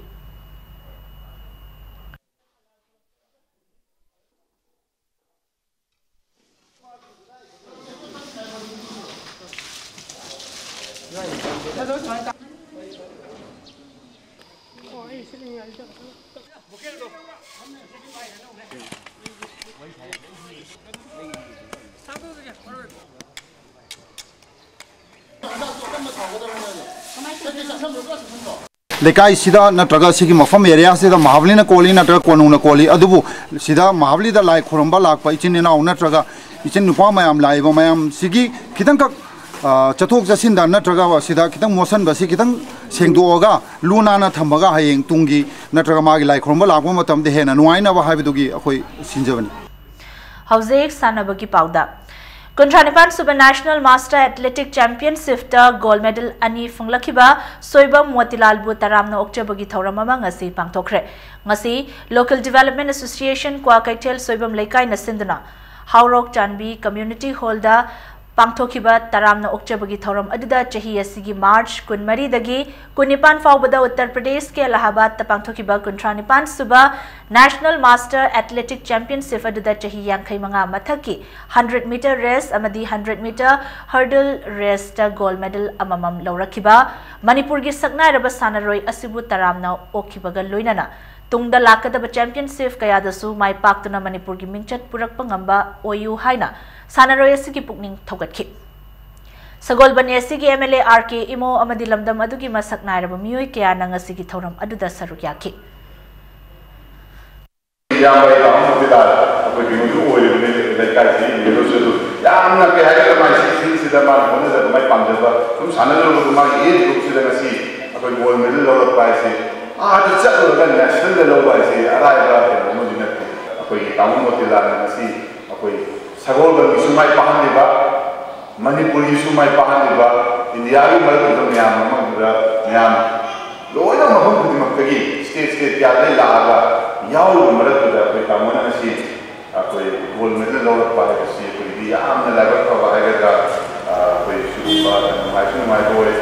ꯂꯩꯀꯥꯏꯁꯤꯗ ꯅꯠꯇ꯭ꯔꯒ ꯁꯤꯒꯤ ꯃꯐꯝ ꯑꯦꯔꯤꯌꯥꯁꯤꯗ ꯃꯍꯥꯕꯂꯤꯅ ꯀꯣꯜꯂꯤ ꯅꯠꯇ꯭ꯔꯒ ꯀꯣꯅꯨꯡꯅ ꯀꯣꯜꯂꯤ, ꯑꯗꯨꯕꯨ ꯁꯤꯗ ꯃꯍꯥꯕꯂꯤꯗ ꯂꯥꯏ ꯈꯨꯔꯨꯝꯕ ꯂꯥꯛꯄ ꯏꯆꯤꯟ ꯏꯅꯥꯎ ꯅꯠꯇ꯭ꯔꯒ ꯏꯆꯤꯟ ꯅꯨꯄꯥ ꯃꯌꯥꯝ ꯂꯥꯛꯏꯕ ꯃꯌꯥꯝꯁꯤꯒꯤ ꯈꯤꯇꯪꯈꯛ, ꯑ, ꯆꯠꯊꯣꯛ ꯆꯠꯁꯤꯟꯗ ꯅꯠꯇ꯭ꯔꯒ ꯁꯤꯗ ꯈꯤꯇꯪ ꯃꯣꯠꯁꯟꯕꯁꯤ ꯈꯤꯇꯪ ꯁꯦꯡꯗꯣꯛꯑꯒ ꯂꯨ ꯅꯥꯟꯅ ꯊꯝꯃꯒ ꯍꯌꯦꯡ ꯇꯨꯡꯒꯤ ꯅꯠꯇ꯭ꯔꯒ ꯃꯥꯒꯤ ꯂꯥꯏ ꯈꯨꯔꯨꯝꯕ ꯂꯥꯛꯄ ꯃꯇꯝꯗ ꯍꯦꯟꯅ ꯅꯨꯡꯉꯥꯏꯅꯕ ꯍꯥꯏꯕꯗꯨꯒꯤ ꯑꯩꯈꯣꯏ ꯁꯤꯟꯖꯕꯅꯤ꯫ ꯍꯧꯖꯤꯛ ꯁꯥꯟꯅꯕꯒꯤ ꯄꯥꯎꯗ꯫ ꯀꯨꯟꯊ꯭ꯔꯥ ꯅꯤꯄꯥꯟ ꯁꯨꯕ National Master Athletic Championshipꯇ gold medal ꯑꯅꯤ ꯐꯪꯂꯛꯈꯤꯕ ꯁꯣꯏꯕꯝ ꯃꯣꯇꯤꯂꯥꯜꯕꯨ ꯇꯔꯥꯝꯅ ꯑꯣꯛꯆꯕꯒꯤ ꯊꯧꯔꯝ ꯑꯃ ꯉꯁꯤ ꯄꯥꯡꯊꯣꯛꯈ꯭ꯔꯦ꯫ ꯉꯁꯤ Local Development Association Kwakeithel Soibam ꯂꯩꯀꯥꯏꯅ ꯁꯤꯟꯗꯨꯅ ꯍꯥꯎꯔꯣꯛ ꯆꯥꯟꯕꯤ Community Hallꯗ ꯄꯥꯡꯊꯣꯛꯈꯤꯕ ꯇꯔꯥꯝꯅ ꯑꯣꯛꯆꯕꯒꯤ ꯊꯧꯔꯝ ꯑꯗꯨꯗ ꯆꯍꯤ ꯑꯁꯤꯒꯤ March ꯀꯨꯟꯃꯔꯤꯗꯒꯤ ꯀꯨꯟꯅꯤꯄꯥꯟ ꯐꯥꯎꯕꯗ ꯎꯠꯇꯔ ꯄ꯭ꯔꯗꯦꯁꯀꯤ ꯑꯂꯥꯍꯥꯕꯥꯗꯇ ꯄꯥꯡꯊꯣꯛꯈꯤꯕ ꯀꯨꯟꯊ꯭ꯔꯥ ꯅꯤꯄꯥꯟ ꯁꯨꯕ National Master Athletic Championship ꯑꯗꯨꯗ ꯆꯍꯤ ꯌꯥꯡꯈꯩ ꯃꯉꯥ ꯃꯊꯛꯀꯤ hundred meter race ꯑꯃꯗꯤ hundred meter hurdle raceꯇ gold medal ꯑꯃꯃꯝ ꯂꯧꯔꯛꯈꯤꯕ ꯃꯅꯤꯄꯨꯔꯒꯤ ꯁꯛꯅꯥꯏꯔꯕ ꯁꯥꯟꯅꯔꯣꯏ ꯑꯁꯤꯕꯨ ꯇꯔꯥꯝꯅ ꯑꯣꯛꯈꯤꯕꯒ ꯂꯣꯏꯅꯅ ꯇꯨꯡꯗ ꯂꯥꯛꯀꯗꯕ championship ꯀꯌꯥꯗꯁꯨ ꯃꯥꯏ ꯄꯥꯛꯇꯨꯅ ꯃꯅꯤꯄꯨꯔꯒꯤ ꯃꯤꯡꯆꯠ ꯄꯨꯔꯛꯄ ꯉꯝꯕ ꯑꯣꯏꯌꯨ ꯍꯥꯏꯅ ꯁꯥꯟꯅꯔꯣꯏ ꯑꯁꯤꯒꯤ ꯄꯨꯛꯅꯤꯡ ꯊꯧꯒꯠꯈꯤ꯫ ꯁꯒꯣꯜꯕꯟ ACꯒꯤ MLA R K ꯏꯃꯣ ꯑꯃꯗꯤ ꯂꯝꯗꯝ ꯑꯗꯨꯒꯤ ꯃꯁꯛ ꯅꯥꯏꯔꯕ ꯃꯤꯑꯣꯏ ꯀꯌꯥꯅ ꯉꯁꯤꯒꯤ ꯊꯧꯔꯝ ꯑꯗꯨꯗ ꯁꯔꯨꯛ ꯌꯥꯈꯤ꯫ ꯏꯌꯥꯝꯕ ꯏꯅꯥꯎ ꯃꯣꯇꯤꯂꯥꯜ ꯑꯩꯈꯣꯏ ꯀꯩꯅꯣꯁꯨ ꯑꯣꯏꯔꯤꯕꯅꯤ, ꯂꯩꯀꯥꯏꯁꯤ ꯂꯤꯗꯔꯁꯨ ꯑꯗꯨ ꯌꯥꯝꯅ ꯀꯩ ꯍꯥꯏꯒꯗ꯭ꯔꯥ, ꯃꯥꯒꯤ ꯁꯤ ꯐꯤꯜꯁꯤꯗ ꯃꯥꯅ ꯍꯣꯠꯅꯖꯕ, ꯃꯥꯒꯤ ꯄꯥꯝꯖꯕ ꯁꯨꯝ ꯁꯥꯟꯅꯖꯔꯨꯕꯗ ꯃꯥꯒꯤ ꯑꯦꯖ ꯒ꯭ꯔꯨꯞꯁꯤꯗ ꯉꯁꯤ ꯑꯩꯈꯣꯏ ꯒꯣꯜ ꯃꯦꯗꯜ ꯂꯧꯔꯛꯄ ꯍꯥꯏꯁꯦ, ꯑꯥꯗ ꯆꯠꯂꯨꯔꯒ ꯅꯦꯁꯅꯦꯜꯗ ꯂꯧꯕ ꯍꯥꯏꯁꯦ ꯑꯔꯥꯏꯕ ꯀꯩꯅꯣ ꯑꯃꯗꯤ ꯅꯠꯇꯦ꯫ ꯑꯩꯈꯣꯏꯒꯤ ꯇꯥꯃꯣ ꯃꯣꯇꯤꯂꯥꯜꯅ ꯉꯁꯤ ꯑꯩꯈꯣꯏ ꯁꯒꯣꯜꯕꯟꯒꯤꯁꯨ ꯃꯥꯏ ꯄꯥꯛꯍꯟꯕꯤꯕ, ꯃꯅꯤꯄꯨꯔꯒꯤꯁꯨ ꯃꯥꯏ ꯄꯥꯛꯍꯜꯂꯤꯕ ꯏꯟꯗꯤꯌꯥꯒꯤ ꯃꯔꯛꯇꯨꯗ ꯃꯌꯥꯝ ꯑꯃꯗꯨꯗ ꯃꯌꯥꯝ ꯂꯣꯏꯅ ꯃꯐꯝ ꯈꯨꯗꯤꯡꯃꯛꯇꯒꯤ state state ꯀꯌꯥꯗꯒꯤ ꯂꯥꯛꯑꯒ ꯌꯥꯎꯔꯤꯕ ꯃꯔꯛꯇꯨꯗ ꯑꯩꯈꯣꯏ ꯇꯥꯃꯣꯅ ꯉꯁꯤ ꯑꯩꯈꯣꯏ gold medal ꯂꯧꯔꯛꯄ ꯍꯥꯏꯕꯁꯤ ꯑꯩꯈꯣꯏꯒꯤꯗꯤ ꯌꯥꯝꯅ ꯂꯥꯏꯕꯛ ꯐꯕ ꯍꯥꯏꯒꯗ꯭ꯔꯥ, ꯑꯩꯈꯣꯏ ꯁꯤꯒꯨꯝꯕ ꯅꯨꯡꯉꯥꯏꯁꯨ ꯅꯨꯡꯉꯥꯏꯕ ꯑꯣꯏ꯫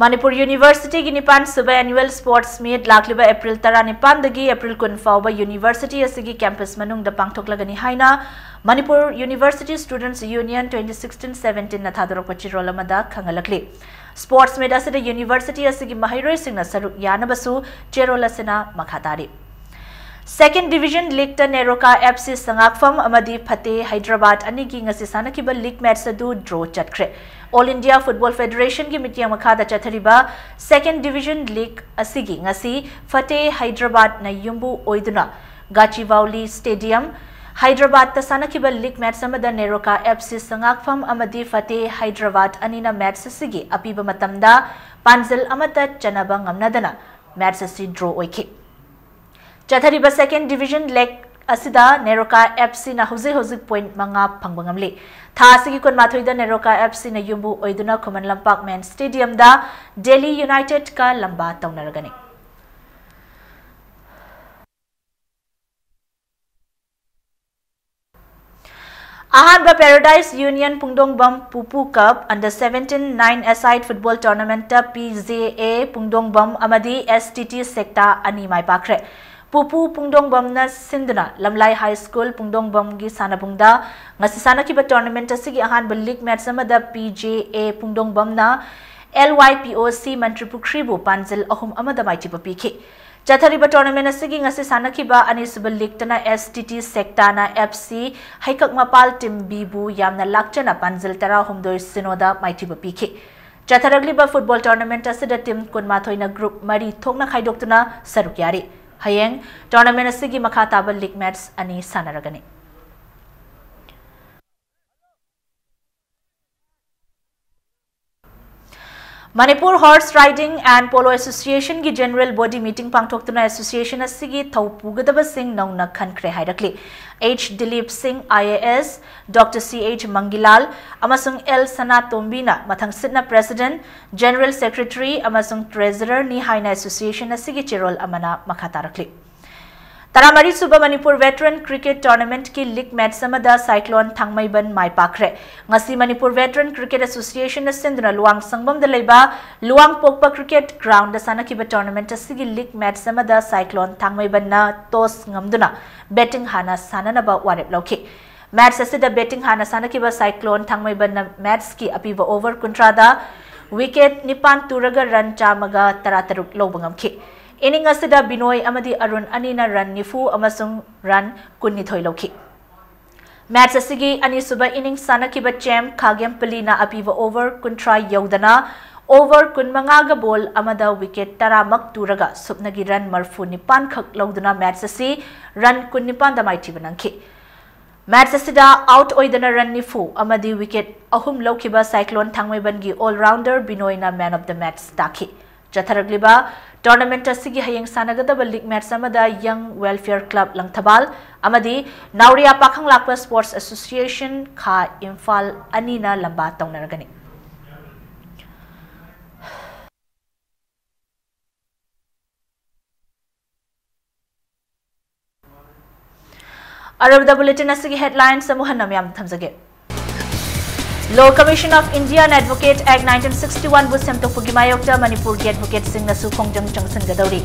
ꯃꯅꯤꯄꯨꯔ ꯌꯨꯅꯤꯚꯔꯁꯤꯇꯤꯒꯤ ꯅꯤꯄꯥꯟ ꯁꯨꯕ annual sports meet ꯂꯥꯛꯂꯤꯕ April ꯇꯔꯥꯅꯤꯄꯥꯟꯗꯒꯤ April ꯀꯨꯟ ꯐꯥꯎꯕ ꯌꯨꯅꯤꯚꯔꯁꯤꯇꯤ ꯑꯁꯤꯒꯤ campus ꯃꯅꯨꯡꯗ ꯄꯥꯡꯊꯣꯛꯂꯒꯅꯤ ꯍꯥꯏꯅ Manipur University Students Union twenty sixteen seventeenꯅ ꯊꯥꯗꯣꯔꯛꯄ ꯆꯦꯔꯣꯜ ꯑꯃꯗ ꯈꯪꯍꯜꯂꯛꯂꯤ꯫ Sports meet ꯑꯁꯤꯗ ꯌꯨꯅꯤꯚꯔꯁꯤꯇꯤ ꯑꯁꯤꯒꯤ ꯃꯍꯩꯔꯣꯏꯁꯤꯡꯅ ꯁꯔꯨꯛ ꯌꯥꯅꯕꯁꯨ ꯆꯦꯔꯣꯜ ꯑꯁꯤꯅ ꯃꯈꯥ ꯇꯥꯔꯤ꯫ Second Division Leagueꯇ NEROCA F C ꯁꯉꯥꯛꯐꯝ ꯑꯃꯗꯤ ꯐꯇꯦ ꯍꯩꯗ꯭ꯔꯕꯥꯗ ꯑꯅꯤꯒꯤ ꯉꯁꯤ ꯁꯥꯟꯅꯈꯤꯕ league match ꯑꯗꯨ draw ꯆꯠꯈ꯭ꯔꯦ꯫ All India Football Federationꯒꯤ ꯃꯤꯠꯌꯦꯡ ꯃꯈꯥꯗ ꯆꯠꯊꯔꯤꯕ Second Division League ꯑꯁꯤꯒꯤ ꯉꯁꯤ ꯐꯇꯦ ꯍꯩꯗ꯭ꯔꯕꯥꯗꯅ ꯌꯨꯝꯕꯨ ꯑꯣꯏꯗꯨꯅ ꯒꯥꯆꯤꯕꯥꯎꯂꯤ Stadium, ꯍꯩꯗ꯭ꯔꯕꯥꯗꯇ ꯁꯥꯟꯅꯈꯤꯕ league match ꯑꯃꯗ ꯅꯦꯔꯣꯀꯥ F C ꯁꯉꯥꯛꯐꯝ ꯑꯃꯗꯤ ꯐꯇꯦ ꯍꯩꯗ꯭ꯔꯕꯥꯗ ꯑꯅꯤꯅ match ꯑꯁꯤꯒꯤ ꯑꯄꯤꯕ ꯃꯇꯝꯗ ꯄꯥꯟꯖꯜ ꯑꯃꯠꯇ ꯆꯟꯅꯕ ꯉꯝꯅꯗꯅ match ꯑꯁꯤ draw ꯑꯣꯏꯈꯤ꯫ ꯆꯠꯊꯔꯤꯕ Second Division League ꯑꯁꯤꯗ ꯅꯦꯔꯣꯀꯥ F Cꯅ ꯍꯧꯖꯤꯛ ꯍꯧꯖꯤꯛ point ꯃꯉꯥ ꯐꯪꯕ ꯉꯝꯂꯤ꯫ ꯊꯥ ꯑꯁꯤꯒꯤ ꯀꯨꯟꯃꯥꯊꯣꯏꯗ ꯅꯦꯔꯣꯀꯥ F Cꯅ ꯌꯨꯝꯕꯨ ꯑꯣꯏꯗꯨꯅ ꯈꯨꯃꯟ ꯂꯝꯄꯥꯛ Main Stadiumꯗ Delhi Unitedꯀ ꯂꯝꯕꯥ ꯇꯧꯅꯔꯒꯅꯤ꯫ ꯑꯍꯥꯟꯕ Paradise Union ꯄꯨꯡꯗꯣꯡꯕꯝ ꯄꯨꯄꯨ Cup Under Seventeen Nine-a-Side Football Tournamentꯇ P J A ꯄꯨꯡꯗꯣꯡꯕꯝ ꯑꯃꯗꯤ S T T ꯁꯦꯛꯇꯥ ꯑꯅꯤ ꯃꯥꯏ ꯄꯥꯛꯈ꯭ꯔꯦ꯫ ꯄꯨꯄꯨ ꯄꯨꯡꯗꯣꯡꯕꯝꯅ ꯁꯤꯟꯗꯨꯅ ꯂꯝꯂꯥꯏ High School ꯄꯨꯡꯗꯣꯡꯕꯝꯒꯤ ꯁꯥꯟꯅꯕꯨꯡꯗ ꯉꯁꯤ ꯁꯥꯟꯅꯈꯤꯕ tournament ꯑꯁꯤꯒꯤ ꯑꯍꯥꯟꯕ league match ꯑꯃꯗ P J A ꯄꯨꯡꯗꯣꯡꯕꯝꯅ L Y P O C ꯃꯟꯇ꯭ꯔꯤꯄꯨꯈ꯭ꯔꯤꯕꯨ ꯄꯥꯟꯖꯤꯜ ꯑꯍꯨꯝ ꯑꯃꯗ ꯃꯥꯏꯊꯤꯕ ꯄꯤꯈꯤ꯫ ꯆꯠꯊꯔꯤꯕ tournament ꯑꯁꯤꯒꯤ ꯉꯁꯤ ꯁꯥꯟꯅꯈꯤꯕ ꯑꯅꯤꯁꯨꯕ leagueꯇꯅ S T T ꯁꯦꯛꯇꯥꯅ F C ꯍꯩꯀꯛ ꯃꯄꯥꯜ Team Bꯕꯨ ꯌꯥꯝꯅ ꯂꯥꯛꯆꯅ ꯄꯥꯟꯖꯤꯜ ꯇꯔꯥꯍꯨꯝꯗꯣꯏ ꯁꯤꯅꯣꯗ ꯃꯥꯏꯊꯤꯕ ꯄꯤꯈꯤ꯫ ꯆꯠꯊꯔꯛꯂꯤꯕ football tournament ꯑꯁꯤꯗ team ꯀꯨꯟꯃꯥꯊꯣꯏꯅ group ꯃꯔꯤ ꯊꯣꯛꯅ ꯈꯥꯏꯗꯣꯛꯇꯨꯅ ꯁꯔꯨꯛ ꯌꯥꯔꯤ꯫ ꯍꯌꯦꯡ tournament ꯑꯁꯤꯒꯤ ꯃꯈꯥ ꯇꯥꯕ league match ꯑꯅꯤ ꯁꯥꯟꯅꯔꯒꯅꯤ꯫ Manipur Horse Riding and Polo Association ꯒꯤ General Body Meeting ꯄꯥꯡꯊꯣꯛꯇꯨꯅ association ꯑꯁꯤꯒꯤ ꯊꯧ ꯄꯨꯒꯗꯕꯁꯤꯡ ꯅꯧꯅ ꯈꯟꯈ꯭ꯔꯦ ꯍꯥꯏꯔꯛꯂꯤ꯫ H Dilip Singh, I A S, Doctor C H Mangilal ꯑꯃꯁꯨꯡ L Sanatombina ꯃꯊꯪꯁꯤꯠꯅ President, General Secretary ꯑꯃꯁꯨꯡ Treasurer ꯅꯤ ꯍꯥꯏꯅ association ꯑꯁꯤꯒꯤ ꯆꯦꯔꯣꯜ ꯑꯃꯅ ꯃꯈꯥ ꯇꯥꯔꯛꯂꯤ꯫ ꯇꯔꯥꯃꯔꯤ ꯁꯨꯕ ꯃꯅꯤꯄꯨꯔ Veteran Cricket Tournament ꯀꯤ league match ꯑꯃꯗ Cyclone ꯊꯥꯡꯃꯩꯕꯟ ꯃꯥꯏ ꯄꯥꯛꯈ꯭ꯔꯦ꯫ ꯉꯁꯤ ꯃꯅꯤꯄꯨꯔ Veteran Cricket Association ꯅ ꯁꯤꯟꯗꯨꯅ ꯂꯨꯋꯥꯡ ꯁꯪꯕꯝꯗ ꯂꯩꯕ ꯂꯨꯋꯥꯡ ꯄꯣꯛꯄ cricket ground ꯗ ꯁꯥꯟꯅꯈꯤꯕ tournament ꯑꯁꯤꯒꯤ league match ꯑꯃꯗ Cyclone ꯊꯥꯡꯃꯩꯕꯟꯅ toss ꯉꯝꯗꯨꯅ batting ꯍꯥꯟꯅ ꯁꯥꯟꯅꯅꯕ ꯋꯥꯔꯦꯞ ꯂꯧꯈꯤ꯫ Match ꯑꯁꯤꯗ batting ꯍꯥꯟꯅ ꯁꯥꯟꯅꯈꯤꯕ Cyclone ꯊꯥꯡꯃꯩꯕꯟꯅ match ꯀꯤ ꯑꯄꯤꯕ over ꯀꯨꯟꯊ꯭ꯔꯥꯗ wicket ꯅꯤꯄꯥꯟ ꯇꯨꯔꯒ run ꯆꯥꯝꯃꯒ ꯇꯔꯥꯇꯔꯨꯛ ꯂꯧꯕ ꯉꯝꯈꯤ꯫ Inning ꯑꯁꯤꯗ ꯕꯤꯅꯣꯏ ꯑꯃꯗꯤ ꯑꯔꯨꯟ ꯑꯅꯤꯅ run ꯅꯤꯐꯨ ꯑꯃꯁꯨꯡ run ꯀꯨꯟꯅꯤꯊꯣꯏ ꯂꯧꯈꯤ꯫ Match ꯑꯁꯤꯒꯤ ꯑꯅꯤꯁꯨꯕ inning ꯁꯥꯟꯅꯈꯤꯕ ꯆꯦꯝ ꯈꯥꯒꯦꯝꯄꯂꯤꯅ ꯑꯄꯤꯕ over ꯀꯨꯟꯊ꯭ꯔꯥ ꯌꯧꯗꯅ over ꯀꯨꯟꯃꯉꯥꯒ ball ꯑꯃꯗ wicket ꯇꯔꯥꯃꯛ ꯇꯨꯔꯒ ꯁꯨꯞꯅꯒꯤ run ꯃꯔꯐꯨ ꯅꯤꯄꯥꯟ ꯈꯛ ꯂꯧꯗꯨꯅ match ꯑꯁꯤ run ꯀꯨꯟꯅꯤꯄꯥꯟꯗ ꯃꯥꯏꯊꯤꯕ ꯅꯪꯈꯤ꯫ Match ꯑꯁꯤꯗ out ꯑꯣꯏꯗꯅ run ꯅꯤꯐꯨ ꯑꯃꯗꯤ wicket ꯑꯍꯨꯝ ꯂꯧꯈꯤꯕ Cyclone ꯊꯥꯡꯃꯩꯕꯟꯒꯤ all-rounder ꯕꯤꯅꯣꯏꯅ man of the match ꯇꯥꯈꯤ꯫ ꯆꯠꯊꯔꯛꯂꯤꯕ tournament ꯑꯁꯤꯒꯤ ꯍꯌꯦꯡ ꯁꯥꯟꯅꯒꯗꯕ league match ꯑꯃꯗ Young Welfare Club ꯂꯪꯊꯕꯥꯜ ꯑꯃꯗꯤ ꯅꯥꯎꯔꯤꯌꯥ ꯄꯥꯈꯪ ꯂꯥꯛꯄ Sports Association ꯈꯥ ꯏꯝꯐꯥꯜ ꯑꯅꯤꯅ ꯂꯝꯕꯥ ꯇꯧꯅꯔꯒꯅꯤ꯫ ꯑꯔꯣꯏꯕꯗ bulletin ꯑꯁꯤꯒꯤ headlines ꯑꯃꯨꯛ ꯍꯟꯅ ꯃꯌꯥꯝ ꯊꯝꯖꯒꯦ꯫ Law Commission of India and Advocate Act nineteen sixty-one ꯕꯨ ꯁꯦꯝꯗꯣꯛꯄꯒꯤ ꯃꯥꯌꯣꯛꯇ ꯃꯅꯤꯄꯨꯔꯒꯤ advocate ꯁꯤꯡꯅꯁꯨ ꯈꯣꯡꯖꯪ ꯆꯪꯁꯤꯟꯒꯗꯧꯔꯤ꯫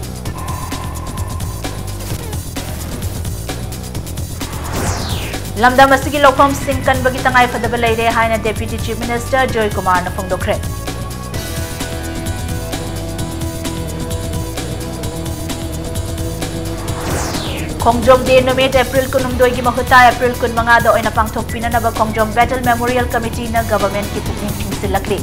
ꯂꯝꯗꯝ ꯑꯁꯤꯒꯤ ꯂꯧꯐꯝꯁꯤꯡ ꯀꯟꯕꯒꯤ ꯇꯉꯥꯏꯐꯗꯕ ꯂꯩꯔꯦ ꯍꯥꯏꯅ Deputy Chief Minister ꯖꯣꯏ ꯀꯨꯃꯥꯔꯅ ꯐꯣꯡꯗꯣꯛꯈ꯭ꯔꯦ꯫ ꯈꯣꯡꯖꯣꯝ Day ꯅꯨꯃꯤꯠ April ꯀꯨꯟꯍꯨꯝꯗꯣꯏꯒꯤ ꯃꯍꯨꯠꯇ April ꯀꯨꯟꯃꯉꯥꯗ ꯑꯣꯏꯅ ꯄꯥꯡꯊꯣꯛꯄꯤꯅꯅꯕ ꯈꯣꯡꯖꯣꯝ Battle Memorial Committee ꯅ government ꯀꯤ ꯄꯨꯛꯅꯤꯡ ꯆꯤꯡꯁꯤꯜꯂꯛꯂꯤ꯫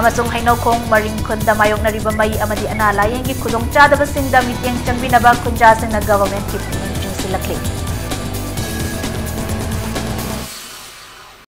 ꯑꯃꯁꯨꯡ ꯍꯩꯅꯧꯈꯣꯡ ꯃꯔꯤꯡ ꯈꯨꯟꯗ ꯃꯥꯌꯣꯛꯅꯔꯤꯕ ꯃꯩ ꯑꯃꯗꯤ ꯑꯅꯥ ꯂꯥꯌꯦꯡꯒꯤ ꯈꯨꯗꯣꯡꯆꯥꯗꯕꯁꯤꯡꯗ ꯃꯤꯠꯌꯦꯡ ꯆꯪꯕꯤꯅꯕ ꯈꯨꯟꯖꯥꯁꯤꯡꯅ government ꯀꯤ ꯄꯨꯛꯅꯤꯡ ꯆꯤꯡꯁꯤꯜꯂꯛꯂꯤ꯫